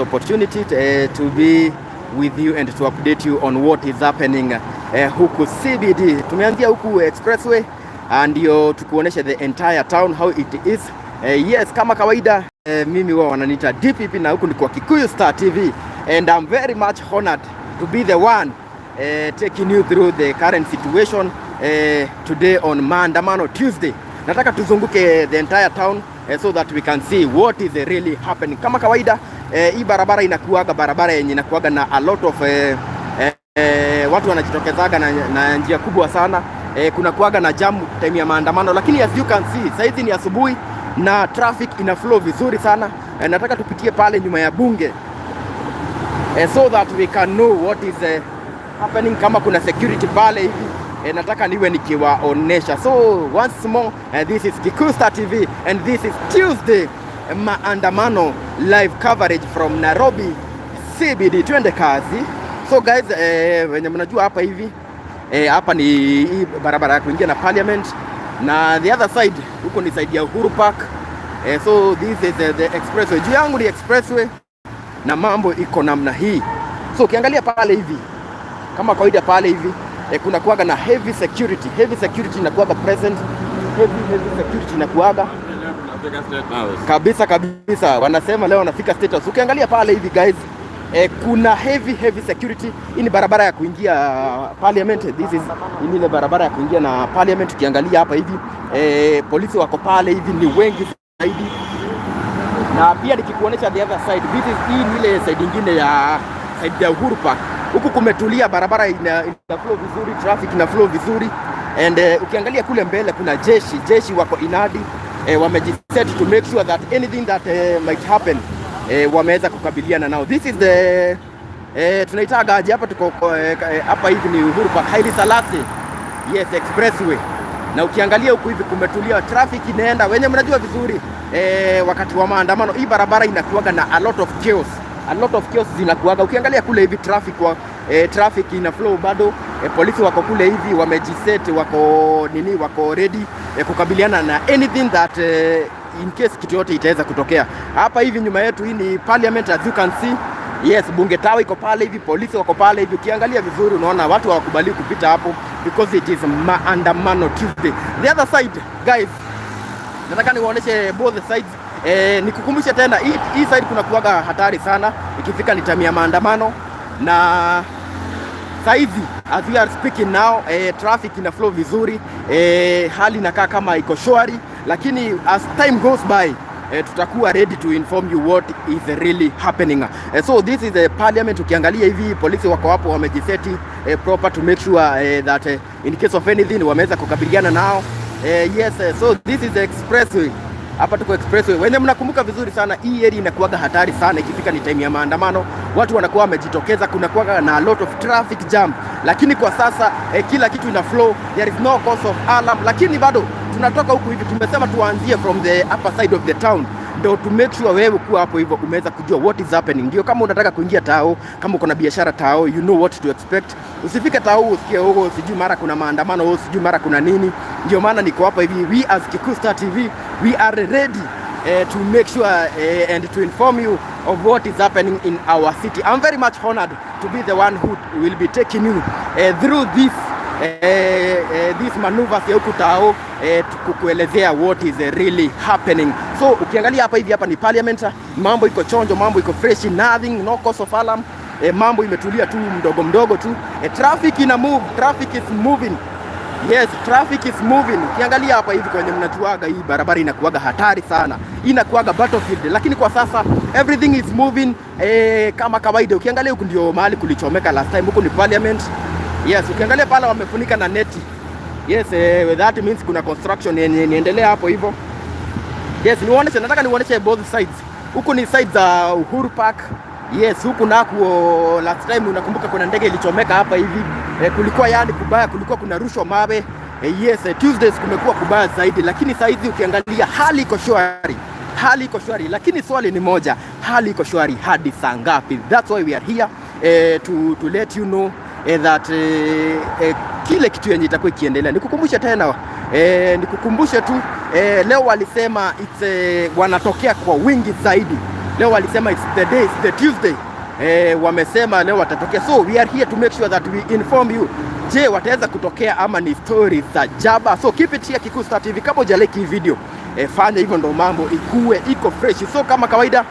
Opportunity to be with you and to update you on what is happening huku CBD. Tumeanzia huku Expressway, ndio tukuonesha the entire town how it is. Yes, kama kawaida, mimi huwa wananiita DPP na huku ni kwa Kikuyu Star TV and I'm very much honored to be the one taking you through the current situation today on Maandamano Tuesday. Nataka tuzunguke the entire town so that we can see what is really happening. Kama kawaida, hii barabara inakuaga barabara yenye inakuaga na a lot of watu wanajitokezaga na njia kubwa sana. Kuna kuaga na jam time ya maandamano, lakini as you can see, saizi ni asubuhi na traffic ina flow vizuri sana. Nataka tupitie pale nyuma ya bunge so that we can know what is happening, kama kuna security pale hivi, nataka niwe nikiwaonesha. So once more, this is Kikuyu Star TV and this is Tuesday maandamano live coverage from Nairobi CBD. Twende kazi. So guys, wenye mnajua hapa hivi, hapa ni hii barabara ya kuingia na Parliament na the other side huko ni side ya Uhuru Park. So this is the expressway. Juu yangu ni expressway na mambo iko namna hii. So ukiangalia pale hivi, kama kawaida pale hivi, kuna kuwaga na heavy security. Heavy security inakuwaga present. Heavy heavy security inakuwaga Tunafika State House. Kabisa kabisa, wanasema leo wanafika State House. Ukiangalia pale hivi guys, kuna heavy heavy security. Hii ni barabara ya kuingia Parliament. This is, hii ni ile barabara ya kuingia na Parliament. Ukiangalia hapa hivi, polisi wako pale hivi ni wengi zaidi, na pia nikikuonesha the other side, this is, hii ni ile side ingine ya side ya Uhuru Park. Huku kumetulia, barabara ina flow vizuri, traffic ina flow vizuri and ukiangalia kule mbele kuna jeshi, jeshi wako inadi, wamejiset to make sure that anything that might happen, wameweza kukabiliana nao. This is the tunaitaga aje hapa, tuko hapa hivi ni Uhuru Park, Haile Selassie, yes, expressway. Na ukiangalia huku hivi kumetulia, traffic inaenda. Wenye mnajua vizuri, wakati wa maandamano hii barabara inakuwaga na a lot of chaos, a lot of chaos zinakuwaga. Ukiangalia kule hivi traffic ina flow bado, polisi wako kule hivi wamejiset, wako nini, wako ready kukabiliana na anything that in case kitu yote itaweza kutokea. Hapa hivi nyuma yetu hii ni Parliament, as you can see. Yes, bunge tawa iko pale hivi, polisi wako pale hivi. Ukiangalia vizuri unaona watu hawakubali kupita hapo because it is Maandamano Tuesday. The other side guys, nataka niwaoneshe both sides. Nikukumbushe tena hii side kuna kuwaga hatari sana ikifika ni time ya maandamano, na saizi as we are speaking now, traffic ina flow vizuri, hali inakaa kama iko shwari, lakini as time goes by, tutakuwa ready to inform you what is really happening. So this is the Parliament. Ukiangalia hivi polisi wako hapo wamejiseti proper to make sure that in case of anything wameweza kukabiliana nao. Yes, so this is the expressway. Hapa tuko expressway. Wenye mnakumbuka vizuri sana, hii area inakuwaga hatari sana ikifika ni time ya maandamano, watu wanakuwa wamejitokeza, kuna kuwaga na a lot of traffic jam, lakini kwa sasa kila kitu ina flow, there is no cause of alarm, lakini bado tunatoka huku hivi, tumesema tuanzie from the upper side of the town ndo to make sure wewe kuwa hapo hivyo umeweza kujua what is happening. Ndio kama unataka kuingia tao, kama uko na biashara tao, you know what to expect. Usifike tao usikie huko sijui mara kuna maandamano, huko sijui mara kuna nini. Ndio maana niko hapa hivi, we as Kikuyu Star TV, we are ready to make sure and to inform you of what is happening in our city. I'm very much honored to be the one who will be taking you through this maneuvers ya huku tao, kukuelezea what is really happening. So ukiangalia hapa hivi, hapa ni Parliament, mambo iko chonjo, mambo iko fresh, nothing, no cause of alarm. Mambo imetulia tu mdogo mdogo tu. Traffic ina move, traffic is moving. Yes, traffic is moving. Ukiangalia hapa hivi kwenye mnajuaga hii barabara inakuaga hatari sana. Inakuaga battlefield, lakini kwa sasa everything is moving kama kawaida. Ukiangalia huku ndio mahali kulichomeka last time, huku ni Parliament. Yes, ukiangalia pale wamefunika na neti. Yes, that means kuna construction yenye inaendelea hapo hivyo. Yes, niwaoneshe, nataka niwaoneshe both sides. Huku ni side za Uhuru Park. Yes, huku nakuo last time unakumbuka kuna ndege ilichomeka hapa hivi. Kulikuwa yani kubaya, kulikuwa kuna rushwa mawe. Yes, Tuesdays kumekuwa kubaya zaidi, lakini saa hizi ukiangalia hali iko shwari. Hali iko shwari, lakini swali ni moja, hali iko shwari hadi saa ngapi? That's why we are here to let you know that kile kitu yenye itakuwa ikiendelea. Nikukumbushe tena, nikukumbushe tu, leo walisema it's wanatokea kwa wingi zaidi. Leo walisema it's the day, it's the Tuesday. Wamesema leo watatokea, so we are here to make sure that we inform you. Je, wataweza kutokea ama ni stories za jaba? So keep it here Kikuyu Star TV. Kama hujalike hii video, fanya hivyo ndo mambo ikue iko fresh. So kama kawaida,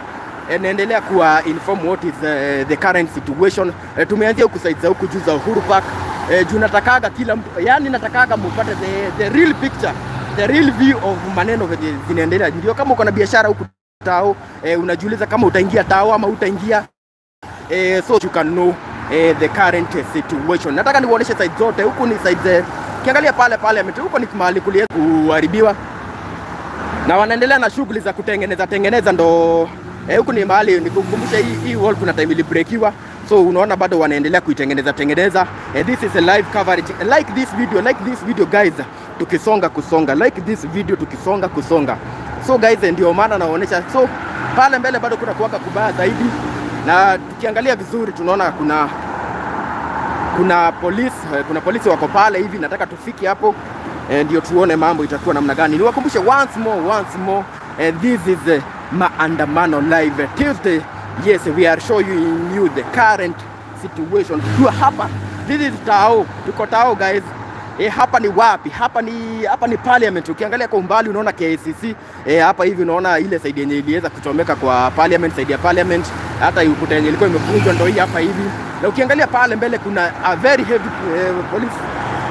naendelea kuwa inform what is the current situation. Tumeanzia huku side za huku juu za Uhuru Park, juu natakaga kila mtu, yani natakaga mupate the real picture, the real view of maneno venye zinaendelea. Ndio kama uko na biashara huku tao, unajiuliza kama utaingia tao ama utaingia, so you can know the current situation. Nataka niuoneshe side zote. Huku ni side, ukiangalia pale pale huko ni mahali kuliweza kuharibiwa na wanaendelea na shughuli za kutengeneza tengeneza ndo huku ni mahali nikukumbusha, hii wall kuna time ilibreakiwa, so unaona bado wanaendelea kuitengeneza tengeneza. This is a live coverage. Like this video, like this video guys, tukisonga kusonga, like this video tukisonga kusonga. So guys, ndio maana naonyesha. So pale mbele bado kuna kuwaka kubaya zaidi, na tukiangalia vizuri tunaona kuna polisi, kuna polisi wako pale hivi. Nataka tufike hapo, ndio tuone mambo itakuwa namna gani. Niwakumbushe once more, once more, this is maandamano live Tuesday. Yes, we are showing you the current situation. Tukiwa hapa, this is Tao, tuko Tao guys. Hapa ni wapi? Hapa ni parliament. Ukiangalia kwa umbali unaona KICC. Hapa hivi unaona ile side yenye iliweza kuchomeka kwa parliament, side ya parliament. Hata ukuta yenye ilikuwa imevunjwa ndio hii hapa hivi. Na ukiangalia pale mbele kuna a very heavy police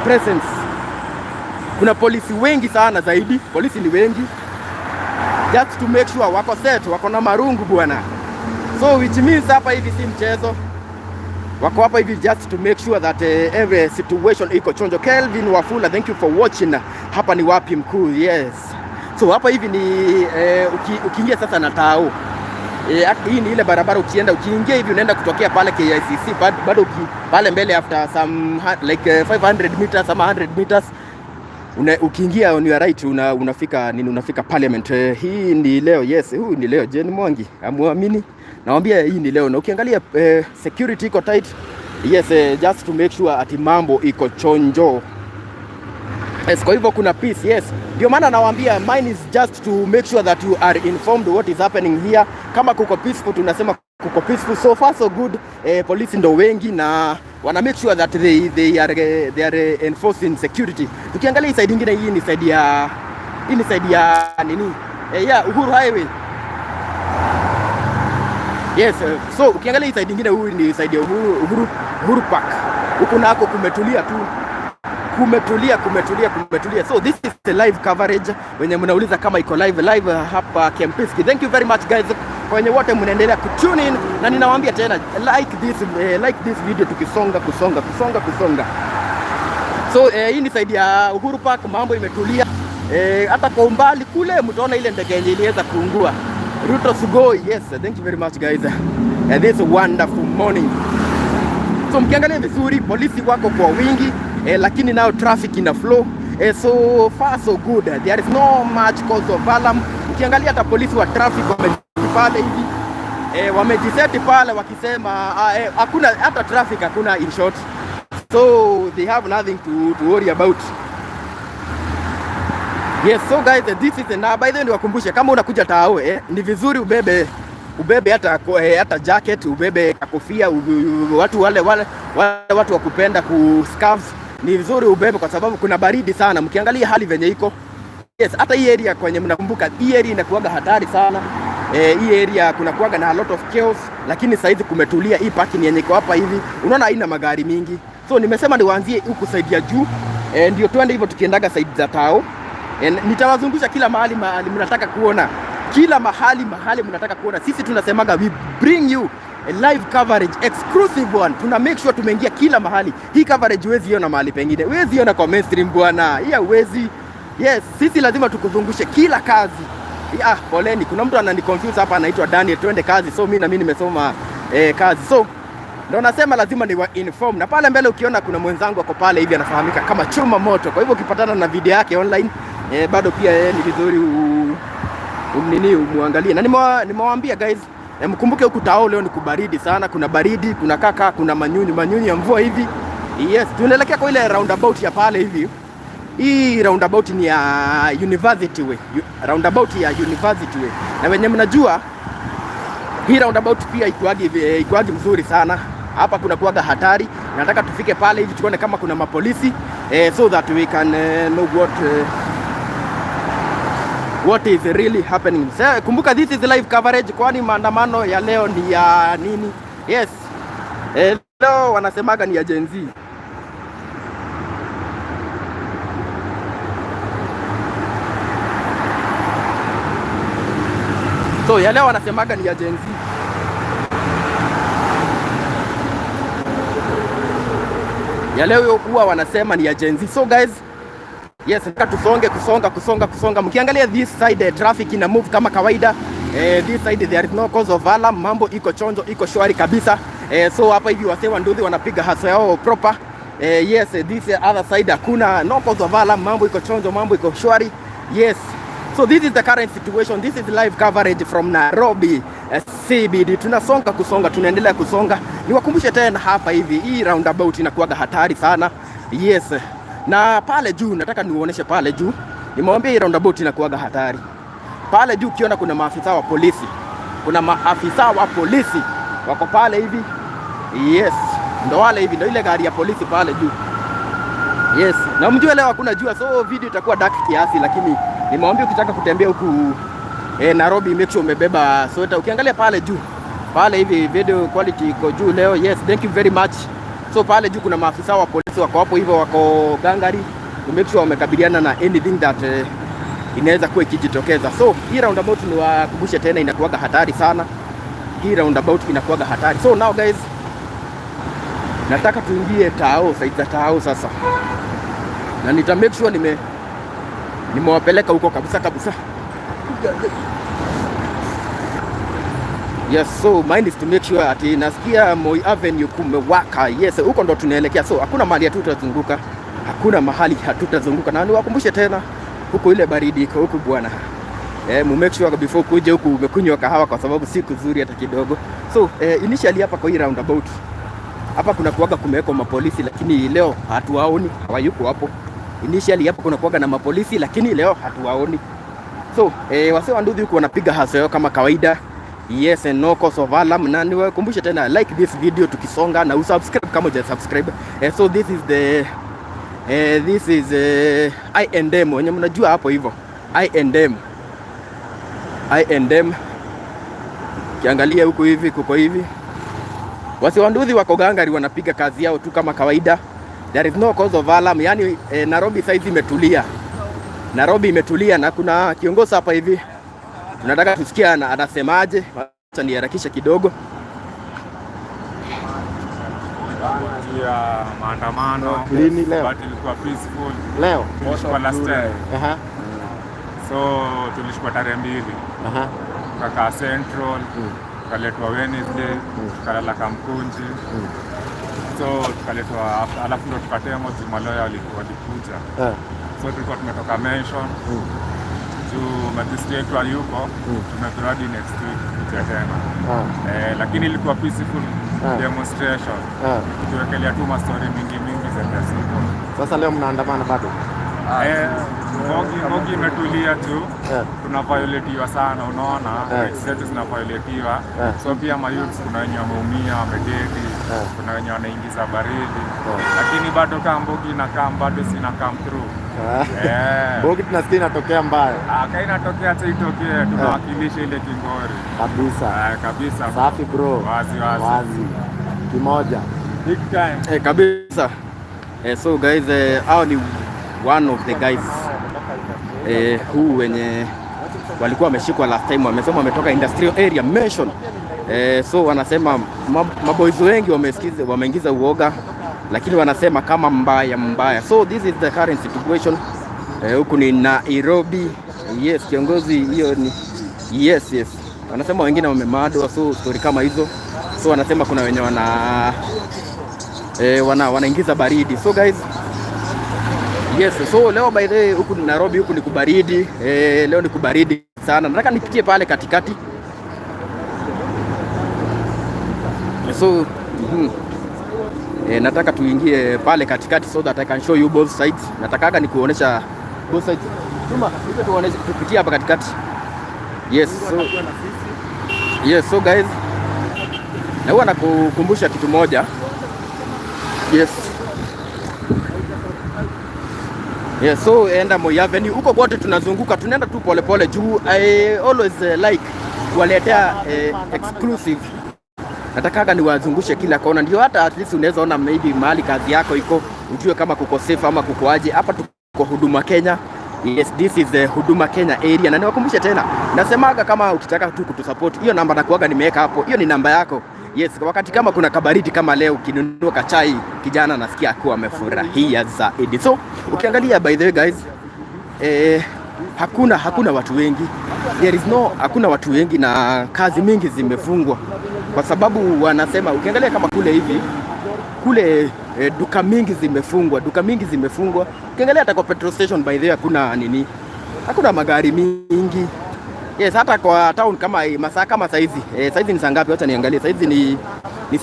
presence. Kuna polisi wengi sana zaidi, polisi ni wengi. Just to make sure wako set, wako na marungu bwana. So which means hapa hivi si mchezo, wako hapa hivi just to make sure that every situation iko chonjo. Kelvin Wafula, thank you for watching. Hapa ni wapi mkuu? Yes. So hapa hivi ni ukiingia sasa na tao, hii ni ile barabara ukienda, ukiingia hivi unaenda kutokea pale KICC, bado pale mbele after some like 500 meters ama 100 meters ukiingia on your right unafika nini, unafika parliament. Hii ni leo, yes, huu ni leo. Jane Mwangi, amuamini, naambia hii ni leo, na ukiangalia security iko tight, yes, just to make sure ati mambo iko chonjo. Yes, kwa hivyo kuna peace, yes. Ndio maana nawaambia mine is just to make sure that you are informed what is happening here. Kama kuko peaceful, tunasema kuko peaceful, so far so good. Polisi ndo wengi na wana make sure that they are enforcing security. Tukiangalia hii side nyingine, hii ni side ya nini? Yeah, Uhuru Highway. Yes, so ukiangalia hii side nyingine, huu ni side ya Uhuru Park. Huku nako kumetulia tu, kumetulia, kumetulia, kumetulia. So this is the live coverage. Wenye mnauliza kama iko live live hapa Kempinski. Thank you very much guys, kwa wenye wote mnaendelea kutune in, na ninawaambia tena like this video tukisonga kusonga kusonga kusonga. So hii ni side ya Uhuru Park, mambo imetulia. Hata kwa umbali kule mtaona ile ndege yenye iliweza kuungua. Ruto Sugoi. Yes, thank you very much guys. This wonderful morning. So mkiangalia vizuri polisi wako kwa wingi, lakini nao traffic ina flow. So far so good. There is no much cause of alarm. Ukiangalia hata polisi wa traffic pale hivi, wamejiseti pale wakisema hakuna hata traffic hakuna in short. So they have nothing to worry about. Yes, so guys, this is na by the way niwakumbushe kama unakuja tao, ni vizuri ubebe hata jacket, ubebe kofia, watu wale watu wa kupenda ku scarves, ni vizuri ubebe kwa sababu kuna baridi sana. Mkiangalia hali venye iko. Yes, hata hii area kwenye mnakumbuka hii area inakuwaga hatari sana. Hii area kuna kuwaga na a lot of chaos, lakini saizi kumetulia. Hii parking yenye iko hapa hivi, unaona haina magari mingi. So nimesema niwaanzie huku side ya juu, ndio twende hivyo tukiendaga side za tao. Nitawazungusha kila mahali mahali mnataka kuona, kila mahali mahali mnataka kuona. Sisi tunasemaga we bring you a live coverage, exclusive one. Tuna make sure tumeingia kila mahali. Hii coverage huwezi iona mahali pengine, huwezi iona kwa mainstream bwana, hii huwezi. Yes, sisi lazima tukuzungushe kila kazi. Ah, poleni, kuna mtu ananiconfuse hapa anaitwa Daniel, twende kazi. So mimi na mimi nimesoma kazi, so ndo nasema lazima niwa inform. Na pale mbele ukiona kuna mwenzangu ako pale hivi anafahamika kama Chuma Moto. Kwa hivyo ukipatana na video yake online, bado pia ni vizuri umnini umuangalie. Na nimewaambia guys, mkumbuke huku tao leo ni kubaridi sana, kuna baridi, kuna kaka, kuna manyunyu manyunyu ya mvua hivi. Yes, tunaelekea kwa ile roundabout ya pale hivi. Hii roundabout ni ya University Way. Roundabout ya University Way. Na wenye mnajua Hii roundabout pia ikuagi mzuri sana. Hapa kuna kuaga hatari. Nataka tufike pale hivi tuone kama kuna mapolisi so that we can know what is really happening. So, kumbuka this is live coverage, kwani maandamano ya leo ni ya nini? Yes. Leo wanasemaga ni ya Gen Z. So ya leo wanasemaga ni ya Gen Z. Ya leo huwa wanasema ni ya Gen Z. So guys, yes, nataka tusonge kusonga kusonga kusonga. Mkiangalia this side, traffic ina move kama kawaida. This side there is no cause of alarm. Mambo iko chonjo, iko shwari kabisa. So hapa hivi wasee wa nduthi wanapiga hustle yao proper. Yes, this other side hakuna no cause of alarm. Mambo iko chonjo, mambo iko shwari. Yes. So this is the current situation. This is live coverage from Nairobi CBD. Tunasonga kusonga, tunaendelea kusonga. Niwakumbushe tena hapa hivi, hii roundabout inakuwaga hatari sana. Yes. Na pale juu nataka niuoneshe pale juu. Nimewambia hii roundabout inakuwaga hatari. Pale juu ukiona kuna maafisa wa polisi. Kuna maafisa wa polisi wako pale hivi. Yes, ndo wale hivi, ndo ile gari ya polisi pale juu. Yes, na mjue leo hakuna jua, so video itakuwa dark kiasi, lakini nimewambia ukitaka kutembea huku Nairobi, make sure umebeba sweta. Ukiangalia pale juu pale hivi video quality iko juu leo. Yes, thank you very much. So pale juu kuna maafisa wa polisi wako hapo hivyo, wako gangari to make sure wamekabiliana na anything that inaweza kuwa ikijitokeza. So hii roundabout niwakumbushe tena, inakuwaga hatari sana. Hii roundabout inakuwaga hatari. So now guys, nataka tuingie tao, side za tao sasa, na nita make sure nimewapeleka huko kabisa kabisa. Yes, so mine is to make sure ati nasikia Moi Avenue kumewaka. Yes, huko ndo tunaelekea. So hakuna mahali hatutazunguka, hakuna mahali hatutazunguka. Na niwakumbushe tena, huko ile baridi iko huku bwana. Mu make sure before kuja huku umekunywa kahawa, kwa sababu si kuzuri hata kidogo. So initially hapa kwa hii roundabout hapa kuna kuwaga kumewekwa mapolisi, lakini leo hatuwaoni, hawayuko hapo. Initially hapa kuna kuwaga na mapolisi, lakini leo hatuwaoni. So wasee wa nduthi huku wanapiga hustle yao kama kawaida. Yes, and no cause of alarm. Na niwakumbushe tena, like this video tukisonga na usubscribe kama huja subscribe. So this is I&M wenye mnajua hapo hivyo. I&M. I&M. Kiangalia huku hivi kuko hivi. Wasee wa nduthi wako gangari wanapiga kazi yao tu kama kawaida. There is no cause of alarm. Yani Nairobi saizi imetulia. Nairobi imetulia na kuna kiongozi hapa hivi. Tunataka tusikia anasemaje. Acha niharakishe kidogo. Ya maandamano. Lini leo? But ilikuwa peaceful. Leo? Tulishikwa last time. So tulishikwa tarehe 2. Tukakaa Central, tukaletwa Wednesday, tukalala Kamkunji. So tukaletwa alafu ndo tukatemwa juu maloya walikuja. So tulikuwa tumetoka mention. Juu magistrate wa yuko, tumepewa hadi next week kuja tena. Lakini ilikuwa peaceful demonstration. Tuwekelea tu mastori mingi mingi za siku. Sasa leo mnaandamana bado? Mbogi imetulia tu. Tuna violatiwa sana, unaona? Rights zetu zina violatiwa. So pia mayouth kuna wenye wameumia, wamededi, kuna wenye wanaingiza baridi. Lakini bado kama mbogi ina come, bado sina come through. Mbogi tunasikia inatokea mbaya. Ka inatokea hata itokee, tunawakilisha ile kingori. Kabisa. Kabisa. Safi bro. Wazi wazi. Wazi. Kimoja. Big time. Kabisa. So guys, hao ni one of the guys who wenye walikuwa wameshikwa last time, wamesema wametoka industrial area mention. So wanasema maboys wengi wamesikiza, wameingiza uoga, lakini wanasema kama mbaya mbaya. So this is the current situation. Huku ni Nairobi. Yes, kiongozi hiyo ni yes, yes. Wanasema wengine wamemadwa, so story kama hizo. So wanasema kuna wenye wanaingiza baridi. So guys, yes, so leo by the way huku Nairobi huku ni kubaridi. Leo ni kubaridi sana. Nataka nipitie pale katikati. So, nataka tuingie pale katikati so that I can show you both sides. Natakaga nikuonesha both sides. Tuma, tuoneshe tupitie hapa katikati. Yes, so Yes, so guys, na huwa nakukumbusha kitu moja. Yes. Yes, so enda Moi Avenue huko kote tunazunguka, tunaenda tu polepole juu I always like kuwaletea exclusive. Natakaga niwazungushe kila kona, ndio hata at least unaweza ona maybe mahali kazi yako iko, ujue kama kuko safe ama kuko aje. Hapa tuko Huduma Kenya. Yes, this is the Huduma Kenya area. Na niwakumbushe tena, nasemaga kama ukitaka tu kutusupport, hiyo namba nakuaga nimeweka hapo, hiyo ni namba yako. Yes, wakati kama kuna kabaridi kama leo, ukinunua kachai, kijana nasikia akiwa amefurahia zaidi. So ukiangalia, by the way guys, hakuna watu wengi, there is no, hakuna watu wengi na kazi mingi zimefungwa kwa sababu wanasema, ukiangalia kama kule hivi kule duka mingi zimefungwa, duka mingi zimefungwa. Ukiangalia hata kwa petrol station, by the way, hakuna nini, hakuna magari mingi. Yes, hata kwa town kama masaa kama saizi saizi ni saa ngapi? Wacha niangalie. Saizi ni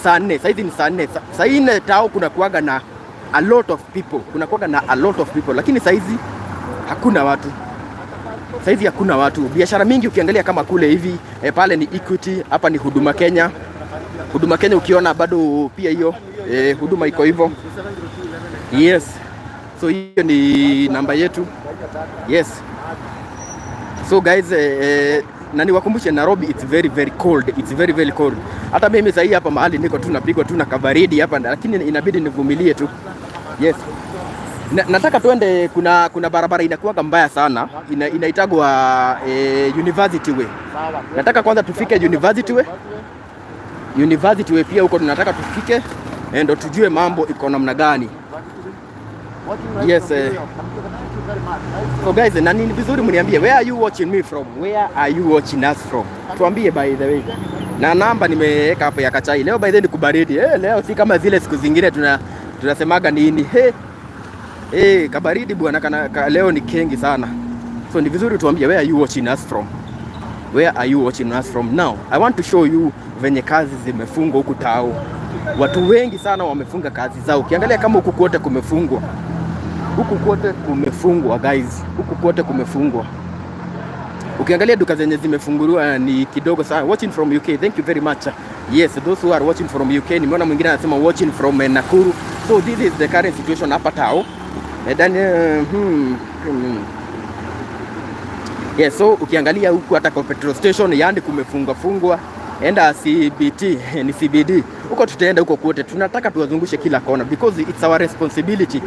saa 4. Saizi ni saa 4. Saa 4 tao kuna kuaga na a lot of people, kuna kuaga na a lot of people, lakini saizi hakuna watu. Saizi hakuna watu. Biashara mingi ukiangalia kama kule hivi pale ni Equity, hapa ni Huduma Kenya. Huduma Kenya ukiona bado pia hiyo huduma iko hivyo. Yes. So hiyo ni namba yetu. Yes. So guys, na niwakumbushe Nairobi it's very very cold. It's very very cold. Hata mimi sahii hapa mahali niko tu napigwa tu na kabaridi hapa, lakini inabidi nivumilie tu. Yes. Nataka tuende, kuna barabara inakuwaga mbaya sana inaitagwa University Way. Nataka kwanza tufike University Way. University Way pia huko tunataka tufike ndo tujue mambo iko namna gani. Yes, so guys, na ni vizuri mniambie where are you watching me from? Where are you watching us from? Tuambie by the way. Na namba nimeweka hapo ya kachai. Leo by the way ni kubaridi. Leo si kama zile siku zingine tunasemaga nini? Hey, kabaridi bwana leo ni kengi sana. So ni vizuri tuambie where are you watching us from? Where are you watching us from now? I want to show you venye kazi zimefungwa huku tao. Watu wengi sana wamefunga kazi zao. Ukiangalia kama huku kote kumefungwa. Huku kote kumefungwa guys. Huku kote kumefungwa. Ukiangalia duka zenye zimefunguliwa ni kidogo sana. Watching from UK, thank you very much. Yes, those who are watching from UK. Nimeona mwingine anasema watching from Nakuru. So this is the current situation hapa tao. Daniel, Yes, so ukiangalia huku hata kwa petrol station yani kumefungwa fungwa. Enda CBT ni CBD. Huko tutaenda huko kote. Tunataka tuwazungushe kila kona because it's our responsibility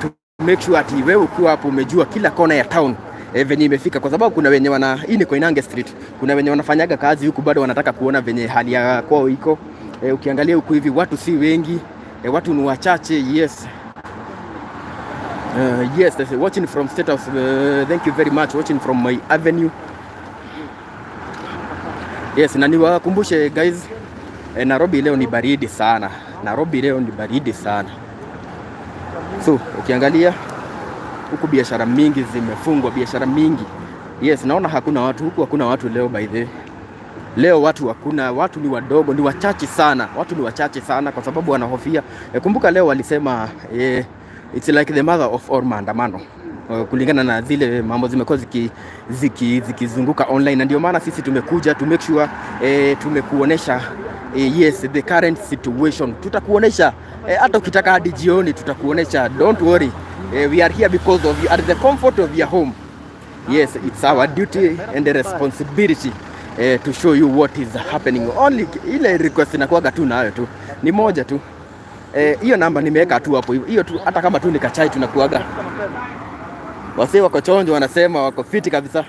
to make sure ati wewe ukiwa hapo umejua kila kona ya town venye imefika, kwa sababu kuna wenye wana, hii ni Koinange Street, kuna wenye wanafanyaga kazi huku bado wanataka kuona venye hali ya kwao iko. Ukiangalia huku hivi watu si wengi, watu ni wachache. Yes. Yes, watching from State House. Thank you very much. Watching from Moi Avenue. Yes, na niwakumbushe guys, Nairobi leo ni baridi sana. Nairobi leo ni baridi sana. So ukiangalia huku biashara mingi zimefungwa, biashara mingi. Yes, naona hakuna watu huku, hakuna watu leo by the way. Leo watu hakuna, watu ni wadogo, ni wachache sana. Watu ni wachache sana kwa sababu wanahofia. Kumbuka leo walisema it's like the mother of all maandamano. Kulingana na zile mambo zimekuwa zikizunguka online, na ndio maana sisi tumekuja to make sure tumekuonesha yes, the current situation. Tutakuonesha hata ukitaka hadi jioni tutakuonesha, don't worry. We are here because of you at the comfort of your home. Yes, it's our duty and the responsibility to show you what is happening. Only ile request inakuwaga tu nayo tu ni moja tu, hiyo namba nimeweka tu hapo hiyo tu, hata kama tu ni kachai tunakuaga. Wasee wako chonjo, wanasema wako fiti kabisa.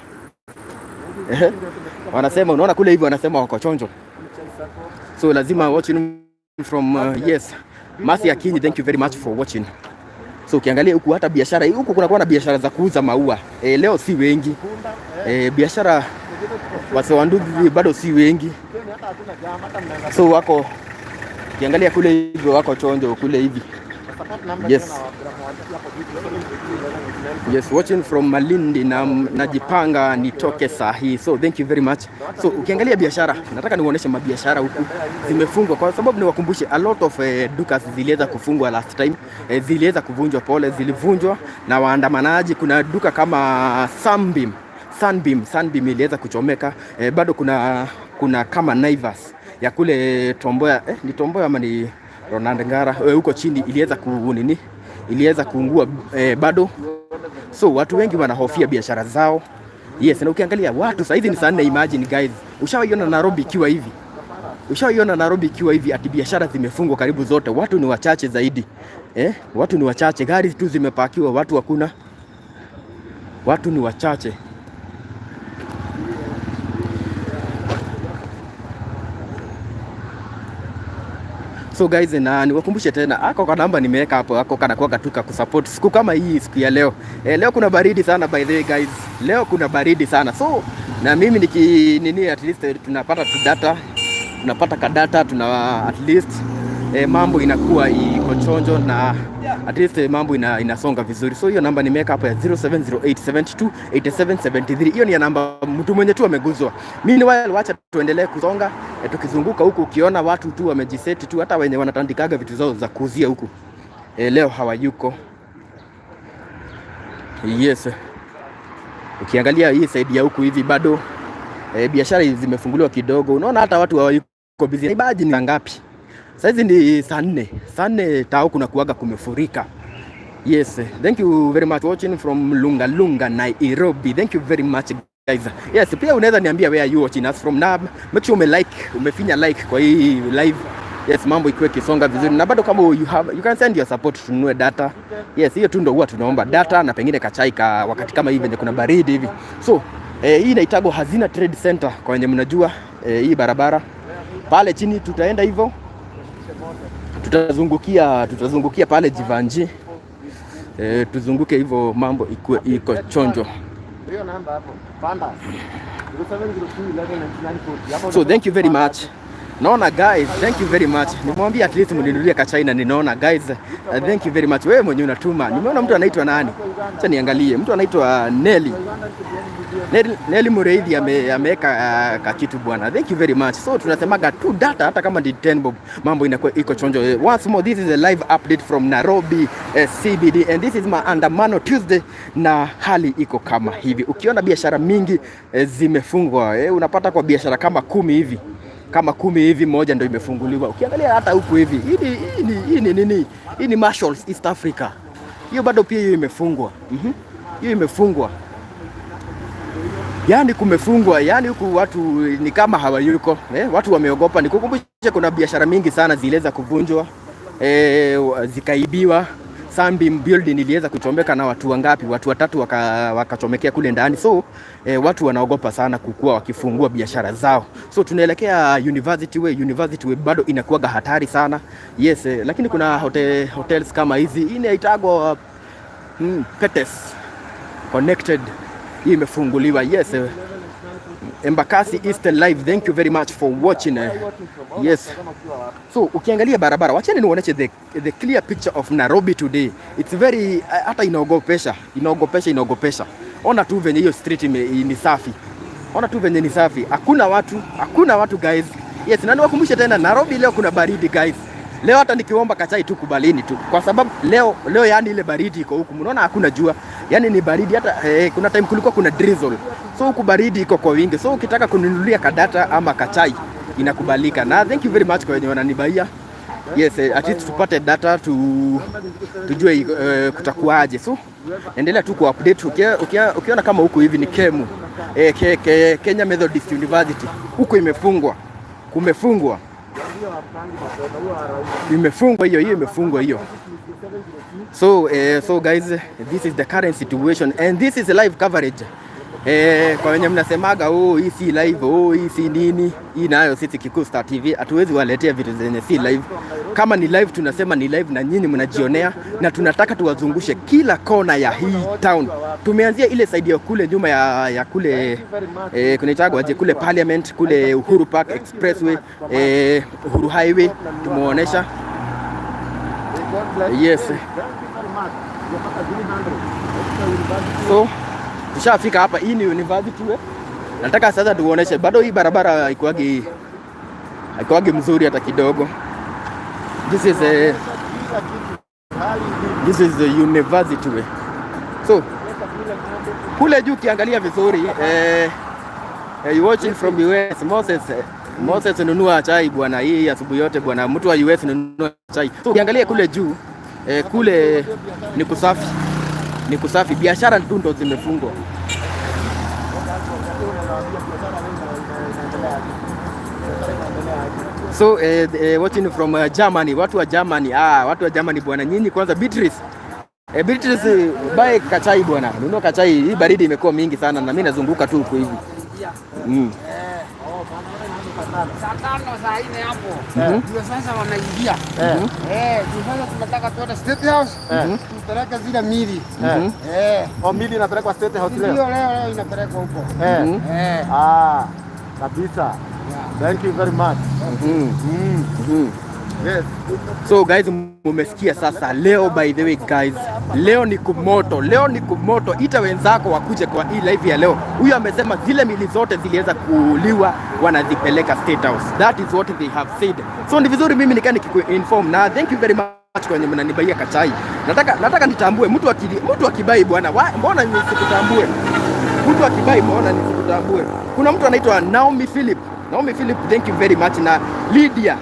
Wanasema unaona kule hivi, wanasema wako chonjo, so lazima watching from yes, Masi Akinyi, thank you very much for watching. So ukiangalia huku hata biashara huku kunakuwa na biashara za kuuza maua leo si wengi biashara wase wa nduthi bado si wengi, so wako ukiangalia kule hivyo wako chonjo kule hivi. Yes, watching from Malindi na najipanga nitoke saa hii. So thank you very much. So ukiangalia biashara, nataka niuoneshe mabiashara huku zimefungwa kwa sababu niwakumbushe a lot of duka ziliweza kufungwa last time. Ziliweza kuvunjwa, pole, zilivunjwa na waandamanaji. Kuna duka kama Sunbeam iliweza kuchomeka. Bado kuna kuna kama Naivas ya kule Tom Mboya, ni Tom Mboya ama ni Ronald Ngara, huko chini iliweza ku nini, iliweza kuungua bado. So watu wengi wanahofia biashara zao. Yes, na ukiangalia watu saa hizi ni saa 4. Imagine guys, ushawaiona Nairobi ikiwa hivi? Ushawaiona Nairobi ikiwa hivi ati biashara zimefungwa karibu zote, watu ni wachache zaidi, eh? Watu ni wachache, gari tu zimepakiwa, watu hakuna, watu ni wachache. So guys, na niwakumbushe tena, ako kwa namba nimeweka hapo, ako kana kwa katuka kusupport siku kama hii, siku ya leo. Leo kuna baridi sana by the way guys, leo kuna baridi sana. So na mimi niki nini, at least tunapata tu data, tunapata kadata, tuna at least mambo inakuwa iko chonjo na at least mambo inasonga vizuri. So hiyo namba nimeweka hapo ya 0708728773, hiyo ni ya namba mtu mwenye tu ameguzwa. Meanwhile, wacha tuendelee kusonga, tukizunguka huku, ukiona watu tu wamejiseti tu, hata wenye wanatandikaga vitu zao za kuuzia huku leo hawayuko. Yes, ukiangalia hii side ya huku hivi bado biashara zimefunguliwa kidogo, unaona hata watu hawayuko busy. Imagine ni ngapi? Saizi ni saa 4, saa 4 tao kuna kuaga kumefurika. Yes, thank you very much watching from Lunga Lunga, Nairobi. Thank you very much guys. Yes, pia unaweza niambia where you watching us from now. Make sure ume like, umefinya like kwa hii live. Yes, mambo ikiwe kisonga vizuri. Na bado kama you have, you can send your support tununue data. Yes, hiyo tu ndio huwa tunaomba data na pengine kachai ka wakati kama hivi venye kuna baridi hivi. So, hii inaitagwa Hazina Trade Center kwa wenye mnajua, hii barabara. Pale chini tutaenda hivyo. Tutazungukia pale Jeevanjee. Tuzunguke hivyo mambo ikuwe iko chonjo. Hiyo namba hapo. Panda. 0702 119940. Hapo. So thank you very much. Naona guys, thank you very much. Nimwambia at least mninunulie ka China ninaona guys. Thank you very much. Wewe mwenyewe unatuma. Nimeona mtu anaitwa nani? Acha niangalie. Mtu anaitwa Nelly. Nelly, Nelly Mureithi ameweka kakitu bwana. Thank you very much. So tunasemaga tu data hata kama ni 10 bob, mambo inakuwa iko chonjo. Once more, this is a live update from Nairobi CBD and this is Maandamano Tuesday na hali iko kama hivi. Ukiona biashara mingi zimefungwa, unapata kwa biashara kama 10 hivi, kama 10 hivi moja ndio imefunguliwa. Ukiangalia hata huku hivi, hii ni nini? Hii ni Marshalls East Africa. Hiyo bado pia hiyo imefungwa. Hiyo imefungwa. Yaani kumefungwa, yaani huku watu ni kama hawayuko, watu wameogopa. Nikukumbushe kuna biashara mingi sana ziliweza kuvunjwa, zikaibiwa. Sunbeam building iliweza kuchomeka na watu wangapi? Watu watatu wakachomekea kule ndani. So watu wanaogopa sana kukua wakifungua biashara zao. So tunaelekea University Way. University Way bado inakuwaga hatari sana. Yes, lakini kuna hotels kama hizi. Hii inaitagwa Petes Connected. Hii imefunguliwa. Yes, Embakasi East Live. Thank you very much for watching. Yes. So ukiangalia barabara, wacheni niwaoneshe the clear picture of Nairobi today. It's very hata inaogopesha, inaogopesha, inaogopesha. Ona tu venye hiyo street ni safi. Ona tu venye ni safi. Hakuna watu, hakuna watu guys. Yes, na niwakumbushe tena Nairobi leo kuna baridi guys. Leo hata nikiomba kachai tu kubalini tu. Kwa sababu leo yani ile baridi iko huku. Mnaona hakuna jua. Yani ni baridi hata kuna time kulikuwa kuna drizzle. So huku baridi iko kwa wingi. So ukitaka kununulia kadata ama kachai inakubalika. Na thank you very much kwa wenye wananibaia. Yes, at least tupate data tujue kutakuaje. So endelea tu ku-update. Ukiona kama huku hivi ni Kemu, Kenya Methodist University, huku imefungwa, kumefungwa, imefungwa hiyo hiyo, imefungwa hiyo. So guys, this is the current situation and this is a live coverage. Kwa wenye mnasemaga oh, hii si live, oh, hii si nini, hii nayo sisi Kikuyu Star TV hatuwezi waletea vitu zenye si live. Kama ni live tunasema ni live na nyinyi mnajionea, na tunataka tuwazungushe kila kona ya hii town. Tumeanzia ile side ya kule nyuma ya kule kunaitagwa aje kule Parliament, kule Uhuru Park Expressway, Uhuru Highway tumeonyesha. Yes. So tushafika hapa, hii ni university we. Nataka sasa tuoneshe bado hii barabara haikuwagi mzuri hata kidogo. This is the university way. So kule juu ukiangalia vizuri You watching from US. Moses, Moses, nunua chai bwana, hii asubuhi yote bwana, mtu wa US nunua chai. So ukiangalia kule juu, kule ni kusafi, ni kusafi, biashara tu ndo zimefungwa. So watching from Germany, watu wa Germany, ah, watu wa Germany bwana, nyinyi kwanza Beatrice. Beatrice, buy kachai bwana, nunua kachai. Hii baridi imekuwa mingi sana na mimi nazunguka tu huku hivi. Saa 5, saa 4 hapo ndio sasa wanaingia. Ndio sasa tunataka tuende State House tupeleke zile mili. Oh, mili inapelekwa State House leo? Ndio, leo leo inapelekwa huko. Ah, kabisa. Thank you very much. Yes. So guys, mumesikia sasa leo, by the way guys, leo ni kumoto, leo ni kumoto. Ita wenzako wakuje kwa hii live ya leo. Huyu amesema zile mili zote ziliweza kuuliwa wanazipeleka State House. That is what they have said. So ni vizuri mimi nikaa nikikuinform na thank you very much kwenye mnanibaia kachai. Nataka nitambue mtu akibuy bwana, mbona nisikutambue? Mtu akibuy mbona nisikutambue? Kuna mtu anaitwa Naomi Philip. Naomi Philip, thank you very much, na Lydia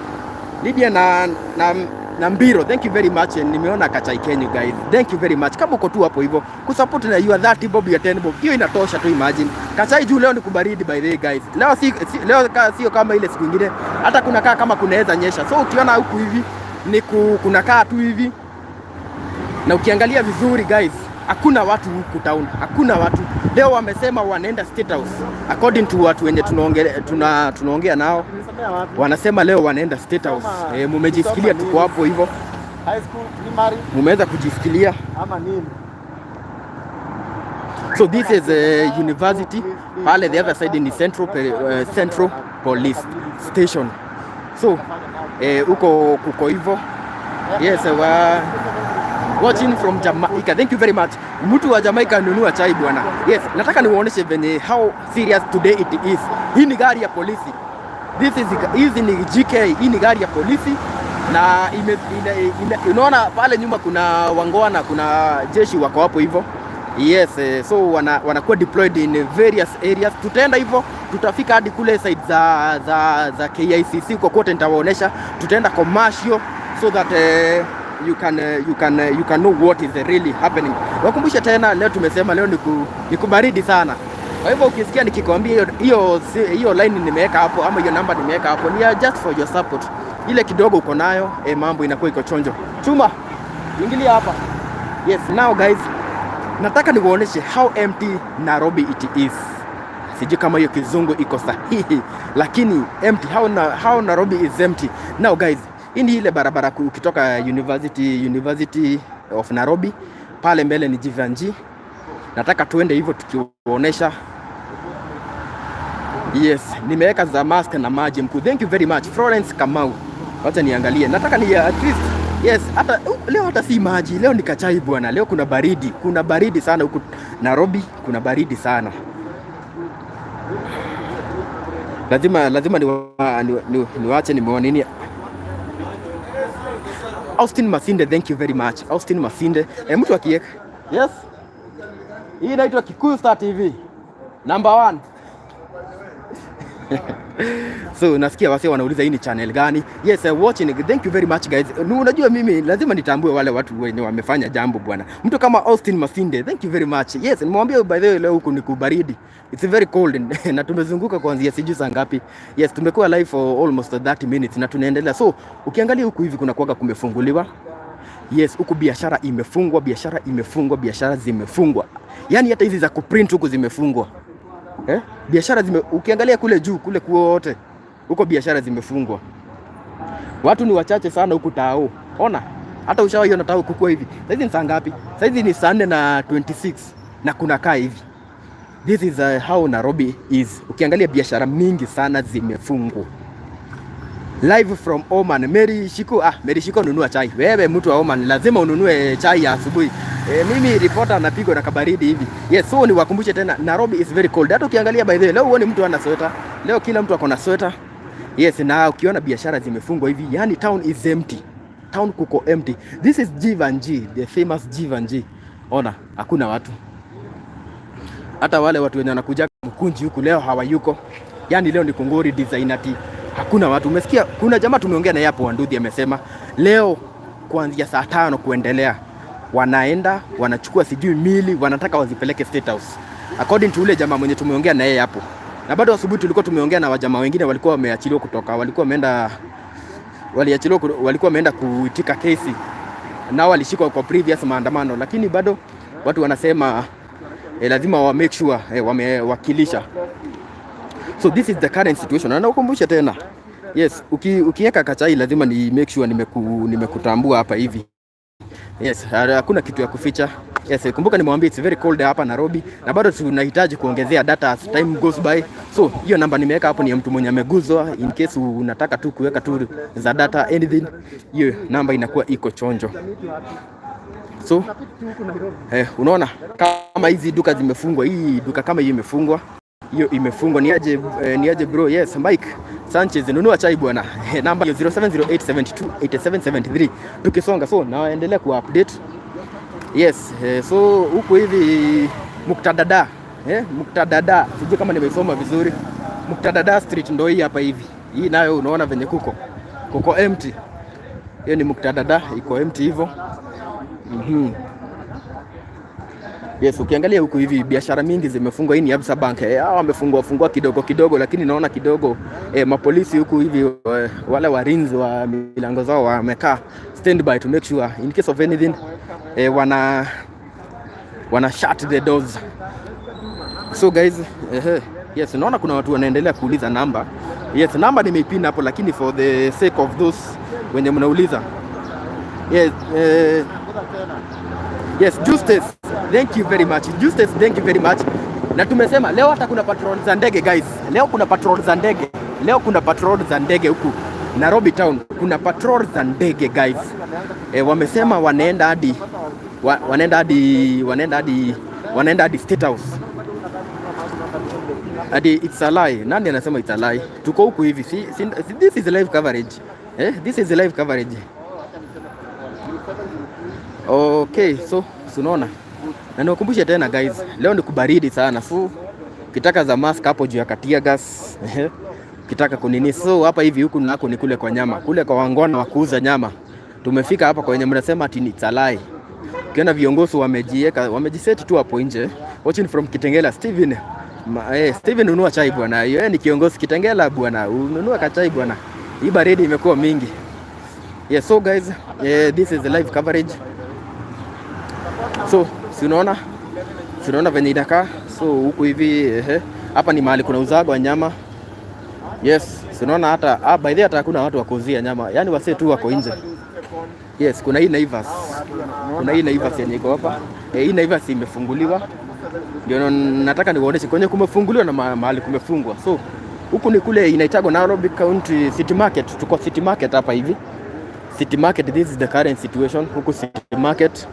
na Mbiro, thank you very much. And nimeona kachai kenyu guys, thank you very much. Kama uko tu hapo hivyo kusupport na your 30 bob, your 10 bob, hiyo inatosha tu. Imagine kachai juu leo ni kubaridi, by the way guys. Leo si leo sio kama ile siku nyingine, hata kuna kaa kama kunaweza nyesha. So ukiona huku hivi ni kuna kaa tu hivi, na ukiangalia vizuri guys, hakuna watu huku town, hakuna watu leo. Wamesema wanaenda State House according to watu wenye tunaongea nao, Ulisomea wapi? Wanasema leo wanaenda State House. Mumejisikilia, tuko hapo hivyo, High school, primary mumeweza kujisikilia. Ama nini? So this is a university pale, the other side ni Central Police Station. So huko kuko hivyo. Yes, wa watching from Jamaica. Thank you very much. Mtu wa Jamaica, nunua chai bwana. Yes, nataka niwaoneshe venye how serious today it is. Hii ni gari ya polisi. This is hizi ni GK, hii ni gari ya polisi na unaona pale nyuma kuna wangwana, kuna jeshi wako hapo hivyo. Yes, so wanakuwa deployed in various areas. Tutaenda hivyo, tutafika hadi kule side za KICC, kwa kote nitawaonesha. Tutaenda commercial so that you can know what is really happening. Wakumbushe tena, leo tumesema leo ni kubaridi sana. Kwa hivyo ukisikia nikikwambia hiyo line nimeweka hapo ama hiyo namba nimeweka hapo ni ya just for your support. Ile kidogo uko nayo, mambo inakuwa iko chonjo. Chuma, ingilia hapa. Yes, now guys, nataka niwaoneshe how empty Nairobi it is. Sijui kama hiyo kizungu iko sahihi, lakini empty how Nairobi is empty. Now guys, hii ni ile barabara ukitoka University of Nairobi, pale mbele ni Jeevanjee. Nataka tuende hivyo tukiwaonesha. Yes, nimeweka za mask na maji mkuu. Thank you very much Florence Kamau. Wacha niangalie. Nataka ni at least, yes, hata leo hata si maji, leo ni kachai bwana. Leo kuna baridi sana huku Nairobi, kuna baridi sana. Lazima niwache nimeona nini. Austin Masinde, thank you very much. Austin Masinde. Mtu akiweka. Yes. Hii inaitwa Kikuyu Star TV. Number one. So nasikia wase wanauliza hii ni channel gani? Yes, watching. Thank you very much guys. Unajua mimi lazima nitambue wale watu wenye wamefanya jambo bwana. Mtu kama Austin Masinde, thank you very much. Yes, nimwambia by the way leo huku ni kubaridi. It's very cold na tumezunguka kuanzia sijui saa ngapi. Yes, tumekuwa live for almost 30 minutes na tunaendelea. So ukiangalia huku hivi kuna kuwaga kumefunguliwa. Yes, huku biashara imefungwa, biashara imefungwa, biashara zimefungwa. Yaani hata hizi za kuprint huku zimefungwa. Eh? Biashara ukiangalia kule juu kule kuote huko biashara zimefungwa. Watu ni wachache sana huku tao. Ona, hata ushawaiona tao kukua hivi. Saizi ni saa ngapi? Saizi ni saa 4 na 26 na kuna kaa hivi. This is how Nairobi is. Ukiangalia biashara mingi sana zimefungwa. Live from Oman. Mary Shiko, ah, Mary Shiko nunua chai. Wewe mtu wa Oman lazima ununue chai ya asubuhi. Mimi reporter anapigwa na kabaridi hivi. Yes, so niwakumbushe tena Nairobi is very cold. Hata ukiangalia by the way, leo huoni mtu ana sweta. Leo kila mtu ako na sweta. Yes, na ukiona biashara zimefungwa hivi, yani town is empty. Town kuko empty. This is Jeevanjee, the famous Jeevanjee. Ona, hakuna watu. Hata wale watu wenye wanakuja Kamkunji huku leo hawayuko. Yani leo ni kungori design ati hakuna watu. Umesikia, kuna jamaa tumeongea naye hapo Wanduthi amesema leo kuanzia saa 5 kuendelea wanaenda wanachukua sijui mili wanataka wazipeleke State House, according to ule jamaa mwenye tumeongea na yeye hapo. Na bado asubuhi tulikuwa tumeongea na wajamaa wengine walikuwa wameachiliwa kutoka, walikuwa wameenda waliachiliwa, walikuwa wameenda kuitika kesi nao walishikwa kwa previous maandamano, lakini bado watu wanasema lazima wa make sure wamewakilisha. So this is the current situation. Na nakukumbusha tena, yes, ukiweka kachai lazima ni make sure nimekutambua hapa hivi. Yes, hakuna kitu ya kuficha. Yes, kumbuka nimewambia it's very cold hapa Nairobi na bado tunahitaji kuongezea data as time goes by. So hiyo namba nimeweka hapo ni ya mtu mwenye ameguzwa, in case unataka tu kuweka tu za data anything, hiyo namba inakuwa iko chonjo. So unaona kama hizi duka zimefungwa, hii duka kama hii imefungwa, hiyo imefungwa. Ni aje bro? Yes, Mike Sanchez, nunua chai bwana. Namba 0708728773 tukisonga, so naendelea ku update. Yes, so huku hivi Muktadada, Muktadada, sijui kama nimeisoma vizuri. Muktadada Street ndo hii hapa hivi. Hii nayo unaona venye kuko empty. Hiyo ni Muktadada, iko empty hivyo. Yes, ukiangalia huku hivi biashara mingi zimefungwa. Hii ni Absa Bank. Hawa wamefungua fungua kidogo kidogo, lakini naona kidogo mapolisi huku hivi wale walinzi wa milango zao wamekaa standby to make sure in case of anything wana shut the doors. So guys, yes, naona kuna watu wanaendelea kuuliza namba. Yes, namba nimeipin hapo, lakini for the sake of those wenye mnauliza. Yes, Justice, thank you very much. Justice, thank you very much. Na tumesema leo hata kuna patrol za ndege, guys. Leo kuna patrol za ndege. Leo kuna patrol za ndege huku Nairobi town. Kuna patrol za ndege, guys. Wamesema wanaenda hadi State House. Hadi it's a lie. Nani anasema it's a lie? Tuko huku hivi. Si, this is live coverage. This is live coverage. Okay, so unaona. Na niwakumbushe tena guys, leo ni kubaridi sana. So ukitaka za mask hapo juu ya katia gas, ukitaka kunini. So hapa hivi huku nako ni kule kwa nyama, kule kwa wangwana wa kuuza nyama. Tumefika hapa kwa wenye mnasema ati ni a lie. Ukiona viongozi wamejieka, wamejiseti tu hapo nje. Watching from Kitengela, Steven. Steven, nunua chai bwana. Yeye ni kiongozi Kitengela bwana. Ununua kachai bwana. Hii baridi imekuwa mingi. Yeah, so guys, this is the live coverage. So, si unaona venye inakaa? So huku hivi hapa ni mahali kuna uzagwa nyama. Yes, si unaona hata by the way hata hakuna watu wa kuuzia nyama. Yaani wasee tu wako nje. Yes, kuna hii Naivas. Kuna hii Naivas yenye iko hapa. Hii Naivas imefunguliwa. Ndio nataka niwaoneshe kwenye kumefunguliwa na mahali kumefungwa. So huku ni kule inaitagwa Nairobi County City Market. Tuko City Market hapa hivi. City Market, this is the current situation. Huku City Market.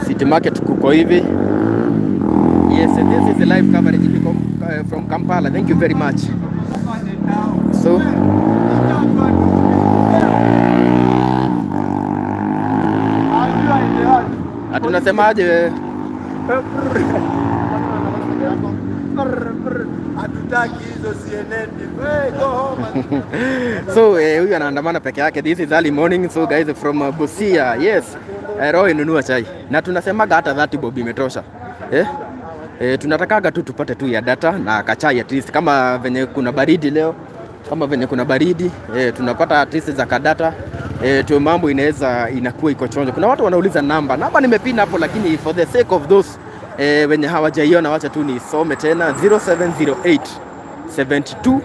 City Market kuko hivi. Yes, this is the live coverage from Kampala. Thank you very much. So ati unasemaje? Hatutaki hizo CNN. Hey, go home. So huyu anaandamana peke yake. This is early morning. So guys from Busia. Yes. Roy, nunua chai. Na tunasemaga hata 30 bob imetosha. Eh? Tunatakaga tu tupate tu ya data na kachai at least, kama venye kuna baridi leo, kama venye kuna baridi tunapata at least za kadata tu mambo inaweza inakuwa iko chonjo. Kuna watu wanauliza namba, namba nimepin hapo, lakini for the sake of those wenye hawajaiona, wacha tu nisome tena: 0708 72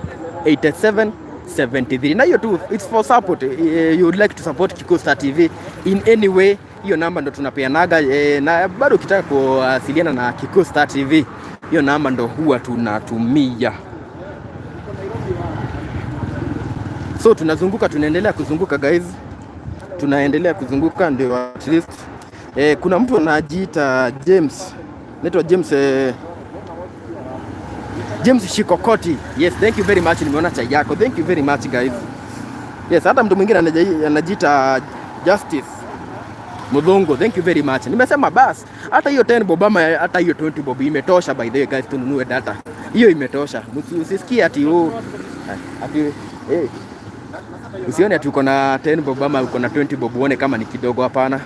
87 73. Na hiyo tu it's for support. You would like to support Kikuyu Star TV in any way, hiyo namba ndo tunapeanaga na bado ukitaka kuwasiliana na Kikuyu Star TV, hiyo namba ndo huwa tunatumia. So tunazunguka, tunaendelea kuzunguka guys, tunaendelea kuzunguka ndio at least kuna mtu anajiita James, naitwa James James Shikokoti. Yes, thank you very much. Nimeona chai yako. Thank you very much, guys. Yes, hata mtu mwingine anajiita Justice. Mudhungu, thank you very much. Nimesema bas, hata hiyo 10 bob ama hata hiyo 20 bob imetosha. By the way guys, tununue data. Hiyo imetosha. Usisikie ati, oh, ati eh, usione ati uko na 10 bob ama uko na 20 bob uone kama ni kidogo. Hapana.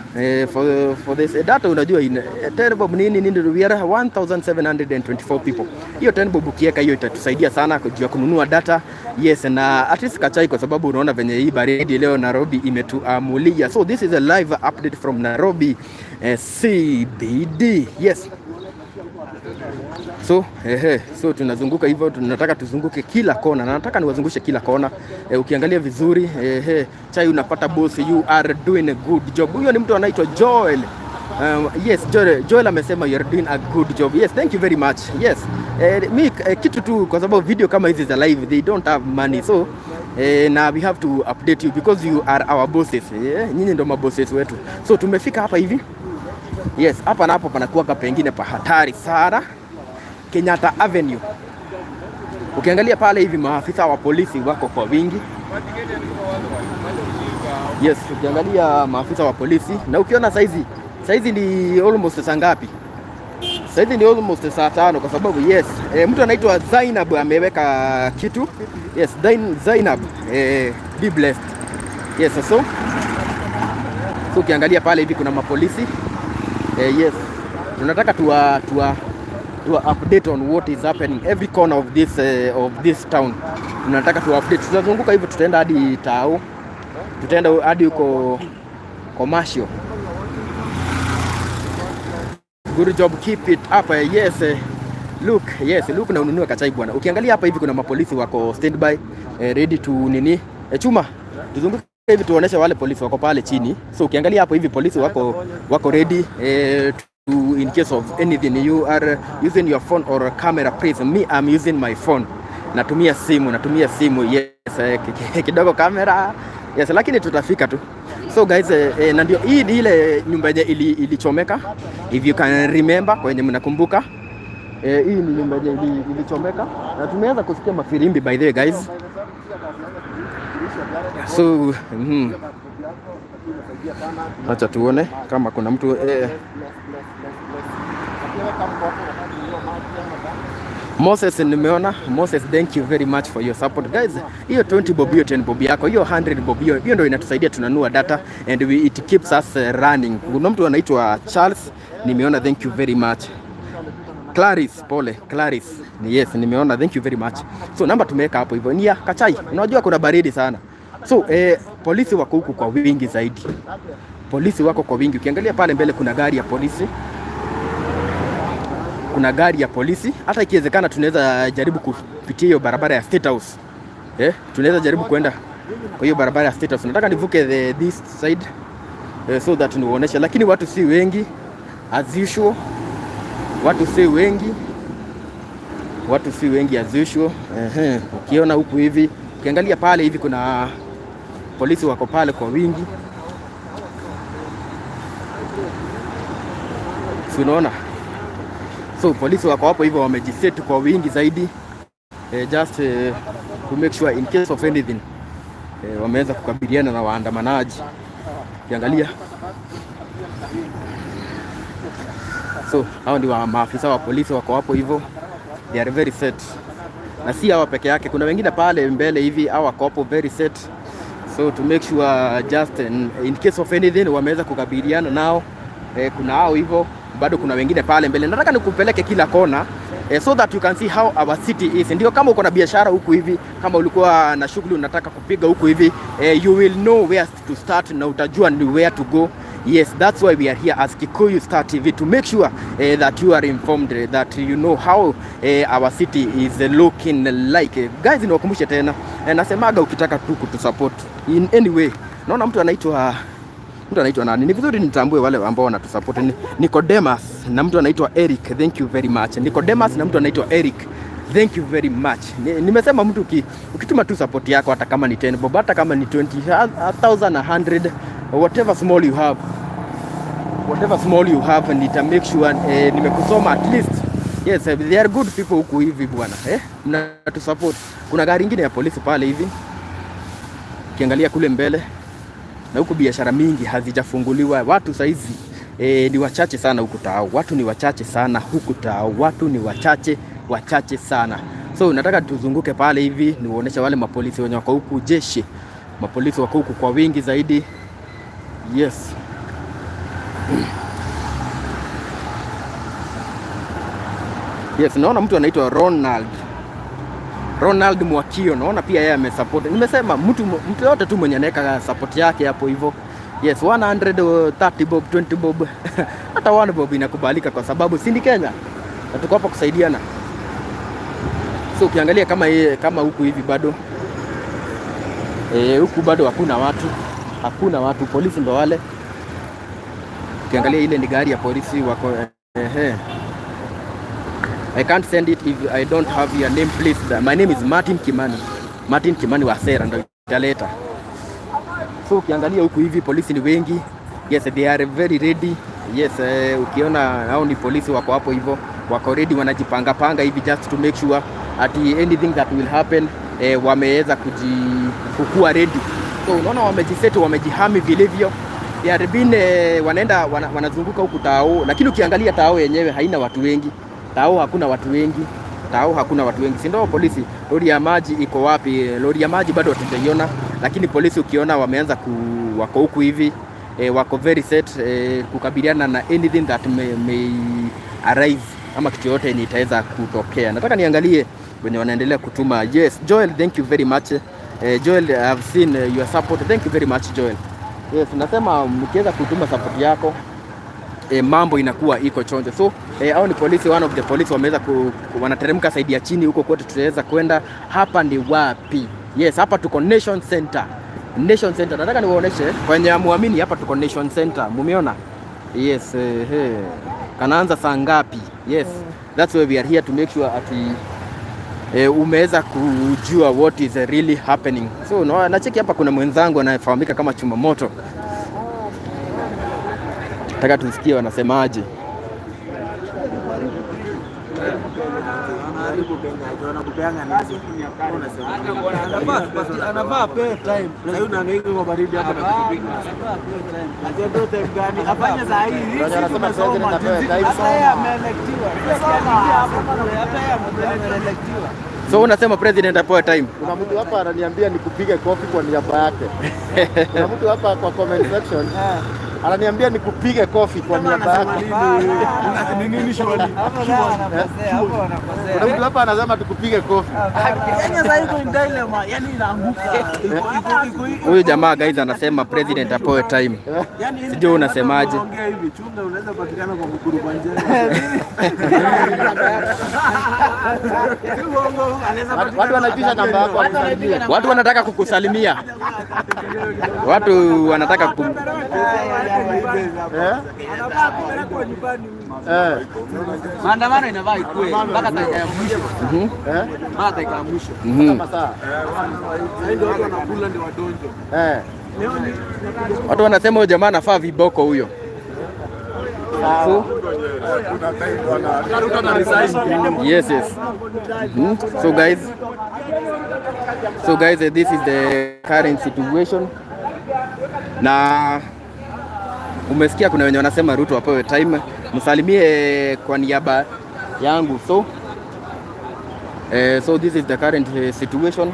For this data unajua 10 bob nini nini, we are 1724 people. Hiyo 10 bob ukiweka hiyo itatusaidia sana kujua kununua data. Yes, na at least kachai, kwa sababu unaona venye hii baridi leo Nairobi imetuamulia. So this is a live update from Nairobi CBD. Yes. So ehe, so tunazunguka hivyo, tunataka tuzunguke kila kona, na nataka niwazungushe kila kona. Ukiangalia vizuri, ehe, chai unapata boss, you are doing a good job. Huyo ni mtu anaitwa Joel. Yes, Joel, Joel amesema you are doing a good job. Yes, thank you very much. Yes. Mi kitu tu kwa sababu video kama hizi za live, they don't have money. So na we have to update you because you are our bosses. Yeah, nyinyi ndo mabosses wetu. So tumefika hapa hivi. Yes, hapa na hapo panakuwa pengine pa hatari sana. Kenyatta Avenue. Ukiangalia pale hivi maafisa wa polisi wako kwa wingi. Yes, ukiangalia maafisa wa polisi na ukiona saizi ni almost saa ngapi? Saizi ni almost saa 5 kwa sababu, yes, mtu anaitwa Zainab ameweka kitu. Yes, Zainab, be blessed. Yes, so ukiangalia pale hivi kuna mapolisi. Yes, tunataka tuwa update on what is happening every corner of this town. Tunataka tuwa update. Tutazunguka hivyo, tutaenda hadi Tao, tutaenda hadi huko Commercial. Good job, keep it up. Yes, look, yes, look na ununue kachai bwana. Ukiangalia hapa hivi kuna mapolisi wako standby, ready to nini? Chuma, tuzunguke hivi tuoneshe wale polisi wako pale chini. So ukiangalia hapo hivi polisi wako ready to in case of anything. You are using your phone or camera, please. Me, I'm using my phone. Natumia simu, natumia simu. Yes, kidogo kamera. Yes, lakini tutafika tu. So guys, na ndio hii ni ile nyumba yenye ilichomeka. If you can remember, kwenye mnakumbuka. Hii ni nyumba yenye ilichomeka na tumeanza kusikia mafirimbi, by the way guys. So, Acha tuone kama kuna mtu. Moses nimeona. Moses, thank you very much for your support. Guys, hiyo 20 bob, hiyo 10 bob yako, hiyo 100 bob, hiyo ndio inatusaidia tunanunua data and it keeps us running. Kuna mtu anaitwa Charles, nimeona, thank you very much. Clarice, pole, Clarice. Yes, nimeona, thank you very much. So namba tumeweka hapo hivyo ni ya kachai. Unajua kuna baridi sana. So polisi wako huku kwa wingi zaidi. Polisi wako kwa wingi. Ukiangalia pale mbele kuna gari ya polisi. Kuna gari ya polisi. Hata ikiwezekana tunaweza jaribu kupitia hiyo barabara ya State House. Tunaweza jaribu kwenda kwa hiyo barabara ya State House. Nataka nivuke this side so that niuoneshe, lakini watu si wengi as usual. Watu si wengi, watu si wengi as usual. Ehe, ukiona huku hivi, ukiangalia pale hivi kuna polisi wako pale kwa wingi, si unaona? So polisi wako hapo hivyo wamejiset kwa wingi zaidi, just to make sure in case of anything, wameweza kukabiliana na waandamanaji. Ukiangalia, so hao ndio maafisa wa polisi wako hapo hivyo, they are very set, na si hawa peke yake, kuna wengine pale mbele hivi, hawa wako hapo very set, so to make sure just in case of anything wameweza kukabiliana nao. Kuna hao hivyo, bado kuna wengine pale mbele. Nataka nikupeleke kila kona, so that you can see how our city is. Ndio kama uko na biashara huku hivi, kama ulikuwa na shughuli unataka kupiga huku hivi, you will know where to start na utajua ni where to go. Yes, that's why we are here as Kikuyu Star TV, to make sure that you are informed, that you know how our city is looking like. Guys, niwakumbushe tena, nasemaga ukitaka tu kutusupport in any way. Naona mtu anaitwa nani? Ni vizuri nitambue wale ambao wanatusupport. Ni Nicodemus na mtu anaitwa Eric. Thank you very much. Nicodemus na mtu anaitwa Eric. Thank you very much. Nimesema mtu ukituma tu support yako, hata kama ni 10 bob, hata kama ni 20, 1000, 100, whatever small you have. Whatever small you have, nita make sure nimekusoma at least. Yes, they are good people huku hivi bwana. Mnatusupport. Kuna gari ingine ya polisi pale hivi. Ukiangalia kule mbele. Na huku biashara mingi hazijafunguliwa. Watu saizi ni wachache sana huku Tao, watu ni wachache sana huku Tao, watu ni wachache wachache sana. So nataka tuzunguke pale hivi niwaoneshe wale mapolisi wenye wako huku, jeshi, mapolisi wako huku kwa wingi zaidi. Yes. Yes, naona mtu anaitwa Ronald Mwakio, naona pia yeye amesupport. Nimesema mtu yote tu mwenye anaweka support yake hapo hivyo. Yes, 130 bob, 20 bob, hata 1 bob inakubalika kwa sababu si ni Kenya na tuko hapa kusaidiana. So ukiangalia kama yeye, kama huku hivi bado huku bado hakuna watu, hakuna watu, polisi ndo wale. Ukiangalia ile ni gari ya polisi wako ehe. I can't send it if I don't have your name, please. My name is Martin Kimani. Martin Kimani wa Sera ndo italeta. So ukiangalia huku hivi polisi ni wengi. Yes, they are very ready. Yes, ukiona hao ni polisi wako hapo hivyo, wako ready, wanajipanga panga hivi just to make sure ati anything that will happen, wameweza kukua ready. So unaona wamejiset, wamejihami vilivyo. They are been, wanaenda wanazunguka huku Tao, lakini ukiangalia Tao yenyewe haina watu wengi. Tao hakuna watu wengi. Tao hakuna watu wengi, si ndio? Polisi, lori ya maji iko wapi? Lori ya maji bado hatujaiona, lakini polisi ukiona wameanza wako huku hivi wako very set kukabiliana na anything that may arise ama kitu yote yenye itaweza kutokea. Nataka niangalie wenye wanaendelea kutuma. Yes, Joel, thank you very much. Joel, I have seen your support. Thank you very much, Joel. Yes, nasema mkiweza kutuma support yako, mambo inakuwa iko chonjo. So hao ni polisi, one of the police wameweza wanateremka side ya chini huko kwetu, tutaweza kwenda. Hapa ni wapi? Yes, hapa tuko Nation Center. Nation Center. Nataka niwaoneshe kwenye muamini, hapa tuko Nation Center. Mumeona? Yes, hey. Kanaanza saa ngapi? Yes. That's why we are here to make sure ati umeweza kujua what is really happening. So no, nacheki hapa kuna mwenzangu anayefahamika kama Chuma Moto. Nataka tusikie wanasemaje. Anafaa apewe time. Sasa unahangaika kwa baridi hapa na pikipiki. Apewe time gani? Afanye saa hii. Wenye wanasema president apewe time. Hata yeye ameelectiwa. Hata yeye ameelectiwa. So unasema president apewe time. Kuna mtu hapa ananiambia nikupige kofi kwa niaba yake. Kuna mtu hapa kwa comment section ananiambia nikupige kofi kwa niaba yake. Ni nini shughuli? Kuna mtu hapa anasema tukupige kofi. Kenya sasa iko in dilemma, yani inaanguka. Iko Huyu jamaa, guys, anasema president apewe time. yani Sijui unasemaje. Ongea hivi, chunga unaweza patikana kwa mkuru kwa njia. Si uongo, anaweza Watu wanaitisha namba yako wakusalimie. Watu wanataka kukusalimia. Watu wanataka Eh? Eh. Maandamano inafaa ikue mpaka dakika ya mwisho, Eh? mpaka dakika ya mwisho. Mpaka masaa. Sasa ndio watu wanakula ndio wadonjo. Eh. Watu wanasema huyo jamaa anafaa viboko huyo. So, yes. So guys, this is the current situation. Na umesikia kuna wenye wanasema Ruto apewe time, msalimie kwa niaba yangu. So this is the current situation.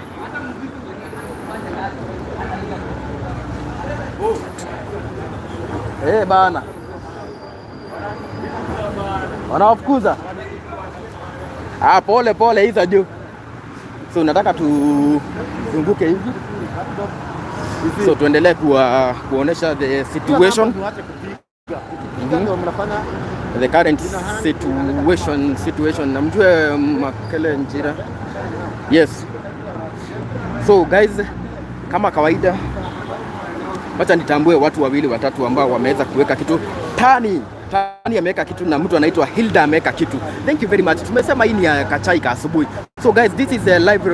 Bana, wanawafukuza. Ah, pole pole hizo juu. So nataka tuzunguke hivi. So tuendelee kuonesha the situation. Tuache kupiga. Ukipiga ndio mnafanya The current situation namjue Makele Njira. Yes. So guys, kama kawaida, wacha nitambue watu wawili watatu ambao wameweza kuweka kitu. Tani ameweka kitu na mtu anaitwa Hilda ameweka kitu. Thank you very much. Tumesema hii ni ya kachai ka asubuhi. So guys, this is a live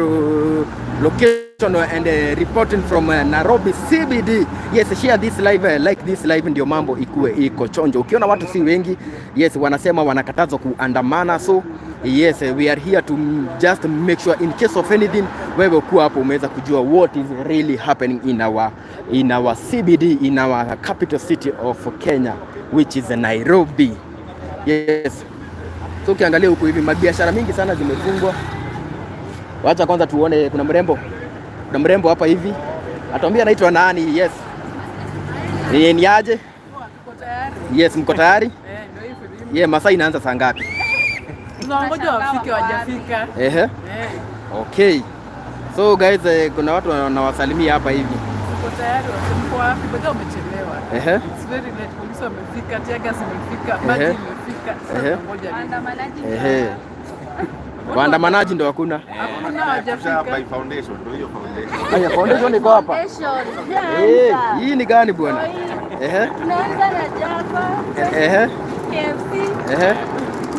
location and reporting from Nairobi CBD. Yes, share this live, like this live ndio mambo ikue iko chonjo. Ukiona watu si wengi, yes, wanasema wanakatazwa kuandamana. So Yes, we are here to just make sure in case of anything, wewe kuwa hapo umeweza kujua what is really happening in our CBD, in our capital city of Kenya, which is Nairobi. Yes. So ukiangalia huku hivi, mabiashara mingi sana zimefungwa. Wacha kwanza tuone kuna mrembo. Kuna mrembo hapa hivi. Atuambia anaitwa nani? Yes. Ni aje? Yes, mko tayari? Yeah, masaa inaanza saa ngapi? Tunangoja wafike, wajafika. Ehe. Okay. So guys, kuna watu wanawasalimia hapa hivi. Tuko tayari, mko wapi? Ngoja, umechelewa. It's very late. Polisi wamefika, tear gas imefika, maji imefika. Sasa tunangoja nini? Ehe. Waandamanaji ndo hakuna. Hakuna, hawajafika. By foundation, ndio hiyo foundation. Haya, foundation iko hapa. Eh, hii ni gani bwana? Ehe. Tunaanza na Java, KFC,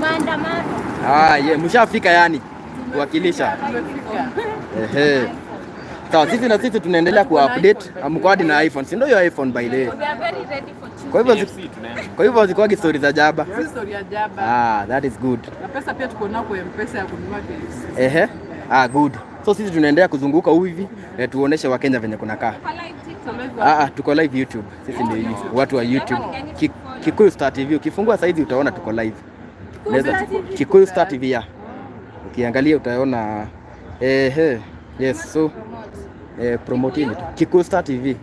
maandamano. Ah, yeah, mshafika yani kuwakilisha. Tumefika. Ehe. Sawa, sisi na sisi tunaendelea ku update. Mko hadi na iPhone. Si ndio hiyo iPhone, by the way? We are very ready for Tuesday. Kwa hivyo zikuwagi story za jaba. Si story ya jaba. Ah, that is good. Na pesa pia tuko nao kwa M-Pesa ya kununua KFC. Ehe. Ah, good. So sisi tunaendelea kuzunguka hivi, tuoneshe Wakenya venye kunakaa. Kwa live TikTok. Ah, ah, tuko live YouTube. Sisi ndio hivi watu wa YouTube. Kikuyu Star TV. Ukifungua saizi utaona tuko live. Kikuyu Star TV, ya. Ukiangalia utaona, ehe. Yes, so promotini tu. Kikuyu Star TV.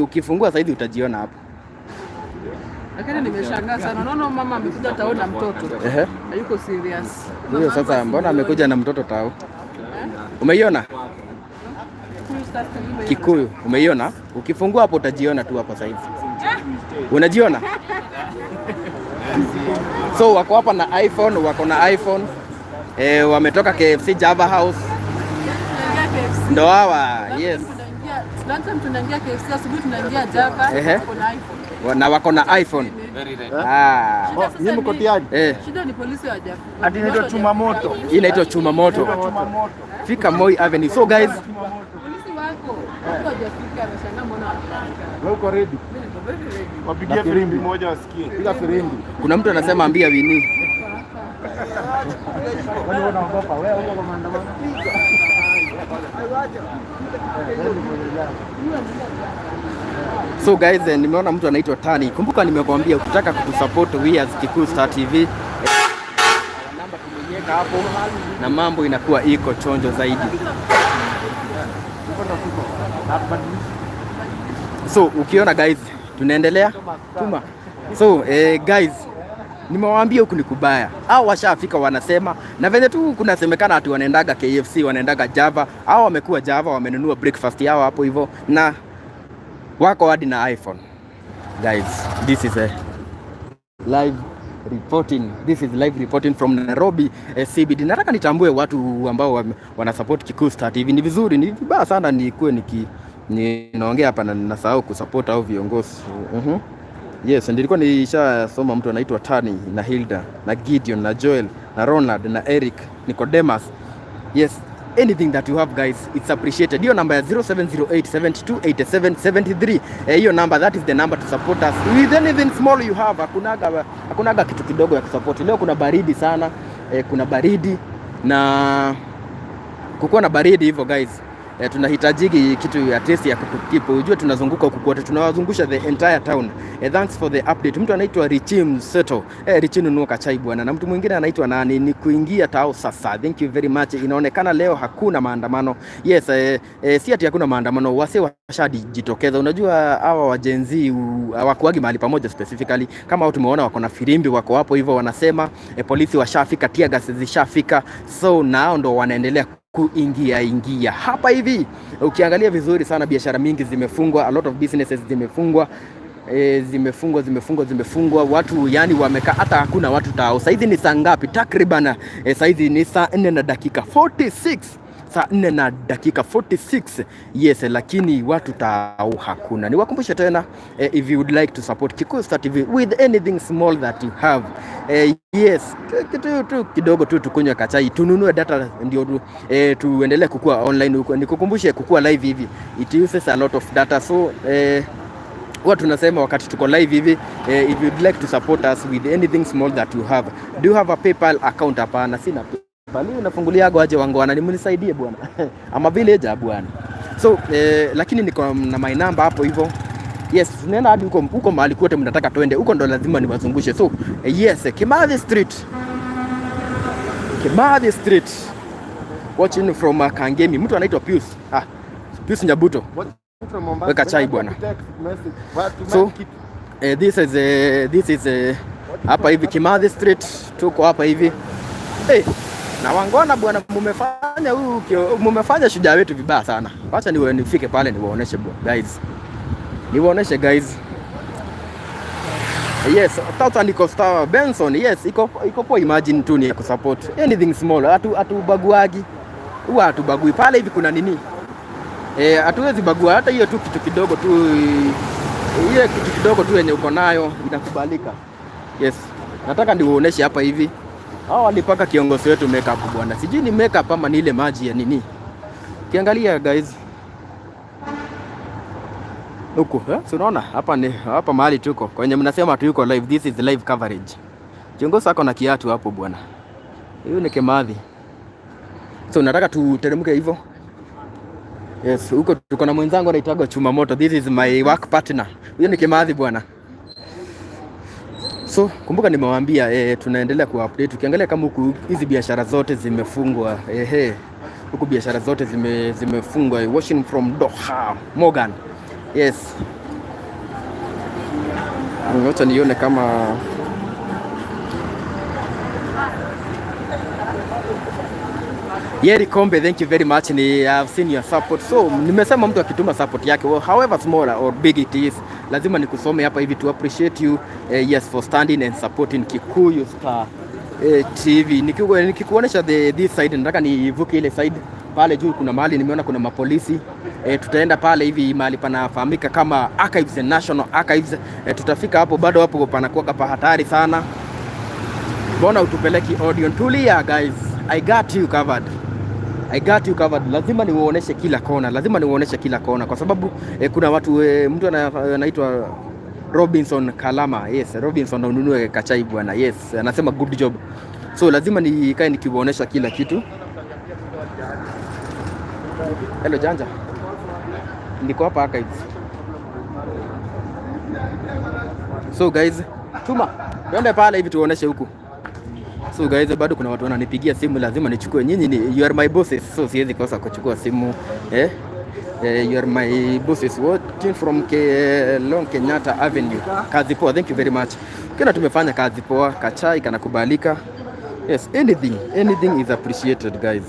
Ukifungua saizi utajiona hapo. Lakini nimeshangaa sana. Unaona mama amekuja tao na mtoto. Ehe. Hayuko serious. Huyo sasa mbona amekuja na mtoto tao? Umeiona? Kikuyu Star TV. Kikuyu, umeiona? Ukifungua hapo utajiona tu hapo saizi. Unajiona? So wako hapa na iPhone, wako na iPhone. Wametoka KFC Java House. Tunaingia KFC. Ndo hawa, yes. Last time tunaingia KFC, asubuhi tunaingia Java, tuko na iPhone. Na wako na iPhone. Ah. Shida sasa Nyinyi mko tayari? Eh, Shida ni polisi hawajafika. Ati inaitwa chuma moto. Hii inaitwa chuma moto. Fika Moi Avenue. So guys, Polisi wako, watu hawajafika, nashangaa mbona hawajafika. Wewe uko ready? Mimi niko very ready. Wapigie Na firimbi. firimbi moja wasikie. Piga firimbi. Kuna mtu anasema ambia Winnie. Kwani wewe unaogopa? Wewe uko kwa maandamano? Wewe ni mwenye jana. So guys, nimeona mtu anaitwa Tani. Kumbuka nimekuambia ukitaka kutusupport we as Kikuyu Star TV, namba tumeiweka hapo na mambo inakuwa iko chonjo zaidi. Huko ndo tuko. Hatubadilishi. So ukiona guys, tunaendelea tuma. So guys, nimewaambia huku ni kubaya, au washafika wanasema, na venye tu kunasemekana ati wanaendaga KFC, wanaendaga Java, au wamekuwa Java, wamenunua breakfast yao hapo hivyo na wako hadi na iPhone. Guys, this is a live reporting. This is live reporting from Nairobi, CBD. Nataka nitambue watu ambao wana support Kikuyu Star TV. Ni vizuri, ni vibaya sana nikuwe ninaongea hapa na nasahau kusupport au viongozi. Yes, nilikuwa nishasoma mtu anaitwa Tani na Hilda na Gideon na Joel na Ronald na Eric Nicodemus. Yes, anything that you have, guys, it's appreciated. Hiyo namba ya 0708 7287 73. Hiyo namba, that is the number to support us with anything small you have. Hakunaga kitu kidogo ya kusupport. Leo kuna baridi sana. Kuna baridi na kukuwa na baridi hivyo, guys, tunahitajiki kitu at least ya kutukeep. Ujue tunazunguka huku kote, tunawazungusha the entire town. Thanks for the update. Mtu anaitwa Richi Mseto. Richi, nunua kachai bwana. Na mtu mwingine anaitwa nani? Ni kuingia tao sasa. Thank you very much. Inaonekana leo hakuna maandamano. Yes, si ati hakuna maandamano, wase washajitokeza. Unajua hawa wa Gen Z hawakuagi mahali pamoja specifically. Kama hao tumeona wako na firimbi, wako hapo hivyo wanasema, polisi washafika, tear gas zishafika. So nao ndo wanaendelea kuingia ingia hapa hivi. Ukiangalia vizuri sana, biashara mingi zimefungwa, a lot of businesses zimefungwa, zimefungwa, zimefungwa, zimefungwa. Watu yani wamekaa, hata hakuna watu tao. Saizi ni saa ngapi? Takriban saizi ni saa 4 na dakika 46, saa 4 na dakika 46. Yes, lakini watu tao hakuna. Niwakumbushe tena, if you would like to support Kikuyu Star TV with anything small that you have, yes, kitu tu kidogo tu, tukunywe kachai, tununue data ndio tuendelee kukua online huko. Nikukumbushe, kukua live hivi it uses a lot of data, so Huwa tunasema wakati tuko live hivi, if you'd like to support us with anything small that you have. Do you have a PayPal account? Hapana, sina PayPal. Hiyo nafunguliago aje wangwana, nimnisaidie bwana. Ama villager bwana. So lakini niko na my number hapo hivyo. Yes, tunaenda hadi huko huko mahali kote mnataka twende. Huko ndo lazima niwazungushe. So yes, Kimathi Street. Kimathi Street. Watching from Kangemi. Mtu anaitwa Pius. Ah, Pius Nyabuto. From Mombasa. Weka chai bwana. Text message. Watu So, kitu. This is hapa hivi Kimathi Street, tuko hapa hivi. Hey, na wangwana bwana, mumefanya shujaa wetu vibaya sana. Wacha niwe nifike pale niwaoneshe bwana guys, niwaoneshe guys. Yes, tata niko star Benson. Yes, iko poa. Imagine tu ni kusupport anything small, hatu baguagi, huwa hatubagui pale hivi. Kuna nini? Eh, hatuwezi bagua hata hiyo tu kitu kidogo tu, ile kitu kidogo tu yenye uko nayo inakubalika. Yes, nataka niuoneshe hapa hivi. Hao walipaka kiongozi wetu makeup bwana, sijui ni makeup ama ni ile maji ya nini. Kiangalia guys huku eh? Si unaona hapa ni hapa mahali tuko kwenye mnasema tu yuko live. This is live coverage. Kiongozi ako na kiatu hapo bwana, huyu ni Kimathi. So nataka tuteremke hivyo. Yes, huko tuko na mwenzangu anaitwa Chuma Moto. This is my work partner. Huyo ni Kimathi bwana. So kumbuka nimewaambia tunaendelea ku update. Ukiangalia kama huku hizi biashara zote zimefungwa. Ehe. Huku biashara zote zimefungwa. Watching from Doha, Morgan. Yes. Ngoja nione kama Yeri Kombe, thank you very much. Ni I've seen your support. So nimesema mtu akituma support yake, well, however small or big it is, lazima nikusome hapa hivi to appreciate you, yes, for standing and supporting Kikuyu Star TV. Nikikuonesha this side, nataka nivuke ile side pale juu, kuna mahali nimeona kuna mapolisi, tutaenda pale hivi mahali panafahamika kama Archives, National Archives. Tutafika hapo, bado hapo panakuwa pa hatari sana. Mbona utupeleki audio? Tulia guys, I got you covered. I got you covered. Lazima niuoneshe kila kona, lazima niuoneshe kila kona kwa sababu kuna watu, mtu anaitwa Robinson Kalama. Yes, Robinson, ununue kachai bwana. Yes, anasema good job. So lazima nikae nikiuonesha kila kitu. Hello Janja. Niko hapa Archives. So guys, tuma. Twende pale hivi tuoneshe huku. So guys, bado kuna watu wananipigia simu, lazima nichukue. Nyinyi ni you are my bosses, so siwezi kosa kuchukua simu. Eh? You are my bosses watching from Long Kenyatta Avenue. Kazi poa, thank you very much. Kila tumefanya kazi poa, kachai kanakubalika. Yes, anything, anything is appreciated guys.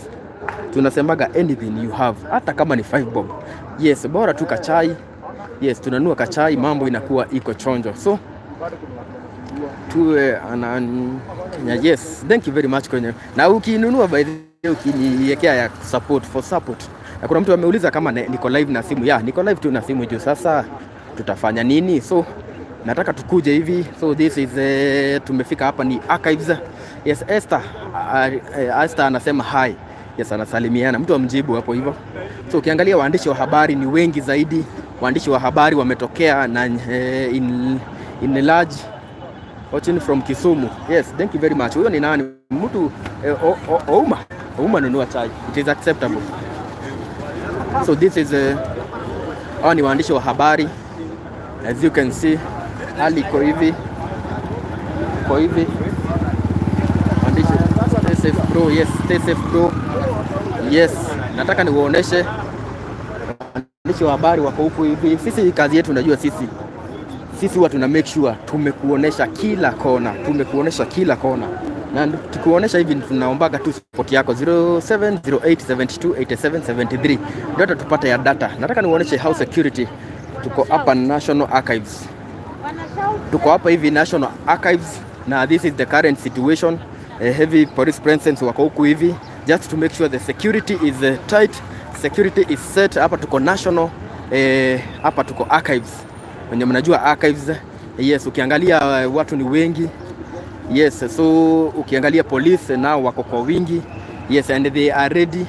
Tunasemaga anything you have, hata kama ni 5 bob. Yes, bora tu kachai. Yes, tunanua kachai, mambo inakuwa iko chonjo. So tuwe anan yeah, yes, thank you very much kwenye na ukinunua, by the way, ukiniwekea ya support for support. Na kuna mtu ameuliza kama niko live na simu. Yeah, niko live tu na simu juu sasa tutafanya nini? So nataka tukuje hivi. So this is tumefika hapa ni Archives. Yes, Esther anasema hi. Yes, anasalimiana. Mtu amjibu hapo hivyo. So ukiangalia waandishi wa habari ni wengi zaidi. Waandishi wa habari wametokea na in large. Watching from Kisumu. Yes, thank you very much. Huyo ni nani? Mtu Ouma. Ouma, nunua chai. It is acceptable. So this is hawa ni waandishi wa habari. As you can see, hali iko hivi. Iko hivi. Waandishi, stay safe bro. Yes, stay safe bro. Yes, nataka niwaoneshe waandishi wa habari wako huku hivi. Sisi kazi yetu, unajua sisi huwa tuna make sure tumekuonesha kila kona, tumekuonesha kila kona, na tukuonesha hivi tunaombaga tu support yako 0708728773 ndio hata tupate ya data. Nataka niuoneshe how security tuko hapa National Archives, tuko hapa hivi National Archives, na this is the current situation. Heavy police presence wako huku hivi just to make sure the security is tight, security is set. Hapa tuko National, hapa tuko Archives, wenye mnajua Archives. Yes, ukiangalia watu ni wengi. Yes, so ukiangalia police nao wako kwa wingi. Yes, and they are ready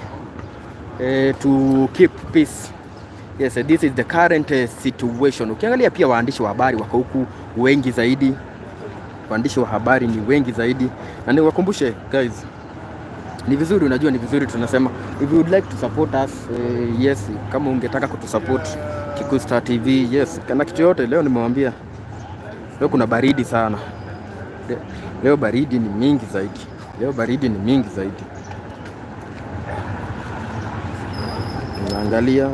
to keep peace. Yes, this is the current situation. Ukiangalia pia waandishi wa habari wako huku wengi zaidi, waandishi wa habari ni wengi zaidi, na niwakumbushe guys, ni vizuri, unajua ni vizuri tunasema if you would like to support us, yes, kama ungetaka kutusupport Kikuyu Star TV, yes, kana kitu yote. Leo nimewambia, leo kuna baridi sana. Leo baridi ni mingi zaidi, leo baridi ni mingi zaidi. Naangalia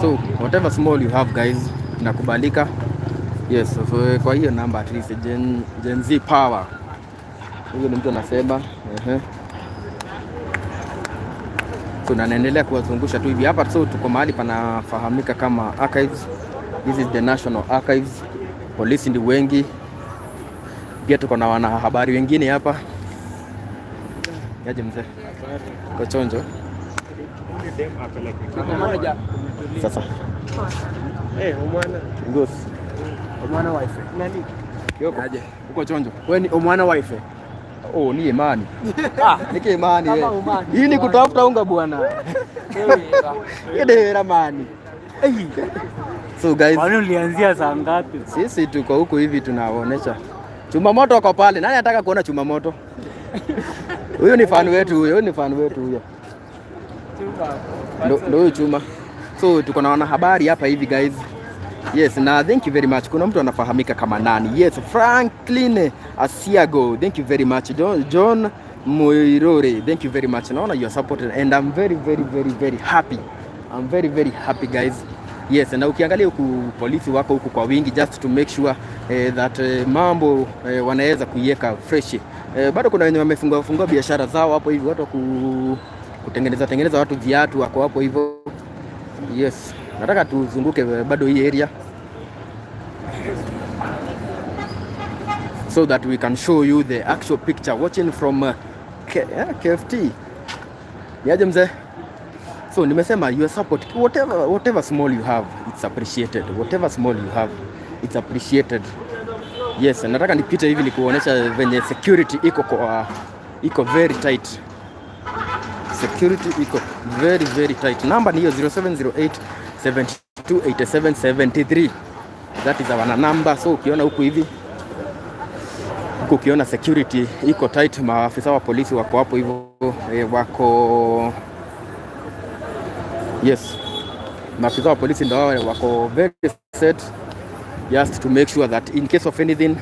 So whatever small you have guys, inakubalika. Yes, so, kwa hiyo namba at least Gen Z power. Huyo ni mtu anasema. So na naendelea kuwazungusha tu hivi hapa. So tuko mahali panafahamika kama archives. This is the National Archives. Polisi ndi wengi pia, tuko na wanahabari wengine hapa. Yaje mzee, uko chonjo sasa? Ngosi. Omwana wife. Nani? Yoko. Uko chonjo? Wewe ni omwana wife. Oh, ni imani. Niki imani wewe. Hii ni kutafuta unga bwana. Yedera mani. So guys, Kwani ulianzia saa ngapi? Sisi tuko huku hivi tunaonesha chuma moto wako pale. Nani anataka kuona chuma moto? Huyo ni fan wetu huyo, huyo ni fan wetu huyo. Ndo huyo chuma. So tuko na wanahabari hapa hivi guys. Yes, na thank you very much. Kuna mtu anafahamika kama nani? Yes, Franklin Asiago. Thank you very much. John Muirore. Thank you very much. Naona you are supported and I'm very very very very happy. I'm very very happy guys. Yes, na ukiangalia huku polisi wako huku kwa wingi just to make sure that mambo wanaweza kuiweka fresh. Bado kuna wenye wamefungua fungua biashara zao hapo hivi, watu kutengeneza tengeneza watu viatu wako hapo hivyo. Yes, nataka tuzunguke bado hii area so that we can show you the actual picture watching from KFT. Niaje mzee? So nimesema your support, whatever small you have, it's appreciated. Whatever small you have, it's appreciated. Yes, nataka nipite hivi nikuonesha venye security iko very tight. Security iko very very tight. Namba ni hiyo 0708 72 87 73. That is our number. So ukiona huku hivi, huku ukiona security iko tight, maafisa wa polisi wako hapo hivyo, wako, yes, maafisa wa polisi ndio wao wako very set just to make sure that in case of anything,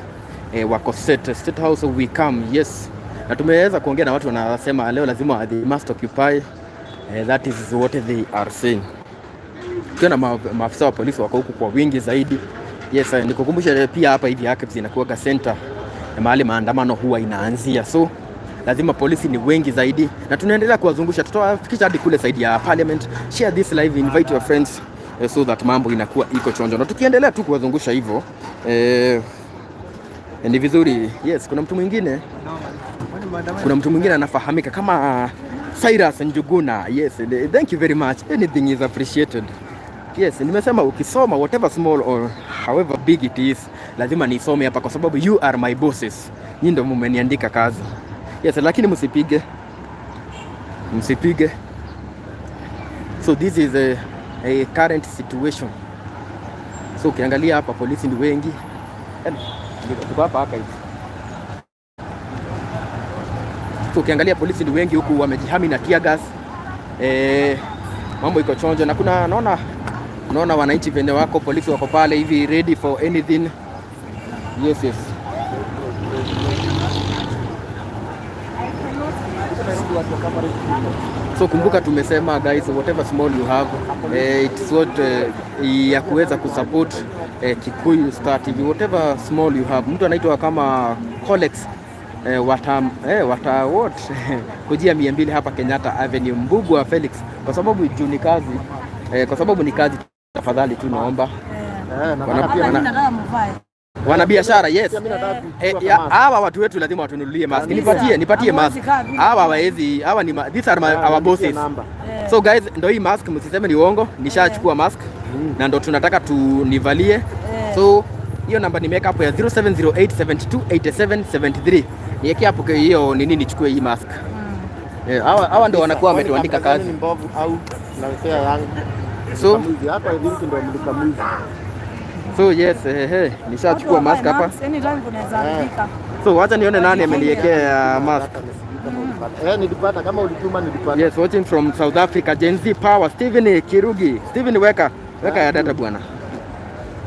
wako set. State House we come, yes. Na tumeweza kuongea na watu wanasema leo lazima they must occupy, that is what they are saying. Ukiona maafisa wa polisi wako huku kwa wingi zaidi. Yes, nikukumbusha pia hapa hivi archives inakuwa center ya mahali maandamano huwa inaanzia. So lazima polisi ni wengi zaidi na tunaendelea kuwazungusha, tutawafikisha hadi kule side ya parliament. Share this live, invite your friends, so that mambo inakuwa iko chonjo, na tukiendelea tu kuwazungusha hivyo, ni vizuri. Yes, kuna mtu mwingine anafahamika kama Cyrus Njuguna. Yes, thank you very much. Anything is appreciated. Yes, nimesema ukisoma whatever small or however big it is, lazima nisome hapa kwa sababu you are my bosses. Nyinyi ndio mmeniandika kazi. Yes, lakini msipige. Msipige. So this is a current situation. So ukiangalia hapa polisi ni wengi. Yaani, tuko hapa hapa hivi. So ukiangalia polisi ni wengi huku wamejihami na tear gas. Mambo iko chonjo na kuna naona wananchi venye wako, polisi wako pale hivi ready for anything. Yes. So kumbuka tumesema guys, whatever small you have, it's what ya kuweza kusupport Kikuyu Star TV, whatever small you have. Mtu anaitwa kama Colex wata what kujia 200 hapa Kenyatta Avenue, Mbugua Felix, kwa sababu juu ni kazi, kwa sababu ni kazi, tafadhali tu naomba wanabiashara, yes, hawa watu wetu lazima watununulie mask. Nipatie mask. Hawa hawawezi, hawa ni these are our bosses. So guys, ndo hii mask, msiseme ni uongo, nishachukua mask na ndo tunataka tunivalie. So hiyo namba nimeweka hapo ya 0708 72 87 73. Niweke hapo hiyo nini nichukue hii mask. Hawa ndio wanakuwa wametuandika Kwani kazi. Ni mbovu au nawekea yangu. So Mwizi hapa, I think ndio mlika mwizi. So yes, nishachukua mask hapa. Anytime kunaweza haribika. So wacha nione nani ameniwekea mask. Nilipata kama ulituma nilipata. Yes, watching from South Africa, Gen Z Power, Steven Kirugi. Steven, weka ya data bwana.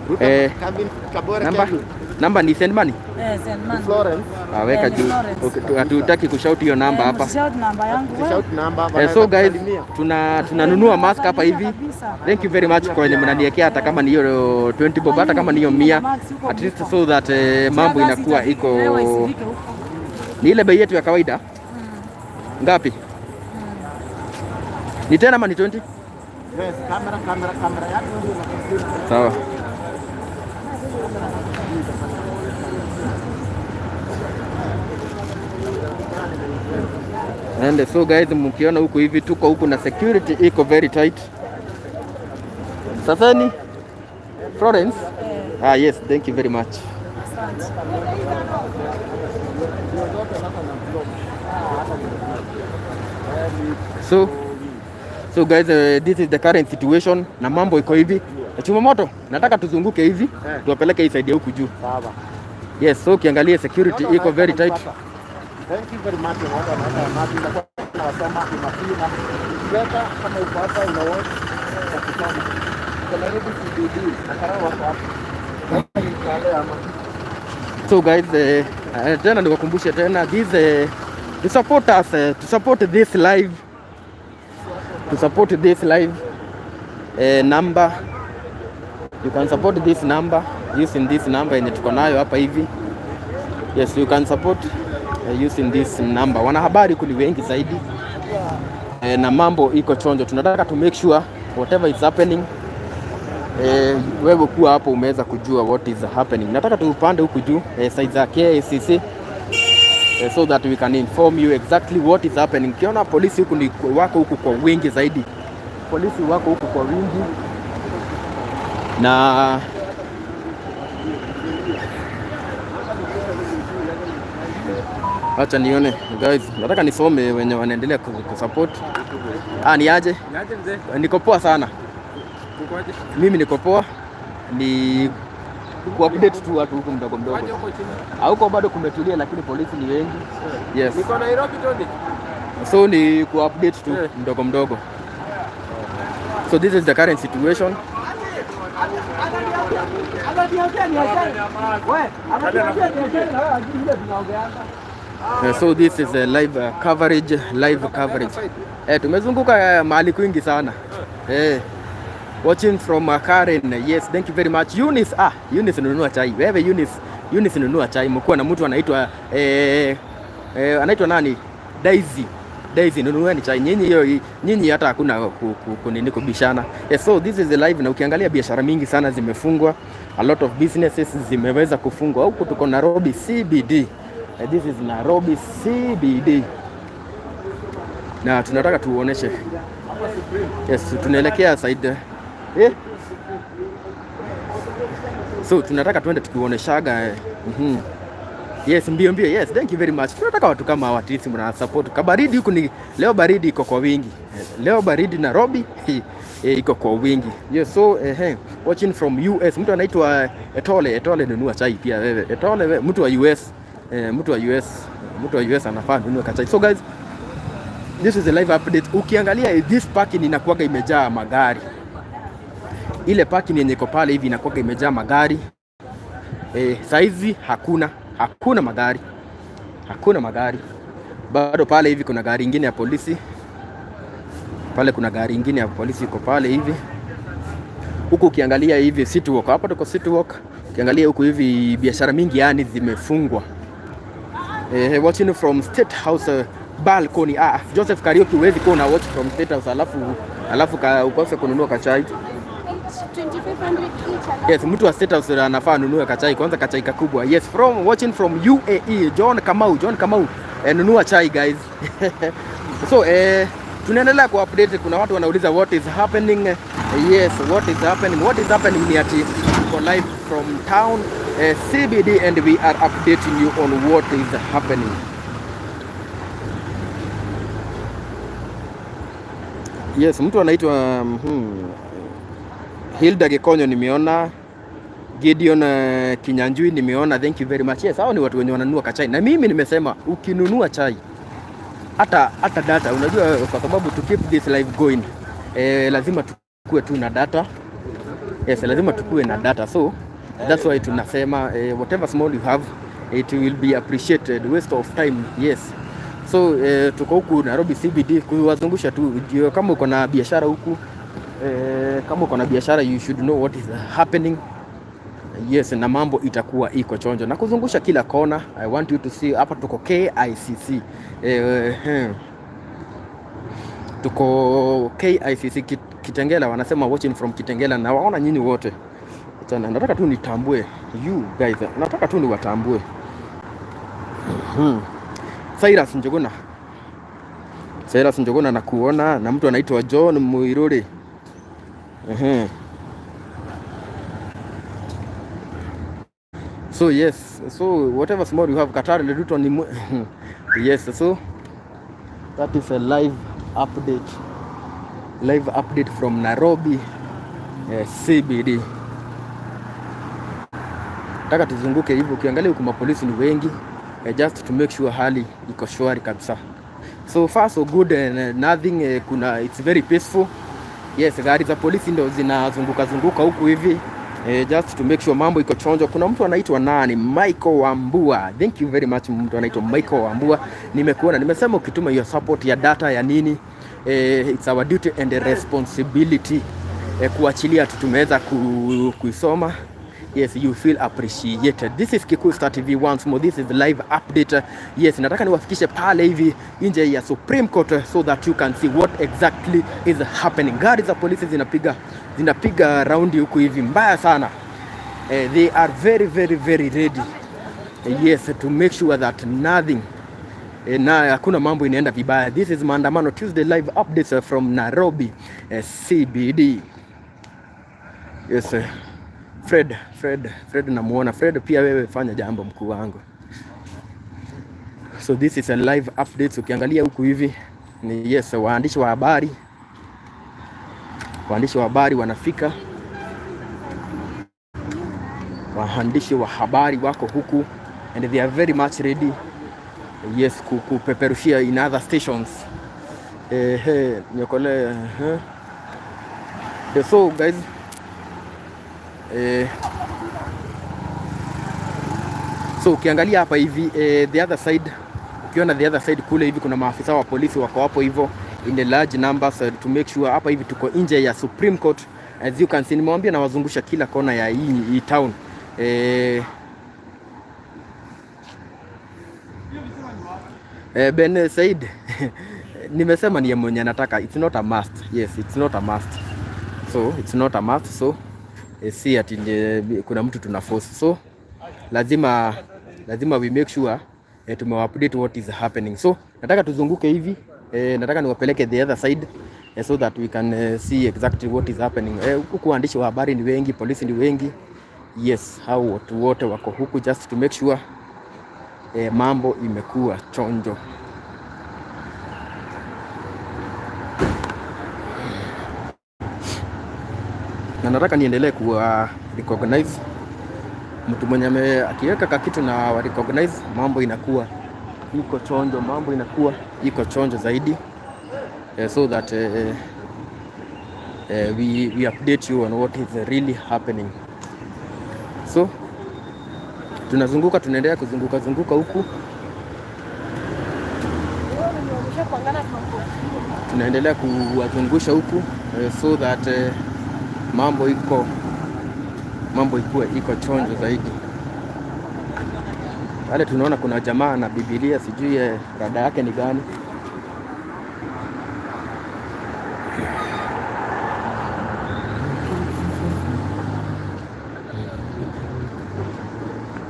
Ruto, Kevin Kabore Namba Kevin. namba ni send money. Send money. Florence. Ah, weka Ni juu. Florence. Okay, hatutaki kushout hiyo namba hapa. Msishout namba yangu. Shout number. So guys, kusalimia. tunanunua mask hapa hivi. Kabisa. Thank you very much kwa wenye mnaniwekea hata kama ni hiyo 20 bob, hata kama ni hiyo 100, at least so that mambo inakuwa iko Hewa isifike huko. ni ile bei yetu ya kawaida. Ngapi? Ni 10 ama ni 20? Yes, kamera yako ndio inakuwa. Sawa. And so guys, mkiona huku hivi tuko huku na security iko very tight. Sasa ni Florence? Ah, yes, thank you very much. So guys, this is the current situation na mambo iko hivi. Chuma moto, nataka tuzunguke hivi tuwapeleke hii side ya huku juu. Sawa. Yes, so ukiangalia security iko very tight. Thank you very much. Watu wanaenda maji nitakuwa nawasoma imafina. Ukiweka kama uko hapa una watch ya kusoma. Kwa Nairobi CBD, akara wako hapa. Kama ni kale ama So guys, tena nikukumbushe tena this to support us, to support this live, to support this live number, you can support this number using this number yenye tuko nayo hapa hivi. Yes, you can support using this number. Wanahabari huku ni wengi zaidi na mambo iko chonjo. Tunataka to make sure whatever is happening, wewe kuwa hapo umeweza kujua what is happening. Nataka tupande huku juu side za KICC so that we can inform you exactly what is happening. Ukiona polisi huku ni wako huku kwa wingi zaidi, polisi wako huku kwa wingi na acha nione guys, nataka nisome wenye wanaendelea kusupport. Ah, ni aje? Niaje mzee? Niko poa sana. Ukoaje? Mimi niko poa, ni kuupdate tu watu huku mdogo mdogo. Ukoaje huko chini? Huko bado kumetulia, lakini polisi ni wengi. Yes. Niko Nairobi Tony. So ni kuupdate tu mdogo mdogo. So this is the current situation. So this is a live coverage, live coverage. Tumezunguka mahali kwingi sana. Watching from Karen. Yes, thank you very much. Eunice, Eunice nunua chai. Wewe Eunice, Eunice nunua chai. Mkuwa na mtu anaitwa anaitwa nani? Daisy. Daisy nunueni chai. Nyinyi hiyo nyinyi hata hakuna kunini kubishana. Yes, so this is the live na ukiangalia biashara mingi sana zimefungwa. A lot of businesses zimeweza kufungwa. Huku tuko Nairobi CBD. This is Nairobi CBD. Na tunataka tuoneshe. Yes, tunaelekea side. So tunataka tuende tukionyeshaga. Yes, mbio mbio. Yes, thank you very much. Tunataka watu kama hawa at least mna support. Kabaridi huku ni leo, baridi iko kwa wingi. Leo baridi Nairobi iko kwa wingi. Yes, so watching from US. Mtu anaitwa Etole, Etole nunua chai pia wewe. Etole wewe, mtu wa US. Mtu wa US, mtu wa US anafaa nunua kachai. So guys, this is a live update. Ukiangalia this parking inakuwaga imejaa magari. Ile parking yenye iko pale hivi inakuwaga imejaa magari. Saizi hakuna magari. Hakuna magari. Bado pale hivi kuna gari ingine ya polisi. Pale kuna gari ingine ya polisi iko pale hivi. Huku ukiangalia hivi City Walk, hapa tuko City Walk. Ukiangalia huku hivi biashara mingi yani zimefungwa. Watching from State House balcony. Joseph Kariuki, huwezi kuwa una watch from State House alafu ukose kununua kachai. 2500 each. Yes, mtu wa State House anafaa anunue kachai kwanza, kachai kakubwa. Yes, from watching from UAE, John Kamau, John Kamau. Nunua chai guys. So tunaendelea ku update. Kuna watu wanauliza what is happening. Yes, what is happening? What is happening ni ati tuko live from town CBD and we are updating you on what is happening. Yes, mtu anaitwa Hilda Gikonyo nimeona, Gideon Kinyanjui nimeona, thank you very much. Yes, hao ni watu wenye wananunua kachai, na mimi nimesema ukinunua chai hata data, unajua kwa sababu to keep this live going, lazima tukue tu na data. Yes, lazima tukue na data, so that's why tunasema whatever small you have, it will be appreciated. Waste of time, yes. So tuko huku Nairobi CBD kuwazungusha tu. Ndio, kama uko na biashara huku, kama uko na biashara, you should know what is happening. Yes, na mambo itakuwa iko chonjo na kuzungusha kila kona. I want you to see, hapa tuko KICC, tuko KICC Kitengela, wanasema watching from Kitengela, na waona nyinyi wote. Achana, nataka tu nitambue you guys, nataka tu niwatambue. Cyrus Njuguna, Cyrus Njuguna nakuona, na mtu anaitwa John Muiruri. So yes, so whatever small you have, Qatar Leduto ni yes, so that is a live update. Live update from Nairobi CBD. Nataka tuzunguke hivyo, ukiangalia huku mapolisi ni wengi, just to make sure hali iko shwari kabisa. So far so good and nothing, kuna, it's very peaceful. Yes, gari za polisi ndo zinazunguka zunguka huku hivi, just to make sure mambo iko chonjo. Kuna mtu anaitwa nani? Michael Wambua. Thank you very much, mtu anaitwa Michael Wambua. Nimekuona, nimesema ukituma hiyo support ya data ya nini, it's our duty and responsibility kuachilia tu tumeweza kuisoma. Yes, you feel appreciated. This is Kikuyu Star TV once more. This is the live update. Yes, nataka niwafikishe pale hivi nje ya Supreme Court so that you can see what exactly is happening. Gari za polisi zinapiga raundi huku hivi mbaya sana. They are very very very ready. Yes, to make sure that nothing, na hakuna mambo inaenda vibaya. This is Maandamano Tuesday live updates from Nairobi CBD. Yes, Fred, Fred, Fred namuona. Fred, pia wewe fanya jambo, mkuu wangu. So this is a live update. Ukiangalia huku hivi ni, yes, waandishi wa habari wanafika, waandishi wa habari wako huku and they are very much ready, yes, kupeperushia in other stations. Nyokole, So guys, so ukiangalia hapa hivi, the other side, ukiona the other side kule hivi kuna maafisa wa polisi wako hapo hivyo in the large numbers to make sure. Hapa hivi tuko nje ya Supreme Court, as you can see, nimewambia nawazungusha kila kona ya hii town. Ben Said, nimesema ni mwenye anataka, it's not a must. Yes, it's not a must. So it's not a must, so si ati kuna mtu tuna force. So lazima we make sure tumewa update what is happening. So nataka tuzunguke hivi, nataka niwapeleke the other side so that we can see exactly what is happening. Huku waandishi wa habari ni wengi, polisi ni wengi. Yes, hao watu wote wako huku just to make sure mambo imekuwa chonjo. Na nataka niendelee kuwa recognize mtu mwenye akiweka kakitu na wa recognize, mambo inakuwa iko chonjo, mambo inakuwa iko chonjo zaidi, so that we update you on what is really happening. So tunazunguka, tunaendelea kuzunguka zunguka huku, tunaendelea kuwazungusha huku, so that mambo ikuwe iko chonjo zaidi. Pale tunaona kuna jamaa na Biblia, sijui rada yake ni gani.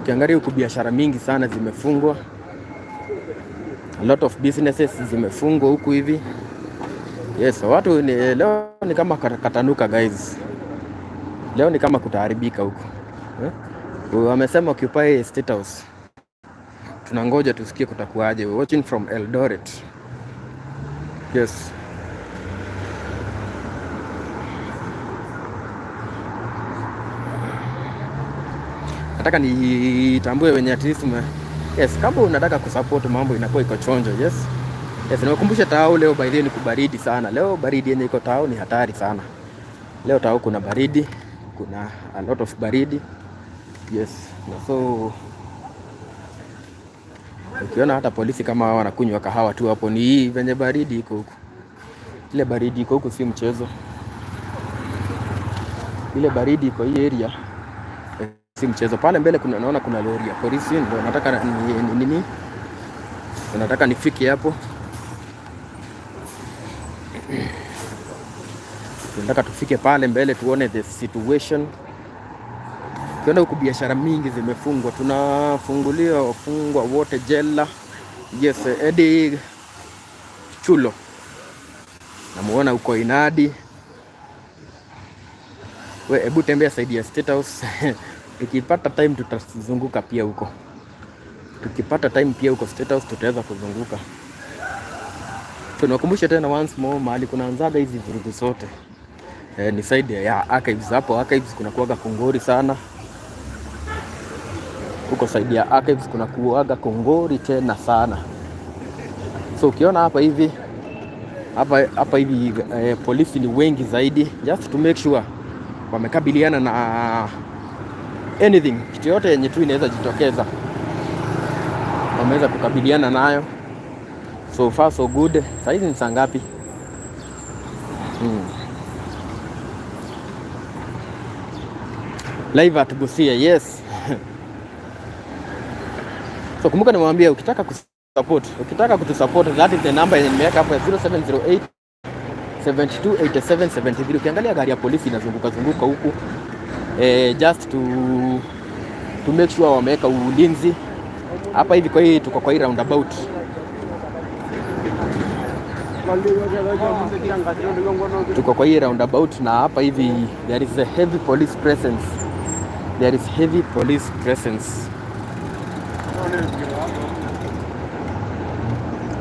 Ukiangalia huku biashara mingi sana zimefungwa, a lot of businesses zimefungwa huku hivi. Yes, watu ni, leo ni kama katanuka, guys. Leo ni kama kutaharibika huku, eh? Wamesema occupy State House. Tunangoja tusikie kutakuwaje. We're watching from Eldoret. Yes. Nataka nitambue wenye at least yes, kama unataka kusupport mambo inakuwa iko chonjo. Yes, niwakumbushe tao leo, by the way, ni kubaridi sana. Leo baridi yenye iko tao ni hatari sana. Leo tao kuna baridi, kuna a lot of baridi. Yes, na so ukiona hata polisi kama hao wanakunywa kahawa tu hapo, ni hii venye baridi iko huku. Ile baridi iko huku si mchezo. Ile baridi iko hii area si mchezo. Pale mbele kuna naona kuna lori ya polisi, ndio nataka nini, nataka nifike hapo. Tunataka tufike pale mbele tuone the situation. Ukiona huku biashara mingi zimefungwa, tunafungulia wafungwa wote jela. Yes, Eddie Chulo namuona huko Inadi. We, hebu tembea side ya State House. Tukipata time tutazunguka pia huko, tukipata time pia huko State House tutaweza kuzunguka. Tunakumbusha tena once more, mahali kunaanzaga hizi vurugu zote ni side ya Archives. Hapo Archives kuna kuwaga kungori sana huko side ya Archives, kuna kuwaga kungori tena sana. So ukiona hapa hivi hapa hivi polisi ni wengi zaidi, just to make sure wamekabiliana na anything, kitu yote yenye tu inaweza jitokeza wameweza kukabiliana nayo. So far so good. Saizi ni saa ngapi? Live at Busia, yes. So kumbuka nimewambia ukitaka kusupport, ukitaka kutusupport, that is the number yenye nimeweka hapo ya 0708 72 87 73. Ukiangalia gari ya polisi inazunguka zunguka huku just to make sure wameweka ulinzi hapa hivi. Kwa hii tuko kwa hii roundabout, tuko kwa hii roundabout na hapa hivi there is a heavy police presence, there is heavy police presence,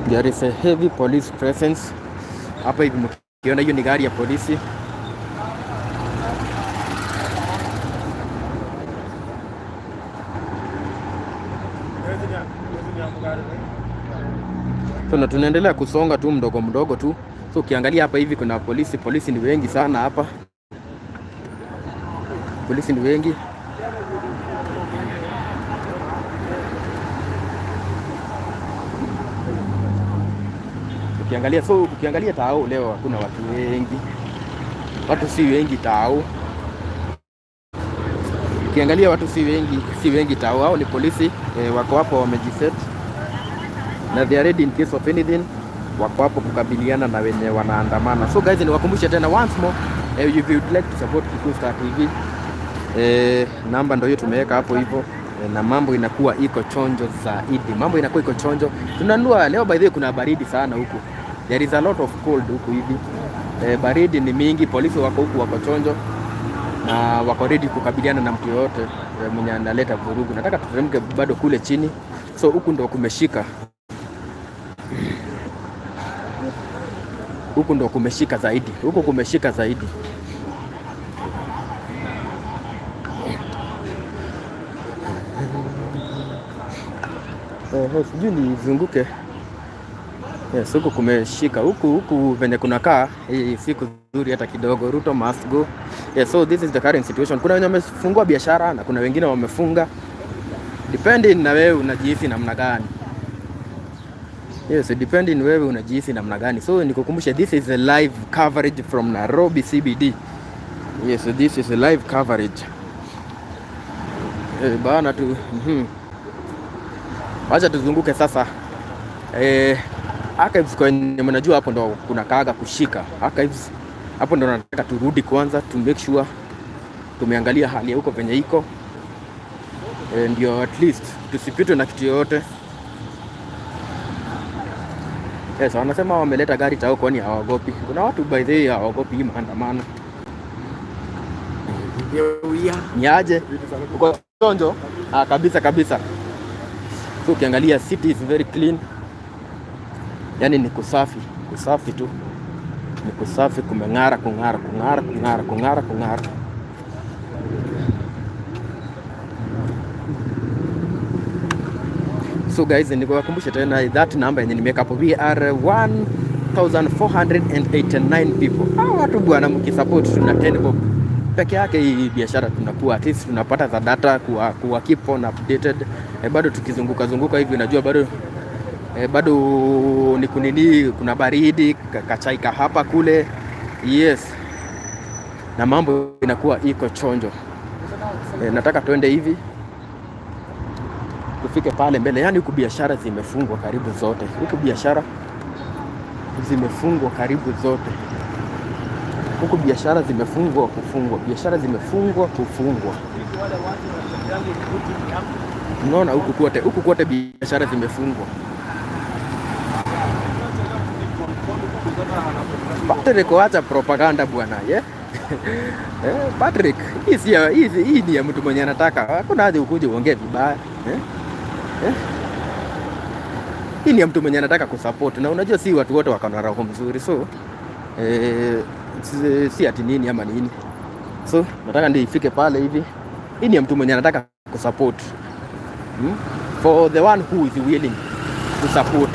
there is a heavy police presence hapa hivi. Mkiona hiyo ni gari ya polisi. So, na tunaendelea kusonga tu mdogo mdogo tu. So ukiangalia hapa hivi kuna polisi, polisi ni wengi sana hapa, polisi ni wengi. Ukiangalia, so ukiangalia tao leo hakuna watu wengi, watu si wengi tao. Ukiangalia watu si wengi, si wengi tao. Hao ni polisi wako hapo wamejiset na they are ready in case of anything, wako hapo kukabiliana na wenye wanaandamana. So guys, niwakumbushe tena once more, if you would like to support Kikuyu Star TV, namba ndio hiyo tumeweka hapo hivyo, na mambo inakuwa iko chonjo zaidi, mambo inakuwa iko chonjo. Tunanua leo, by the way, kuna baridi sana huku, there is a lot of cold huku hivi, baridi ni mingi, polisi wako huku, wako chonjo na wako ready kukabiliana na mtu yoyote mwenye analeta vurugu. Nataka tuteremke bado kule chini, so huku ndo kumeshika, huku ndo kumeshika zaidi, huku kumeshika zaidi. Sijui nizunguke. Yes, huku kumeshika huku venye kunakaa, hii si kuzuri hata kidogo. Ruto must go. Yes, so this is the current situation. Kuna wenye wamefungua biashara na kuna wengine wamefunga, depending na wewe unajihisi namna gani. Yes, depending wewe unajihisi namna gani. So nikukumbushe, this is a live coverage from Nairobi CBD. Yes, this is a live coverage. Bana tu. Wacha tuzunguke sasa. Archives kwenye mnajua hapo ndo kuna kaaga kushika. Archives hapo ndo nataka turudi kwanza to make sure tumeangalia hali ya huko venye iko. Ndio at least tusipitwe na kitu yoyote. Yes, wanasema wameleta gari tao kwani hawaogopi. Kuna watu by the way hawaogopi hii maandamano. Ni aje? Uko chonjo? Ah, kabisa kabisa. So ukiangalia city is very clean. Yaani ni kusafi, kusafi tu. Ni kusafi, kumeng'ara, kung'ara, kung'ara, kung'ara, kung'ara, kung'ara. So guys, nikuwakumbushe tena that number yenye nimeweka hapo, we are 1489 people. Hao watu bwana, mkisupport tuna 10 bob peke yake hii biashara tunakuwa at least tunapata za data kuwa keep on updated. Bado tukizunguka zunguka hivi, unajua bado bado ni kunini, kuna baridi kachaika hapa kule, yes, na mambo inakuwa iko chonjo. Nataka tuende hivi tufike pale mbele, yaani huku biashara zimefungwa karibu zote, huku biashara zimefungwa karibu zote, huku biashara zimefungwa kufungwa, biashara zimefungwa kufungwa. Unaona huku kote biashara zimefungwa. Patrick, wacha propaganda bwana, yeah? Patrick, hii ni ya mtu mwenye anataka. Hakuna haja ukuje uongee vibaya. Eh? Eh? Hii ni ya mtu mwenye anataka kusupport, na unajua si watu wote wako na roho mzuri, so si ati nini ama nini. So nataka ndio ifike pale hivi. Hii ni ya mtu mwenye anataka kusupport. For the one who is willing to support.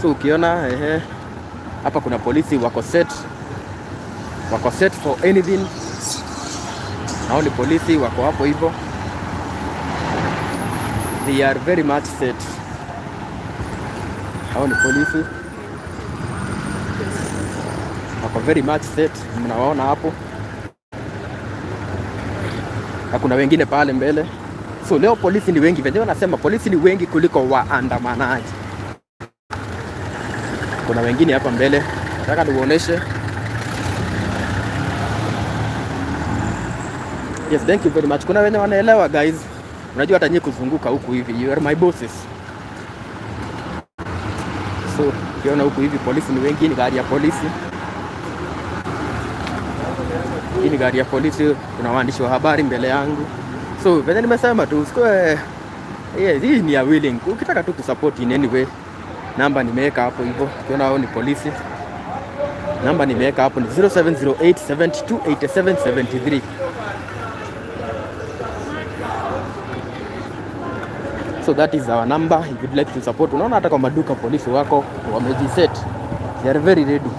So ukiona hapa kuna polisi wako set, wako set for anything. Hao ni polisi wako hapo hivyo, they are very much set. Hao ni polisi wako very much set, mnawaona hapo, na kuna wengine pale mbele. So leo polisi ni wengi, venyewe wanasema polisi ni wengi kuliko waandamanaji. Kuna wengine hapa mbele, nataka niuoneshe. Yes, thank you very much. Kuna wenye wanaelewa guys. Unajua hata nyinyi kuzunguka huku hivi, you are my bosses. So ukiona huku hivi polisi ni wengi, ni gari ya polisi. Hii ni gari ya polisi, kuna waandishi wa habari mbele yangu. So venye nimesema tu usikue, yes, hii ni ya willing. Ukitaka tu kusupport in any way, namba nimeweka hapo hivyo. Ukiona hao ni polisi, namba nimeweka hapo ni 0708 72 87 73. So that is our number if you'd like to support. Unaona hata kwa maduka polisi wako wamejiset, they are very ready.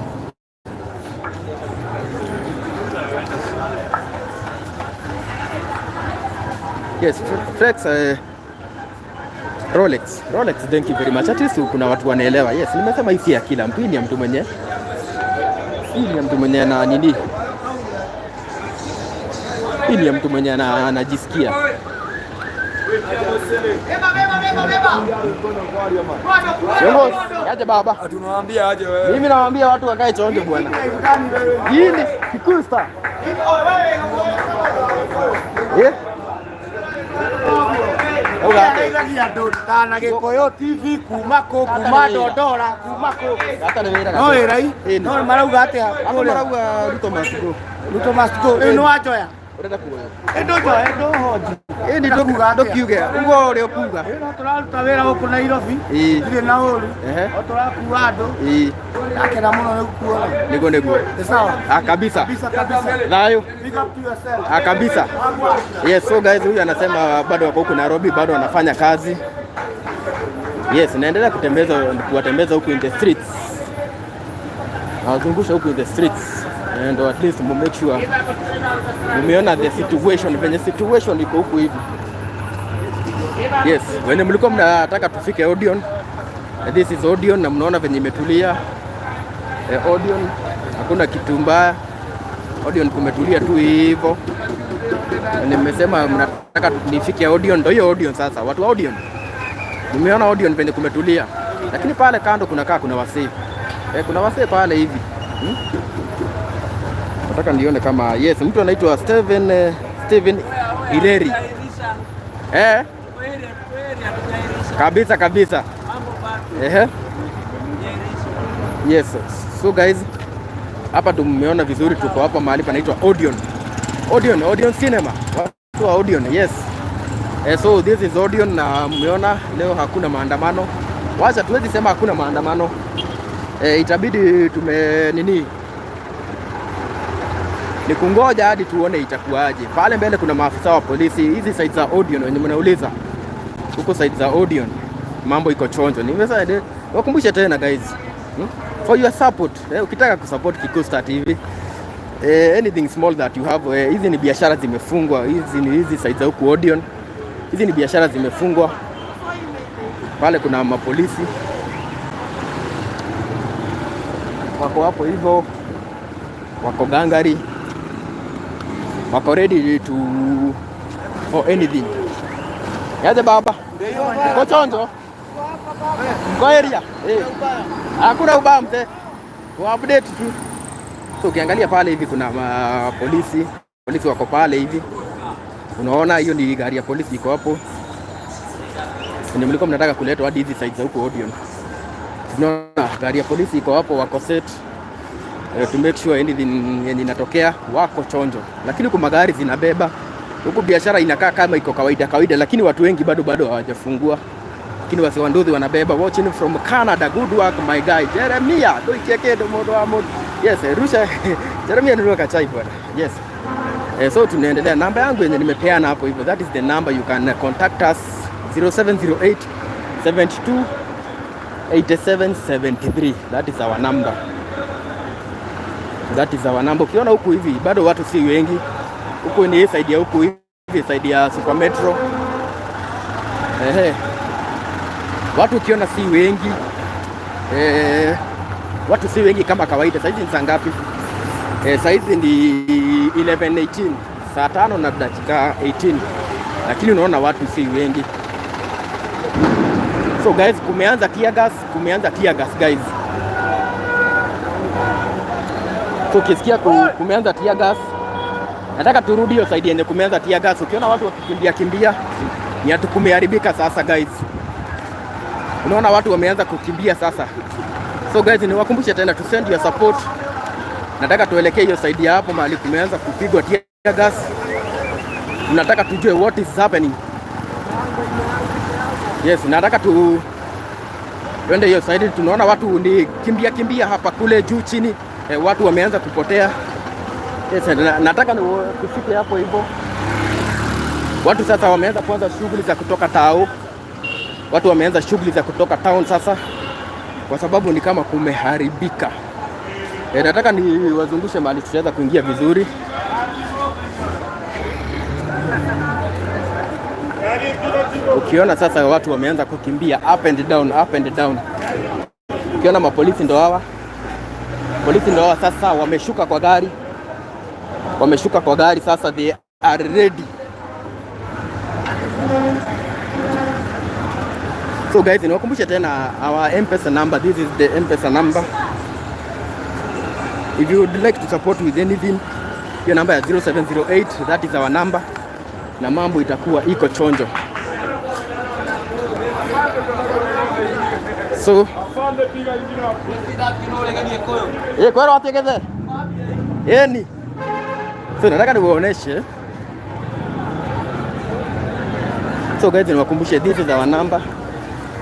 Yes, Flex, Rolex, thank you very much. At least kuna watu wanaelewa. Yes, nimesema hii si ya kila mtu, hii ni ya mtu mwenye, hii ni ya mtu mwenye na nini, hii ni ya mtu mwenye anajisikia. Kiongozi, aje baba. Tunawaambia aje wewe. Mimi nawaambia watu wakae chonjo bwana. Hii ni Kikusta. Eh? Na Gikuyu TV kuma kũ kuma Dandora kuma kũ no wĩra i no marauga atĩa Hapo marauga Ruto must go. Ruto must go. Rĩu nĩ wanjoya. Ũrenda kuoya. Ĩndũ njoe Ĩni ndũkiuge ugo ũrĩa ũkuga. No tũraruta wĩra gũkũ Nairobi. Ĩĩ. Ndirĩ na ũru. Ehe. O tũrakua andũ. Ĩĩ. Ndakena mũno nĩ gũkuona. Nĩguo nĩguo. Nĩ sawa. Ah, kabisa. Kabisa kabisa. Thayo. Big up to yourself. Ah, kabisa. Yes, so guys, huyu anasema bado wako huku Nairobi, bado wanafanya kazi. Yes, naendelea kuwatembeza huku in the streets. Nawazungusha huku in the streets. And at least mu make sure mumeona the situation, venye situation iko huku hivi. Yes, wenye mlikuwa mnataka tufike Odeon. This is Odeon na mnaona venye imetulia. Odeon hakuna kitu mbaya. Odeon kumetulia tu hivyo. Nimesema mnataka nifike Odeon, ndio hiyo Odeon sasa. Watu wa Odeon. Nimeona Odeon penye kumetulia. Lakini pale kando kunakaa kuna wasee. Kuna wasee pale hivi. Nataka nione kama yes, mtu anaitwa Steven Ileri. Kabisa kabisa. Yes. So guys, hapa tumeona vizuri, tuko hapa mahali panaitwa Odeon. Odeon, Odeon Cinema. Watu wa Odeon, yes. So this is Odeon na mmeona leo hakuna maandamano. Wacha tuwezi sema hakuna maandamano. Itabidi tume nini? Ni kungoja hadi tuone itakuwaje. Pale mbele kuna maafisa wa polisi. Hizi side za Odeon wenye mnauliza. Huko side za Odeon. Mambo iko chonjo. Nimesema wakumbushe tena guys. For your support. Ukitaka kusupport Kikuyu Star TV, anything small that you have, hizi ni biashara zimefungwa, hizi ni hizi side za huku Odeon. Hizi ni biashara zimefungwa. Pale kuna mapolisi wako hapo hivyo, wako gangari, wako ready to for anything. Yaje baba, uko chonjo? Mko area? Hakuna ubaya mzee, update tu. So ukiangalia pale hivi kuna polisi, polisi wako pale hivi, unaona hiyo ni gari ya polisi iko hapo. Ndio mlikuwa mnataka kuletwa hadi hizi side za huko Odeon. Tunaona gari ya polisi iko hapo, wako set to make sure anything yenye inatokea wako chonjo, lakini huku magari zinabeba huku, biashara inakaa kama iko kawaida kawaida, lakini watu wengi bado hawajafungua, lakini wasi wa nduthi wanabeba. Watching from Canada, good work my guy Jeremia doicheke domodo amo. Yes, rusha Jeremia nunua kachai bwana. Yes. So tunaendelea, namba yangu yenye nimepeana hapo hivyo, that is the number you can contact us, 0708 72 87 73. That is our number. That is our number. Ukiona huku hivi bado watu si wengi. Huku ni side ya huku hivi, side ya Super Metro. Ehe. Watu ukiona si wengi. Watu si wengi kama kawaida. Saizi ni saa ngapi? Saizi ni 11:18. Saa 5 na dakika 18. Lakini unaona watu si wengi. So guys, kumeanza tear gas, kumeanza tear gas guys. So ukisikia kumeanza tear gas, nataka turudi hiyo side yenye kumeanza tear gas. Ukiona watu wakikimbia kimbia, ni atu kumeharibika sasa guys. Unaona watu wameanza kukimbia sasa. So guys, niwakumbushe tena to send your support. Nataka tuelekee hiyo side ya hapo mahali kumeanza kupigwa tear gas. Nataka tujue what is happening. Yes, nataka tuende hiyo side. Tunaona watu ni kimbia kimbia hapa kule juu chini. Watu wameanza kupotea. Yes, nataka tufike hapo hivyo. Watu sasa wameanza kuanza shughuli za kutoka tao. Watu wameanza shughuli za kutoka town sasa, kwa sababu ni kama kumeharibika. Nataka niwazungushe mahali tutaweza kuingia vizuri. Ukiona sasa watu wameanza kukimbia up and down, up and down. Ukiona mapolisi ndo hawa. Polisi ndo hawa sasa wameshuka kwa gari. Wameshuka kwa gari sasa, they are ready. So guys, niwakumbushe tena our M-Pesa number. This is the M-Pesa number. If you would like to support with anything, hiyo namba ya 0708, that is our number. Na mambo itakuwa iko chonjo. So kwero wategeze. Ni. So nataka niwaoneshe. So guys, niwakumbushe this is our number.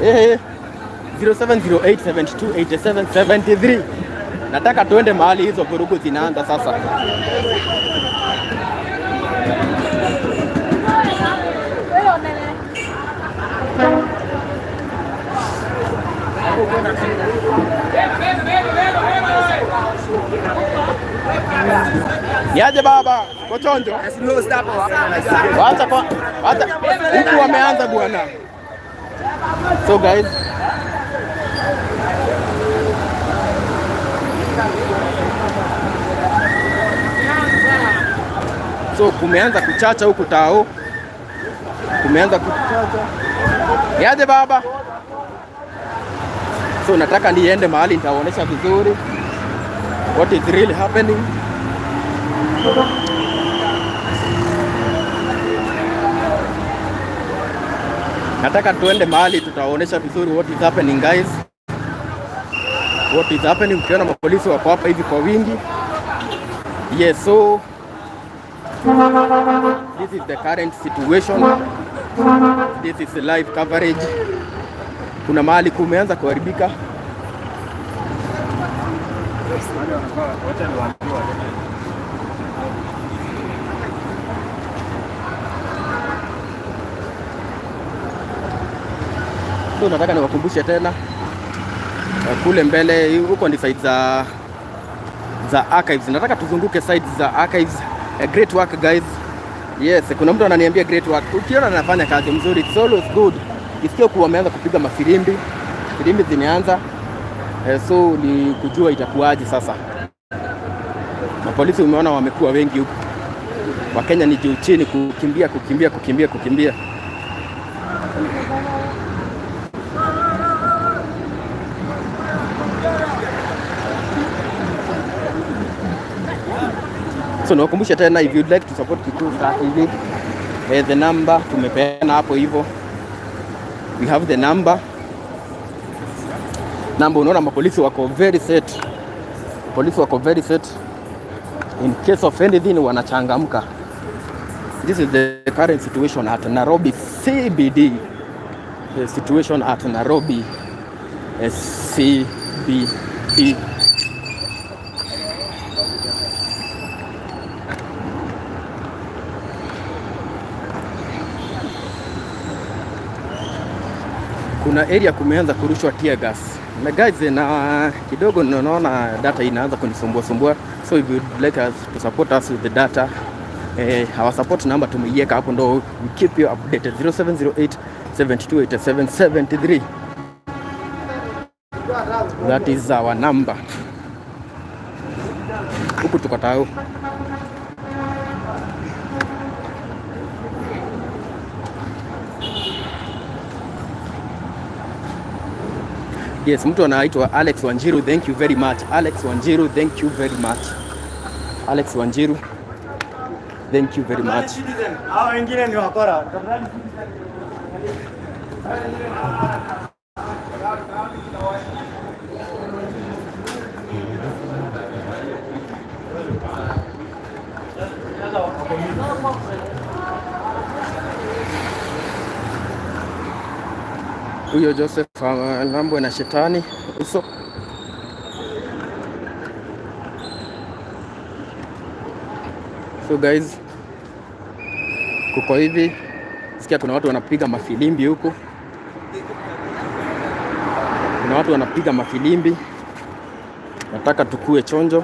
0708 72 87 73. Nataka tuende mahali hizo vurugu zinaanza sasa. Niaje baba, kochonjo. Wacha kwa wacha huku wameanza bwana. So guys, so kumeanza kuchacha huku tao. Kumeanza kuchacha. Niaje baba? So nataka niende mahali nitaonesha vizuri what is really happening. Nataka tuende mahali tutaonesha vizuri what is happening guys. What is happening? Ukiona mapolisi wako hapa hivi kwa wingi. Yes, so this is the current situation. This is the live coverage. Kuna mahali kumeanza kuharibika. So nataka niwakumbushe tena kule mbele huko ni side za archives. Nataka tuzunguke sides za archives. Great work, guys. Yes, kuna mtu ananiambia great work. Ukiona anafanya kazi mzuri, it's always good. Isikia kuwa wameanza kupiga mafirimbi, firimbi zimeanza. So ni kujua itakuwaje sasa. Na polisi umeona wamekuwa wengi huku. Wakenya ni juu chini kukimbia, kukimbia, kukimbia, kukimbia. So niwakumbushe tena, if you'd like to support Kikuyu Star TV, the number tumepeana hapo hivyo. We have the number. Number, unaona mapolisi wako very set. Polisi wako very set. In case of anything wanachangamka. This is the current situation at Nairobi CBD. The situation at Nairobi CBD. Kuna area kumeanza kurushwa tear gas na guys, na kidogo naona data inaanza kunisumbua sumbua, so if you'd like us to support us with the data, our support number tumeiweka hapo ndo we keep you updated, 0708 7287 73, that is our number. Huku tuko tao. Yes, mtu anaitwa Alex Wanjiru, thank you very much. Alex Wanjiru, thank you very much. Alex Wanjiru, thank you very much. Hao wengine ni wakora. Huyo Joseph alambwe na shetani uso. So guys, kuko hivi, sikia kuna watu wanapiga mafilimbi huku, kuna watu wanapiga mafilimbi. Nataka tukue chonjo.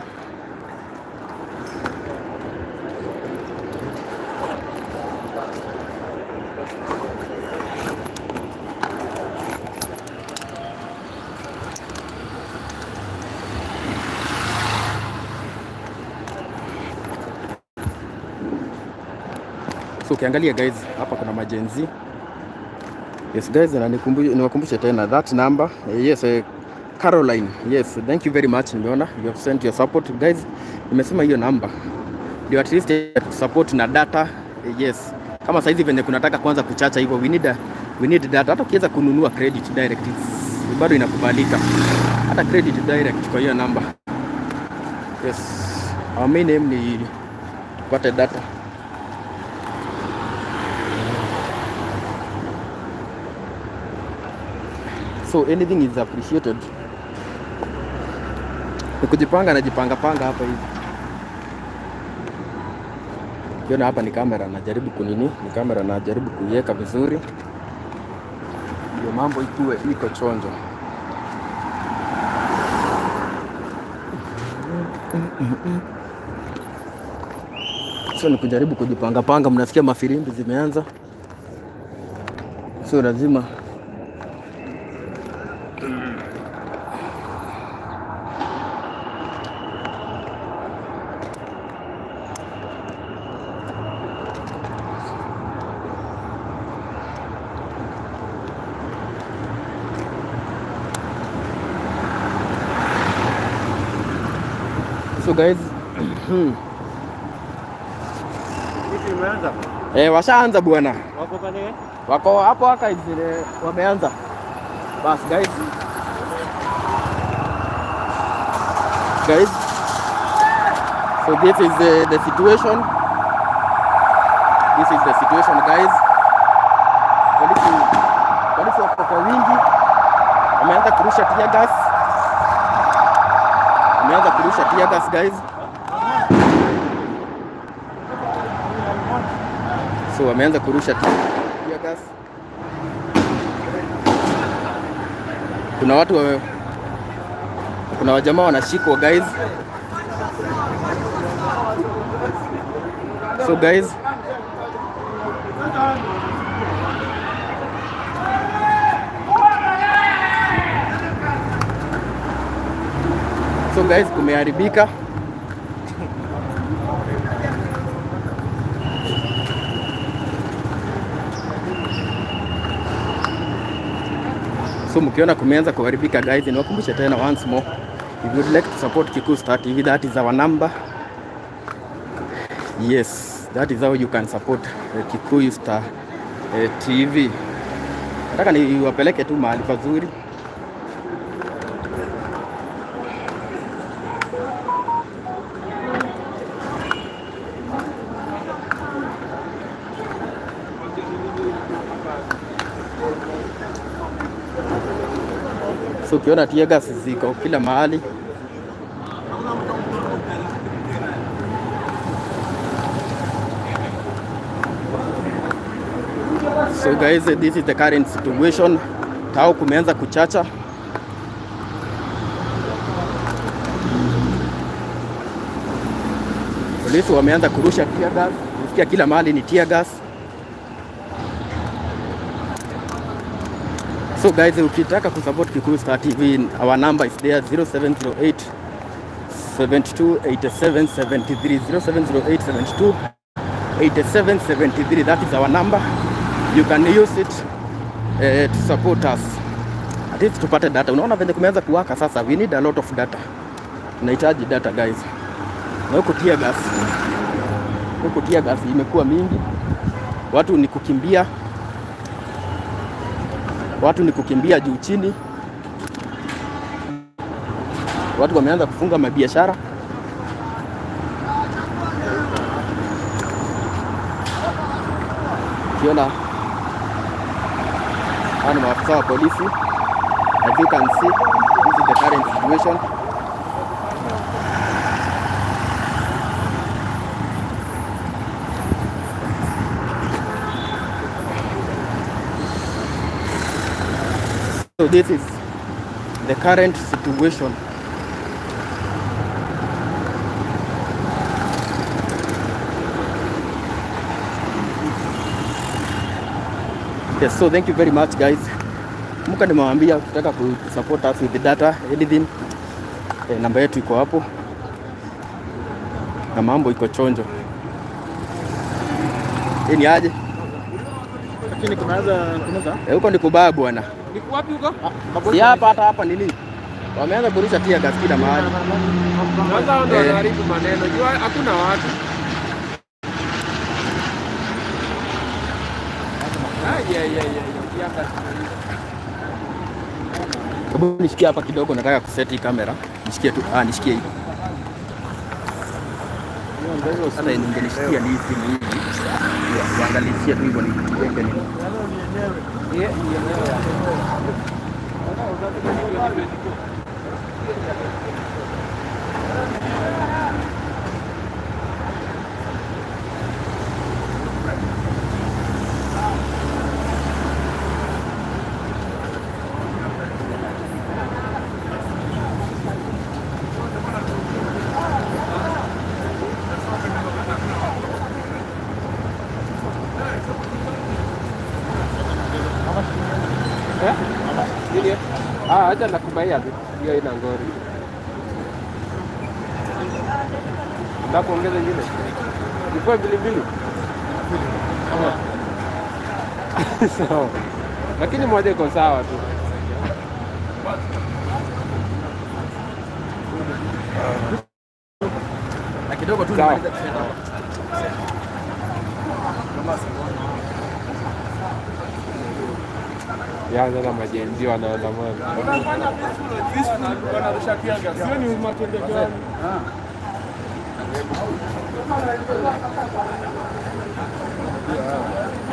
So ukiangalia guys, hapa kuna ma-Gen Z. Yes guys, na niwakumbushe tena that number. Yes, Caroline. Yes, thank you very much. Nimeona you have sent your support guys. Nimesema hiyo number ndio at least support na data. Yes. Kama saizi venye kunataka kwanza kuchacha hivyo, we need data. Hata ukiweza kununua credit direct, bado inakubalika. Hata credit direct kwa hiyo number. Yes. Our main aim ni tupate data. So anything is appreciated. Ni kujipanga na jipanga panga hapa hivi. Ukiona hapa ni kamera najaribu kunini, ni kamera najaribu kuiweka vizuri. Ndio mambo ikue iko chonjo. So ni kujaribu kujipanga panga, mnasikia mafirimbi zimeanza. So lazima. So guys, Imeanza. Washaanza bwana. Wako pale? Wako hapo archives ile wameanza. Bas guys. Guys. So this is the situation. This is the situation guys. Polisi wako kwa wingi. Wameanza kurusha tear gas. Wameanza kurusha tear gas guys. So wameanza kurusha tear gas. Kuna watu kuna wajamaa wanashikwa, guys. So guys, so guys, kumeharibika. So mkiona kumeanza kuharibika, guys, niwakumbushe tena once more, if you would like to support Kikuyu Star TV, that is our number. Yes, that is how you can support Kikuyu Star TV. Nataka niwapeleke tu mahali pazuri. So ukiona tear gas ziko kila mahali. So guys, this is the current situation. Tao kumeanza kuchacha. Polisi wameanza kurusha tear gas. Nasikia kila mahali ni tear gas. So guys, ukitaka kusupport Kikuyu Star TV, our number is there, 0708 72 87 73, 0708 72 87 73. That is our number. You can use it to support us. At least tupate data. Unaona venye kumeanza kuwaka sasa, we need a lot of data. Tunahitaji data, guys. Na huku tear gas. Huku tear gas imekuwa mingi. Watu ni kukimbia. Watu ni kukimbia juu chini. Watu wameanza kufunga mabiashara. Ukiona hawa ni maafisa wa polisi. As you can see, this is the current situation. So this is the current situation. Yes, so thank you very much, guys. Muka nimewaambia ukitaka ku support us with the data anything, namba yetu iko hapo na mambo iko chonjo. Hii ni aje? Lakini kunaanza kunaanza. Huko ni kubaya, bwana. Ni wapi huko? Si hapa, hata hapa nini? Wameanza kurusha tear gas kila mahali. Sasa hao ndio Eh. wanaharibu maneno. Jua hakuna watu. Ai ai ai ai. Tear gas. Hebu nishikie hapa kidogo, nataka kuseti hii kamera. Nishikie tu, ah, nishikie hivi. Hata ningenishikia ni simu hivi. Uangalishie tu hivyo niweke nini. Yenyewe. Eh? Nini? Ah, acha nakubaia tu. Hiyo ina ngori. Nataka kuongeza ingine. Ilikuwa mbili mbili. Sawa. Lakini moja iko sawa tu. Na kidogo tu Sawa. nimalize kusema hapa. Ya sasa ma-Gen Z wanaandamana. Wanarusha tear gas. Sio ni matendo gani?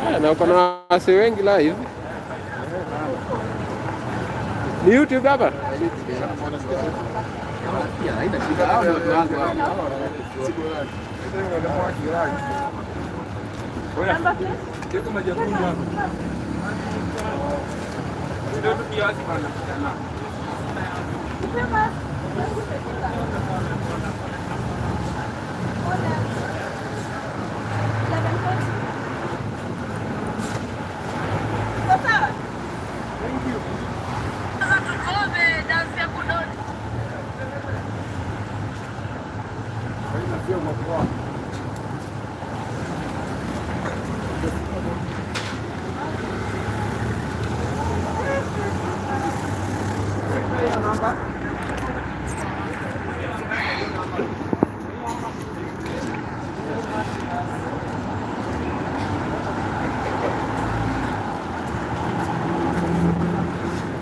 Ah, na uko na wase wengi live. Ni YouTube hapa? Haina shida. Hao ni watu wangu hao. Number, please. Keko maji ya kunywa hapo. Ndio tu kiasi bana.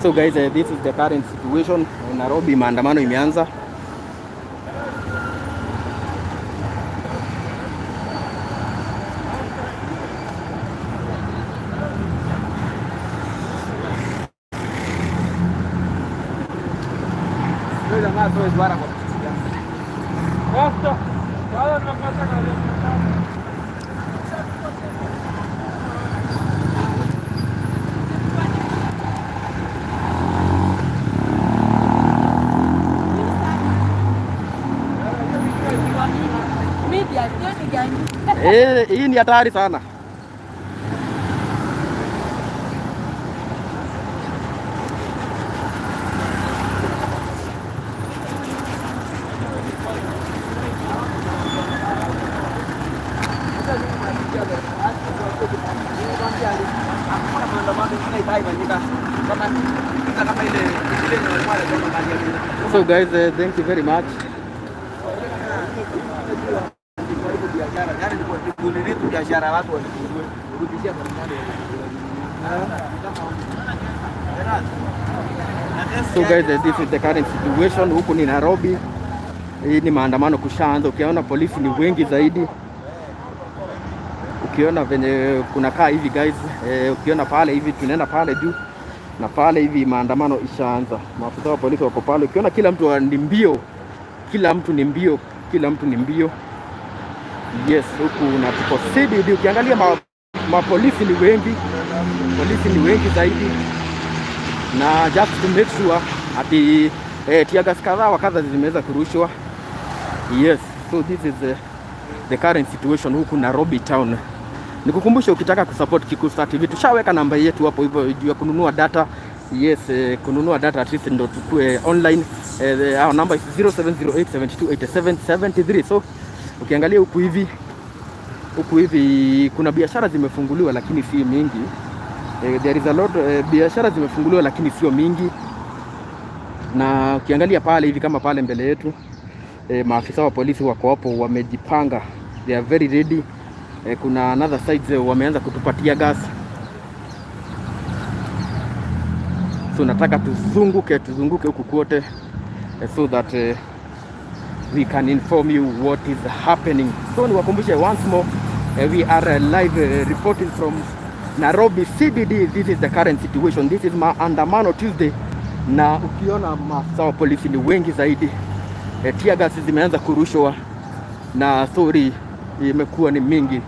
So guys, this is the current situation in Nairobi. Maandamano imeanza. Media, hiyo ni gani? Eh, hii ni hatari sana. So guys, thank you very much. So guys, this is the current situation huku ni Nairobi. Hii ni maandamano kushaanza. Ukiona polisi ni wengi zaidi, ukiona venye kunakaa hivi guys, ukiona pale hivi tunaenda pale juu na pale hivi maandamano ishaanza. Maafisa wa polisi wako pale, ukiona kila mtu ni mbio, kila mtu ni mbio, kila mtu ni mbio. Yes, huku na tuko CBD. Ukiangalia mapolisi ni wengi, polisi ni wengi zaidi, na just to make sure ati tear gas kadhaa wa kadha zimeweza kurushwa. Yes, so this is the current situation huku Nairobi town. Nikukumbushe, ukitaka kusupport Kikuyu Star TV, tushaweka namba yetu hapo hivyo juu ya kununua data. Yes, kununua data at least ndo tukue online. Our number is 0708728773. So ukiangalia huku hivi kuna biashara zimefunguliwa lakini si mingi. There is a lot, biashara zimefunguliwa lakini sio mingi, na ukiangalia pale hivi kama pale mbele yetu, maafisa wa polisi wako hapo wamejipanga, they are very ready. Kuna another sides, wameanza kutupa tear gas, so nataka tuzunguke huku kote, so that we can inform you what is happening. So niwakumbushe once more, we are live reporting from Nairobi CBD. This is the current situation. This is Maandamano Tuesday, na ukiona maafisa wa polisi ni wengi zaidi. Tear gas zimeanza kurushwa na story imekuwa ni mingi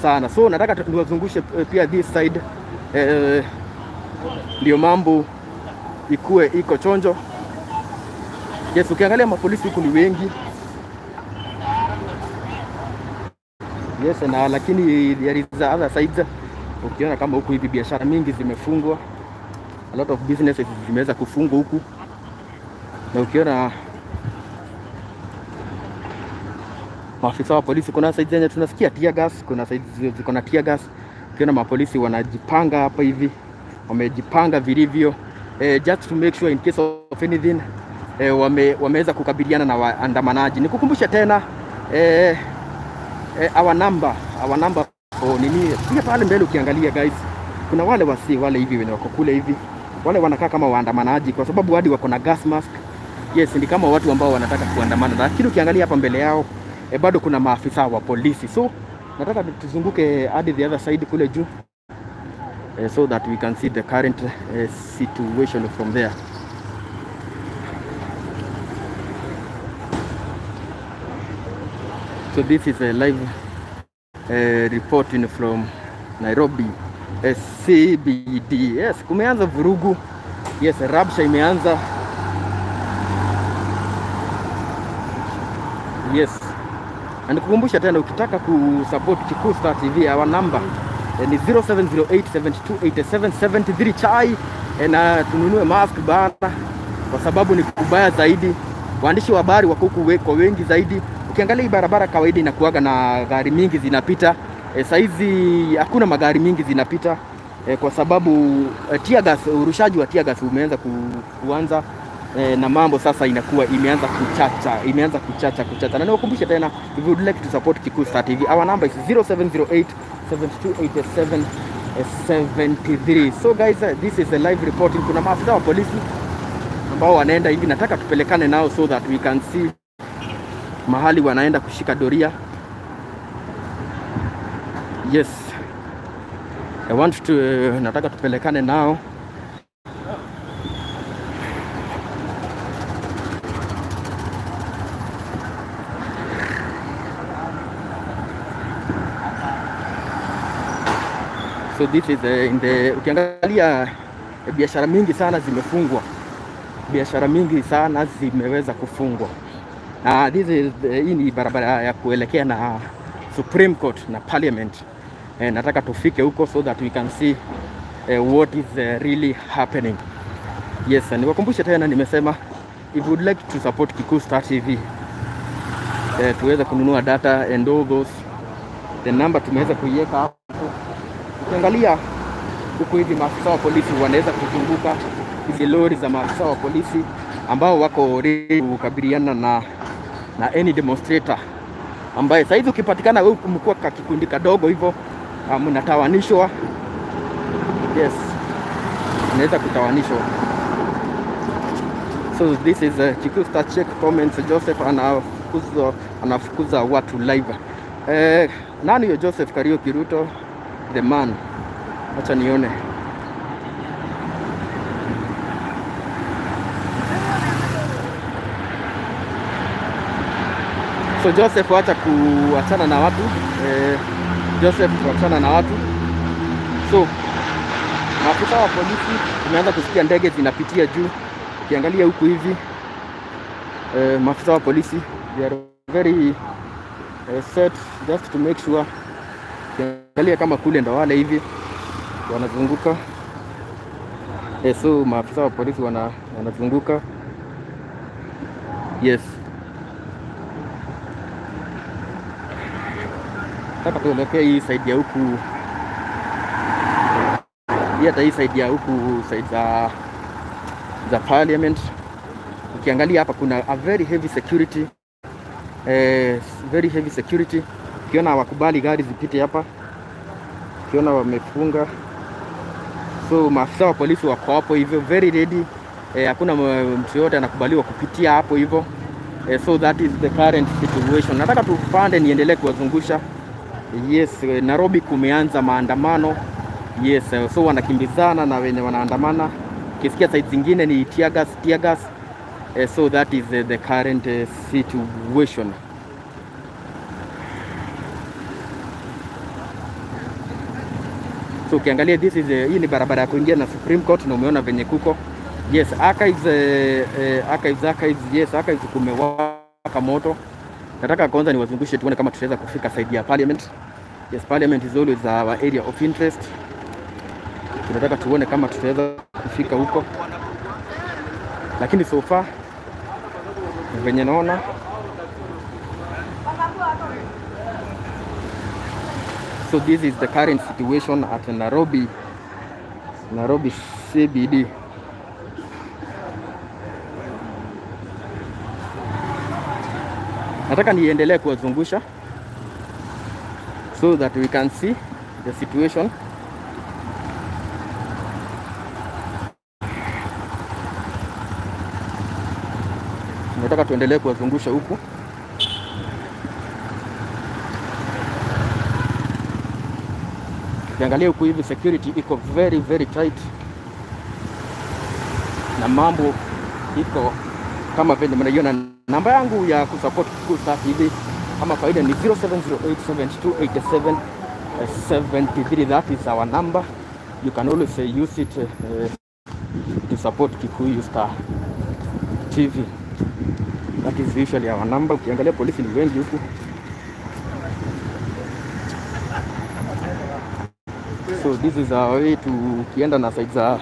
sana. So nataka niwazungushe pia this side, ndio mambo ikue iko chonjo. Yes, ukiangalia mapolisi huku ni wengi. Yes, na lakini there is the other sides. Ukiona kama huku hivi biashara mingi zimefungwa. A lot of businesses zimeweza kufungwa huku. Na ukiona maafisa wa polisi, kuna side zenye tunasikia tear gas, kuna side ziko na tear gas. Ukiona mapolisi wanajipanga hapa hivi, wamejipanga vilivyo, just to make sure in case of anything, wameweza kukabiliana na waandamanaji. Nikukumbushe tena, our number for nini pia pale mbele ukiangalia guys, kuna wale wasi wale hivi wenye wako kule hivi, wale wanakaa kama waandamanaji kwa sababu hadi wako na gas mask. Yes, ni kama watu ambao wanataka kuandamana, lakini ukiangalia hapa mbele yao, bado kuna maafisa wa polisi. So nataka tuzunguke hadi the other side kule juu, so that we can see the current situation from there. So this is a live reporting from Nairobi CBD. Yes, kumeanza vurugu. Yes, rabsha imeanza. Yes. Na nikukumbusha tena, ukitaka kusupport Kikuyu Star TV, our number ni 0708728773. Chai na tununue mask bana, kwa sababu ni kubaya zaidi. Waandishi wa habari wako huku kwa wengi zaidi. Ukiangalia hii barabara kawaida inakuaga na gari mingi zinapita. Saizi hakuna magari mingi zinapita kwa sababu tear gas, urushaji wa tear gas umeanza kuanza na mambo sasa inakuwa imeanza kuchacha, imeanza kuchacha kuchacha. Na niwakumbushe tena, if you would like to support Kikuyu Star TV, our number is 0708 7287 73. So guys, this is a live reporting. Kuna maafisa wa polisi ambao wanaenda hivi, nataka tupelekane nao so that we can see mahali wanaenda kushika doria. Yes, I want to, nataka tupelekane nao. So this is in the, ukiangalia biashara mingi sana zimefungwa, biashara mingi sana zimeweza kufungwa. Na this is hii ni barabara ya kuelekea na Supreme Court na Parliament. Nataka tufike huko so that we can see what is really happening. Yes, niwakumbushe tena, nimesema if you would like to support Kikuyu Star TV, tuweze kununua data and all those, the number tumeweza kuiweka hapo. Ukiangalia huku hivi maafisa wa polisi wanaweza kuzunguka hizi lori za maafisa wa polisi ambao wako ready kukabiliana na any demonstrator ambaye saizi ukipatikana wewe mkuwa ka kikundi kadogo hivyo, mnatawanishwa. Yes, unaweza kutawanishwa. So this is Kikuyu Star. Check comments. Joseph anafukuza watu live. Nani huyo Joseph Kariuki Ruto the man? Acha nione. So Joseph, wacha kuachana na watu. Joseph, kuachana na watu. So maafisa wa polisi, tumeanza kusikia ndege zinapitia juu. Ukiangalia huku hivi maafisa wa polisi, they are very set just to make sure. Ukiangalia kama kule ndo wale hivi wanazunguka. So maafisa wa polisi wanazunguka. Yes. Nataka tuelekee hii side ya huku, hii hata hii side ya huku, side za parliament. Ukiangalia hapa kuna a very heavy security, very heavy security. Ukiona hawakubali gari zipite hapa, ukiona wamefunga. So maafisa wa polisi wako hapo hivyo very ready. Hakuna mtu yote anakubaliwa kupitia hapo hivyo. So that is the current situation. Nataka tupande niendelee kuwazungusha. Yes, Nairobi kumeanza maandamano. Yes, so wanakimbizana na wenye wanaandamana. Ukisikia side zingine ni tear gas, tear gas. So that is the current situation. So ukiangalia this is hii ni barabara ya kuingia na Supreme Court na umeona venye kuko. Yes, archives, archives, archives, yes, archives kumewaka moto. Nataka kwanza niwazungushe tuone kama tutaweza kufika side ya parliament. Yes, parliament is always our area of interest. Tunataka tuone kama tutaweza kufika huko, lakini so far venye naona, so this is the current situation at Nairobi, Nairobi CBD. Nataka niendelee kuwazungusha so that we can see the situation. Nataka tuendelee kuwazungusha huku. Ukiangalia huku hivi security iko very very tight na mambo iko kama vile mnaiona. Namba yangu ya kusupport Kikuyu Star TV kama kawaida ni 0708728773. That is our number. You can always use it to support Kikuyu Star TV. That is usually our number. Ukiangalia polisi ni wengi huku. So this is our way to ukienda na side za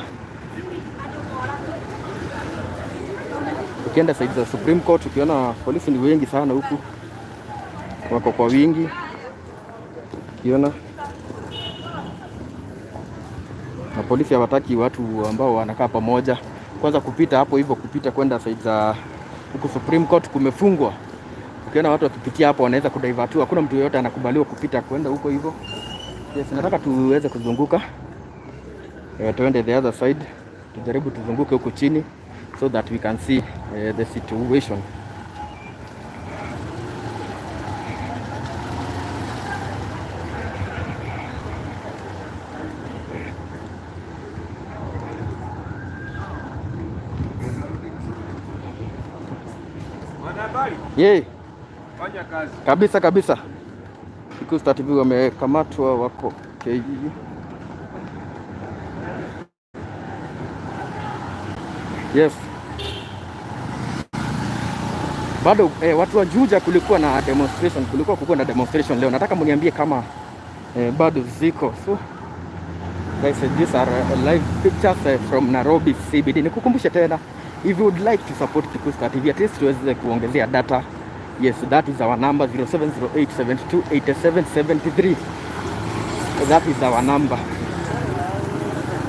ukienda side za Supreme Court, ukiona polisi ni wengi sana huku, wako kwa wingi, ukiona na polisi hawataki watu ambao wanakaa pamoja. Kwanza kupita hapo hivyo, kupita kwenda side za huku Supreme Court kumefungwa. Ukiona watu wakipitia hapo wanaweza kudivert, hakuna mtu yeyote anakubaliwa kupita kwenda huko hivyo. Yes, nataka tuweze kuzunguka, tuende the other side, tujaribu tuzunguke huku chini so that we can see the situation. Mwanahabari, Yeah, fanya kazi. Kabisa kabisa. Kikuyu Star TV wamekamatwa, wako KU. Yes. Bado watu wa Juja kulikuwa na demonstration, kulikuwa kukuwa na demonstration leo. Nataka mniambie kama bado ziko. So guys, these are live pictures from Nairobi CBD. Nikukumbushe tena, if you would like to support Kikuyu Star TV, at least tuweze kuongezea data. Yes, that is our number, 0708728773. That is our number.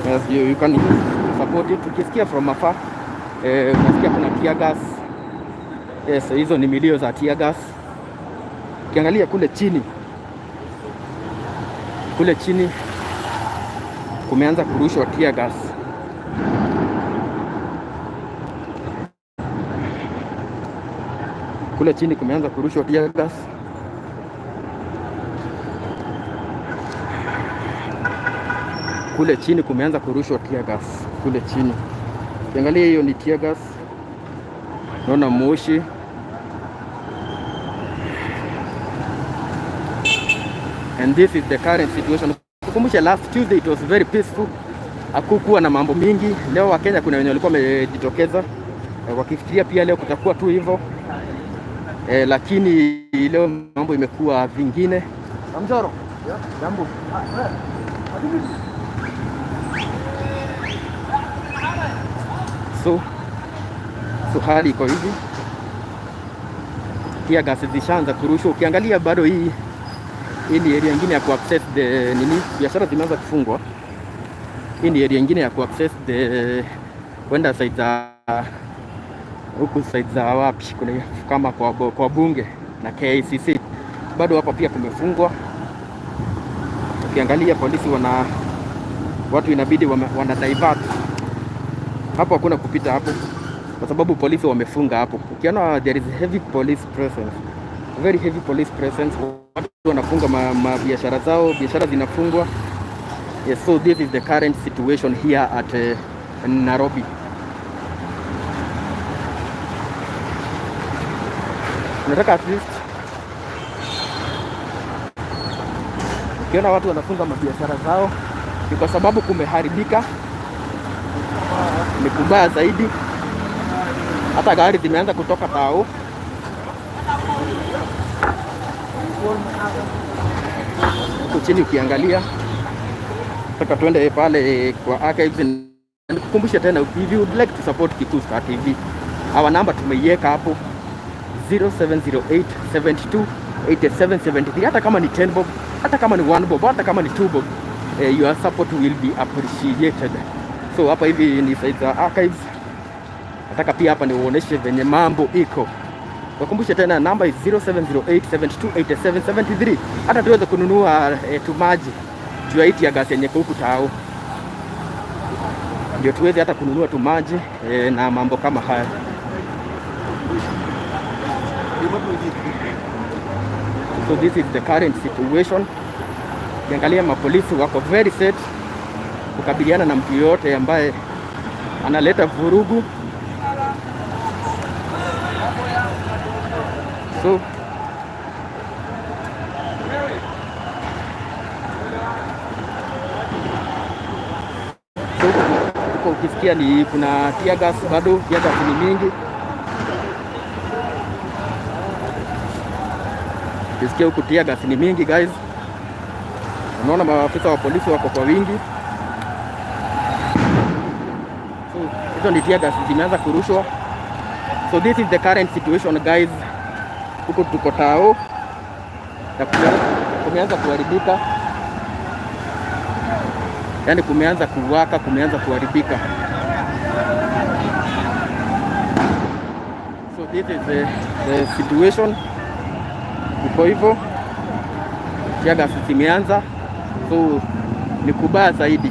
Yes, you can support it. Ukisikia from afar, unasikia kuna tear gas. Yes, hizo ni milio za tear gas. Ukiangalia kule chini kumeanza kurushwa tear gas. Kule chini kumeanza kurushwa tear gas. Kule chini kumeanza kurushwa tear gas. Kule chini. Ukiangalia hiyo ni tear gas. Naona moshi. And this is the current situation. Kukumbusha, last Tuesday it was very peaceful. Hakukuwa na mambo mingi. Leo Wakenya kuna wenye walikuwa wamejitokeza wakifikiria pia leo kutakuwa tu hivyo, lakini leo mambo imekuwa vingine. Amjoro. Jambo. So hali iko hivi, tear gas zishaanza kurushwa. Ukiangalia bado hii ni area nyingine ya kuaccess the nini, biashara zimeanza kufungwa. Hii ni area nyingine ya kuaccess the kwenda side za huku, side za wapi, kuna kama kwa bunge na KICC, bado hapa pia kumefungwa. Ukiangalia polisi wana watu inabidi wana divert hapo, hakuna kupita hapo kwa sababu polisi wamefunga hapo. Ukiona there is heavy police presence, very heavy police presence, watu wanafunga ma biashara zao, biashara zinafungwa. Yes, so this is the current situation here at Nairobi. Nataka at least ukiona watu wanafunga mabiashara zao ni kwa sababu kumeharibika, ni kubaya zaidi. Hata gari zimeanza kutoka tao. Huko chini ukiangalia, nataka tuende pale kwa archives. Nikukumbushe tena, if you would like to support Kikuyu Star TV, our number tumeiweka hapo, 0708 72 87 73. Hata kama ni 10 bob, hata kama ni 1 bob, hata kama ni 2 bob, your support will be appreciated. So hapa hivi ni side za archives. Nataka pia hapa niuoneshe venye mambo iko. Wakumbushe tena, namba is 0708 72 87 73. Hata tuweze kununua tumaji juu ya hii tear gas yenye iko huku tao, ndio tuweze hata kununua tumaji na mambo kama haya. So this is the current situation. Ukiangalia mapolisi wako very set kukabiliana na mtu yoyote ambaye analeta vurugu. So huko ukisikia ni kuna tear gas, bado tear gas ni mingi. Ukisikia huku tear gas ni mingi, guys. Unaona maafisa wa polisi wako kwa wingi. So hizo ni tear gas zimeanza kurushwa. So this is the current situation, guys. Huku tuko tao na kumeanza kuharibika, yaani kumeanza kuwaka, kumeanza kuharibika. So this is the situation. Iko hivyo, tear gas zimeanza, so ni kubaya zaidi.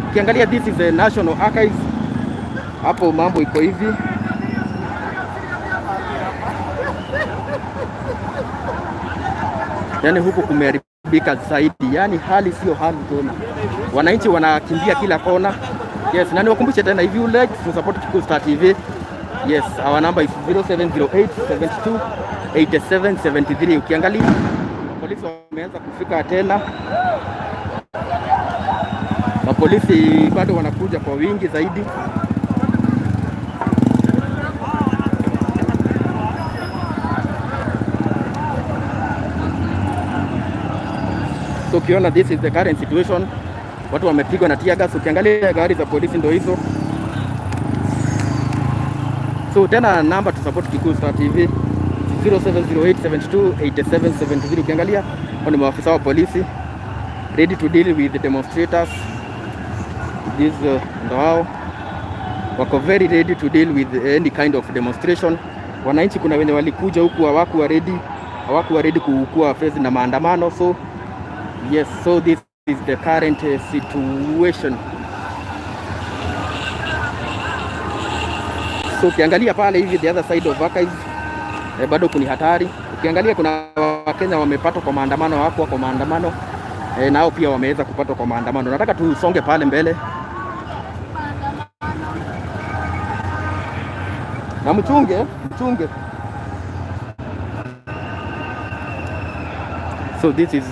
Ukiangalia, this is the National Archives, hapo mambo iko hivi. Yaani huku kumeharibika zaidi, yaani hali sio hali tena, wananchi wanakimbia kila kona. Yes, na niwakumbushe tena, if you like to support Kikuyu Star TV, yes, our number is 0708 72 87 73. Ukiangalia polisi wameanza kufika tena, mapolisi bado wanakuja kwa wingi zaidi. So ukiona, this is the current situation, watu wamepigwa na tear gas. Ukiangalia gari za polisi ndo hizo. So tena namba to support Kikuyu Star TV, 0708 72 87 73. Ukiangalia hao ni maafisa wa polisi ready to deal with the demonstrators. These ndo hao wako very ready to deal with any kind of demonstration. Wananchi kuna wenye walikuja huku hawakuwa ready kukuwa face na maandamano. So yes, so this is the current situation. So ukiangalia pale hivi the other side of Archives, bado kuna hatari. Ukiangalia kuna Wakenya wamepatwa kwa maandamano, hawakuwa kwa maandamano, nao pia wameweza kupatwa kwa maandamano. Nataka tusonge pale mbele na mchunge mchunge. So this is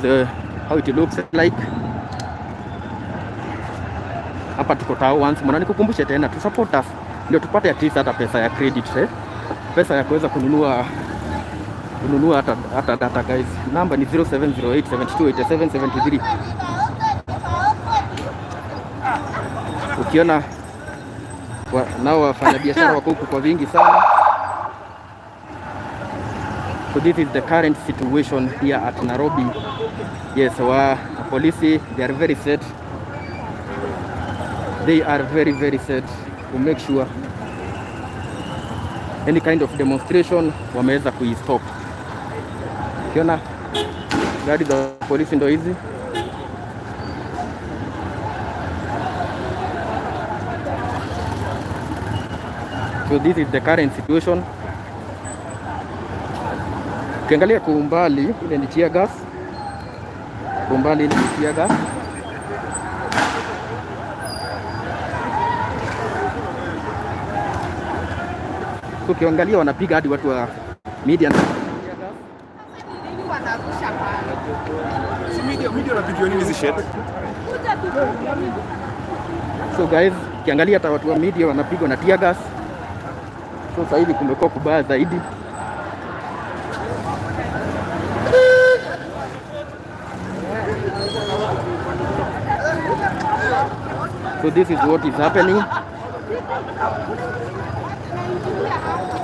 how it looks like. Hapa tuko tao once more, nikukumbushe tena to support us ndio tupate at least hata pesa ya credit, eh? Pesa ya kuweza kununua hata data, guys. Namba ni 0708 72 87 73. Ukiona nao wafanyabiashara wako huku kwa wingi sana. So this is the current situation here at Nairobi. Yes, wa polisi, they are very set. They are very very set to make sure any kind of demonstration wameweza kuistop. Ukiona gari za polisi ndo hizi. So this is the current situation. Ukiangalia kwa umbali ile ni tear gas. Kwa umbali ile ni tear gas. So ukiangalia wanapiga hadi watu wa media na tear gas. Nini wanarusha pale? Si media wanapigiwa nini hizi shit? Kuja tu. So guys, ukiangalia hata watu wa media wanapigwa na tear gas. So sasa hivi kumekuwa kubaya zaidi. So this is what is happening. Naingilia hapo.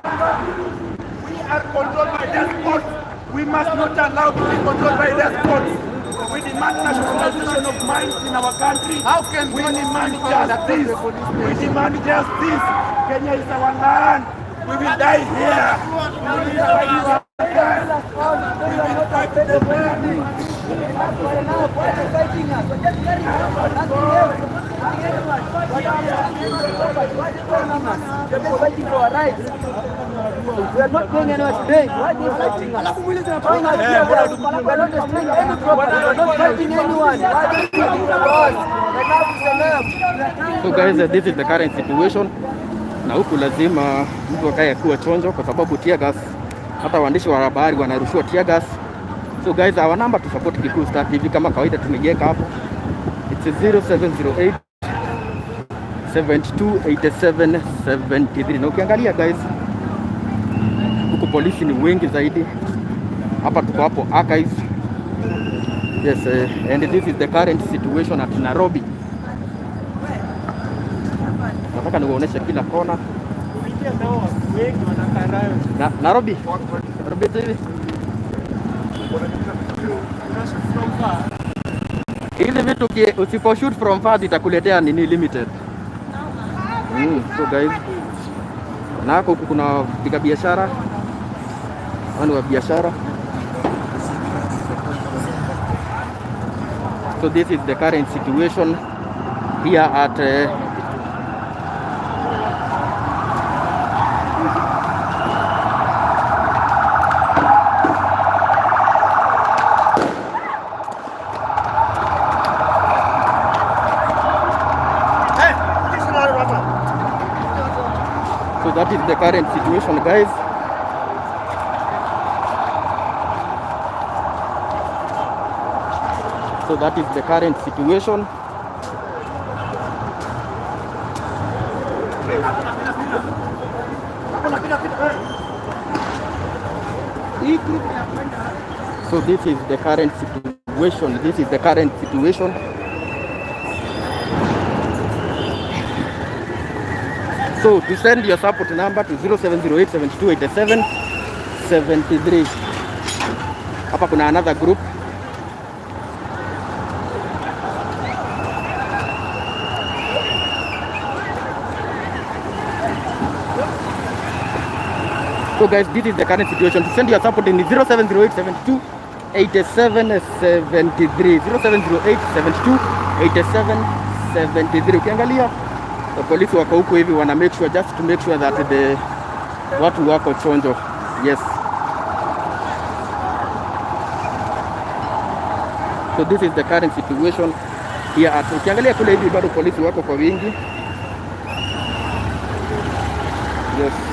We are controlled by despots. We must not allow to be controlled by despots. We demand nationalization of mines in our country. How can we police demand be found at justice? the police We demand justice. Kenya is our land. We will die here. We will fight our land. We will fight the land. Enough. Why are you fighting us? We're just carrying on. Nothing else. anyone. Why are they taking property? Why are they fighting us? We are fighting for our rights. We are not going anywhere today. Why are they fighting us? Throwing us tear gas. We are not destroying any property. We are not fighting anyone. Why are they fighting us? Enough is enough. So guys, this is the current situation. Na huku lazima mtu akae kuwa chonjo kwa sababu tear gas, hata waandishi wa habari wanarushiwa tear gas. So guys, our number to support Kikuyu Star TV kama kawaida tumeiweka hapo. It's 0708 72 87 73. Na ukiangalia guys, huku polisi ni wengi zaidi. Hapa tuko hapo Archives. Yes, and this is the current situation at Nairobi. Nataka niwaoneshe kila kona. Na, Nairobi. Nairobi TV. Hizi vitu usipo shoot from far zitakuletea nini limited. So guys, na huku kuna piga biashara. Wanu wa biashara. So this is the current situation here at So that is the current situation, guys. So that is the current situation. So this is the current situation. This is the current situation. So to send your support number to 0708 72 87 73. Hapa kuna another group. So guys, this is the current situation. To send your support in 0708 72 87 73. 0708 72 87 73. Ukiangalia polisi wako huko hivi wana make sure, just to make sure that the watu wako chonjo. Yes. So this is the current situation here at. Ukiangalia kule hivi bado polisi wako kwa wingi. Yes.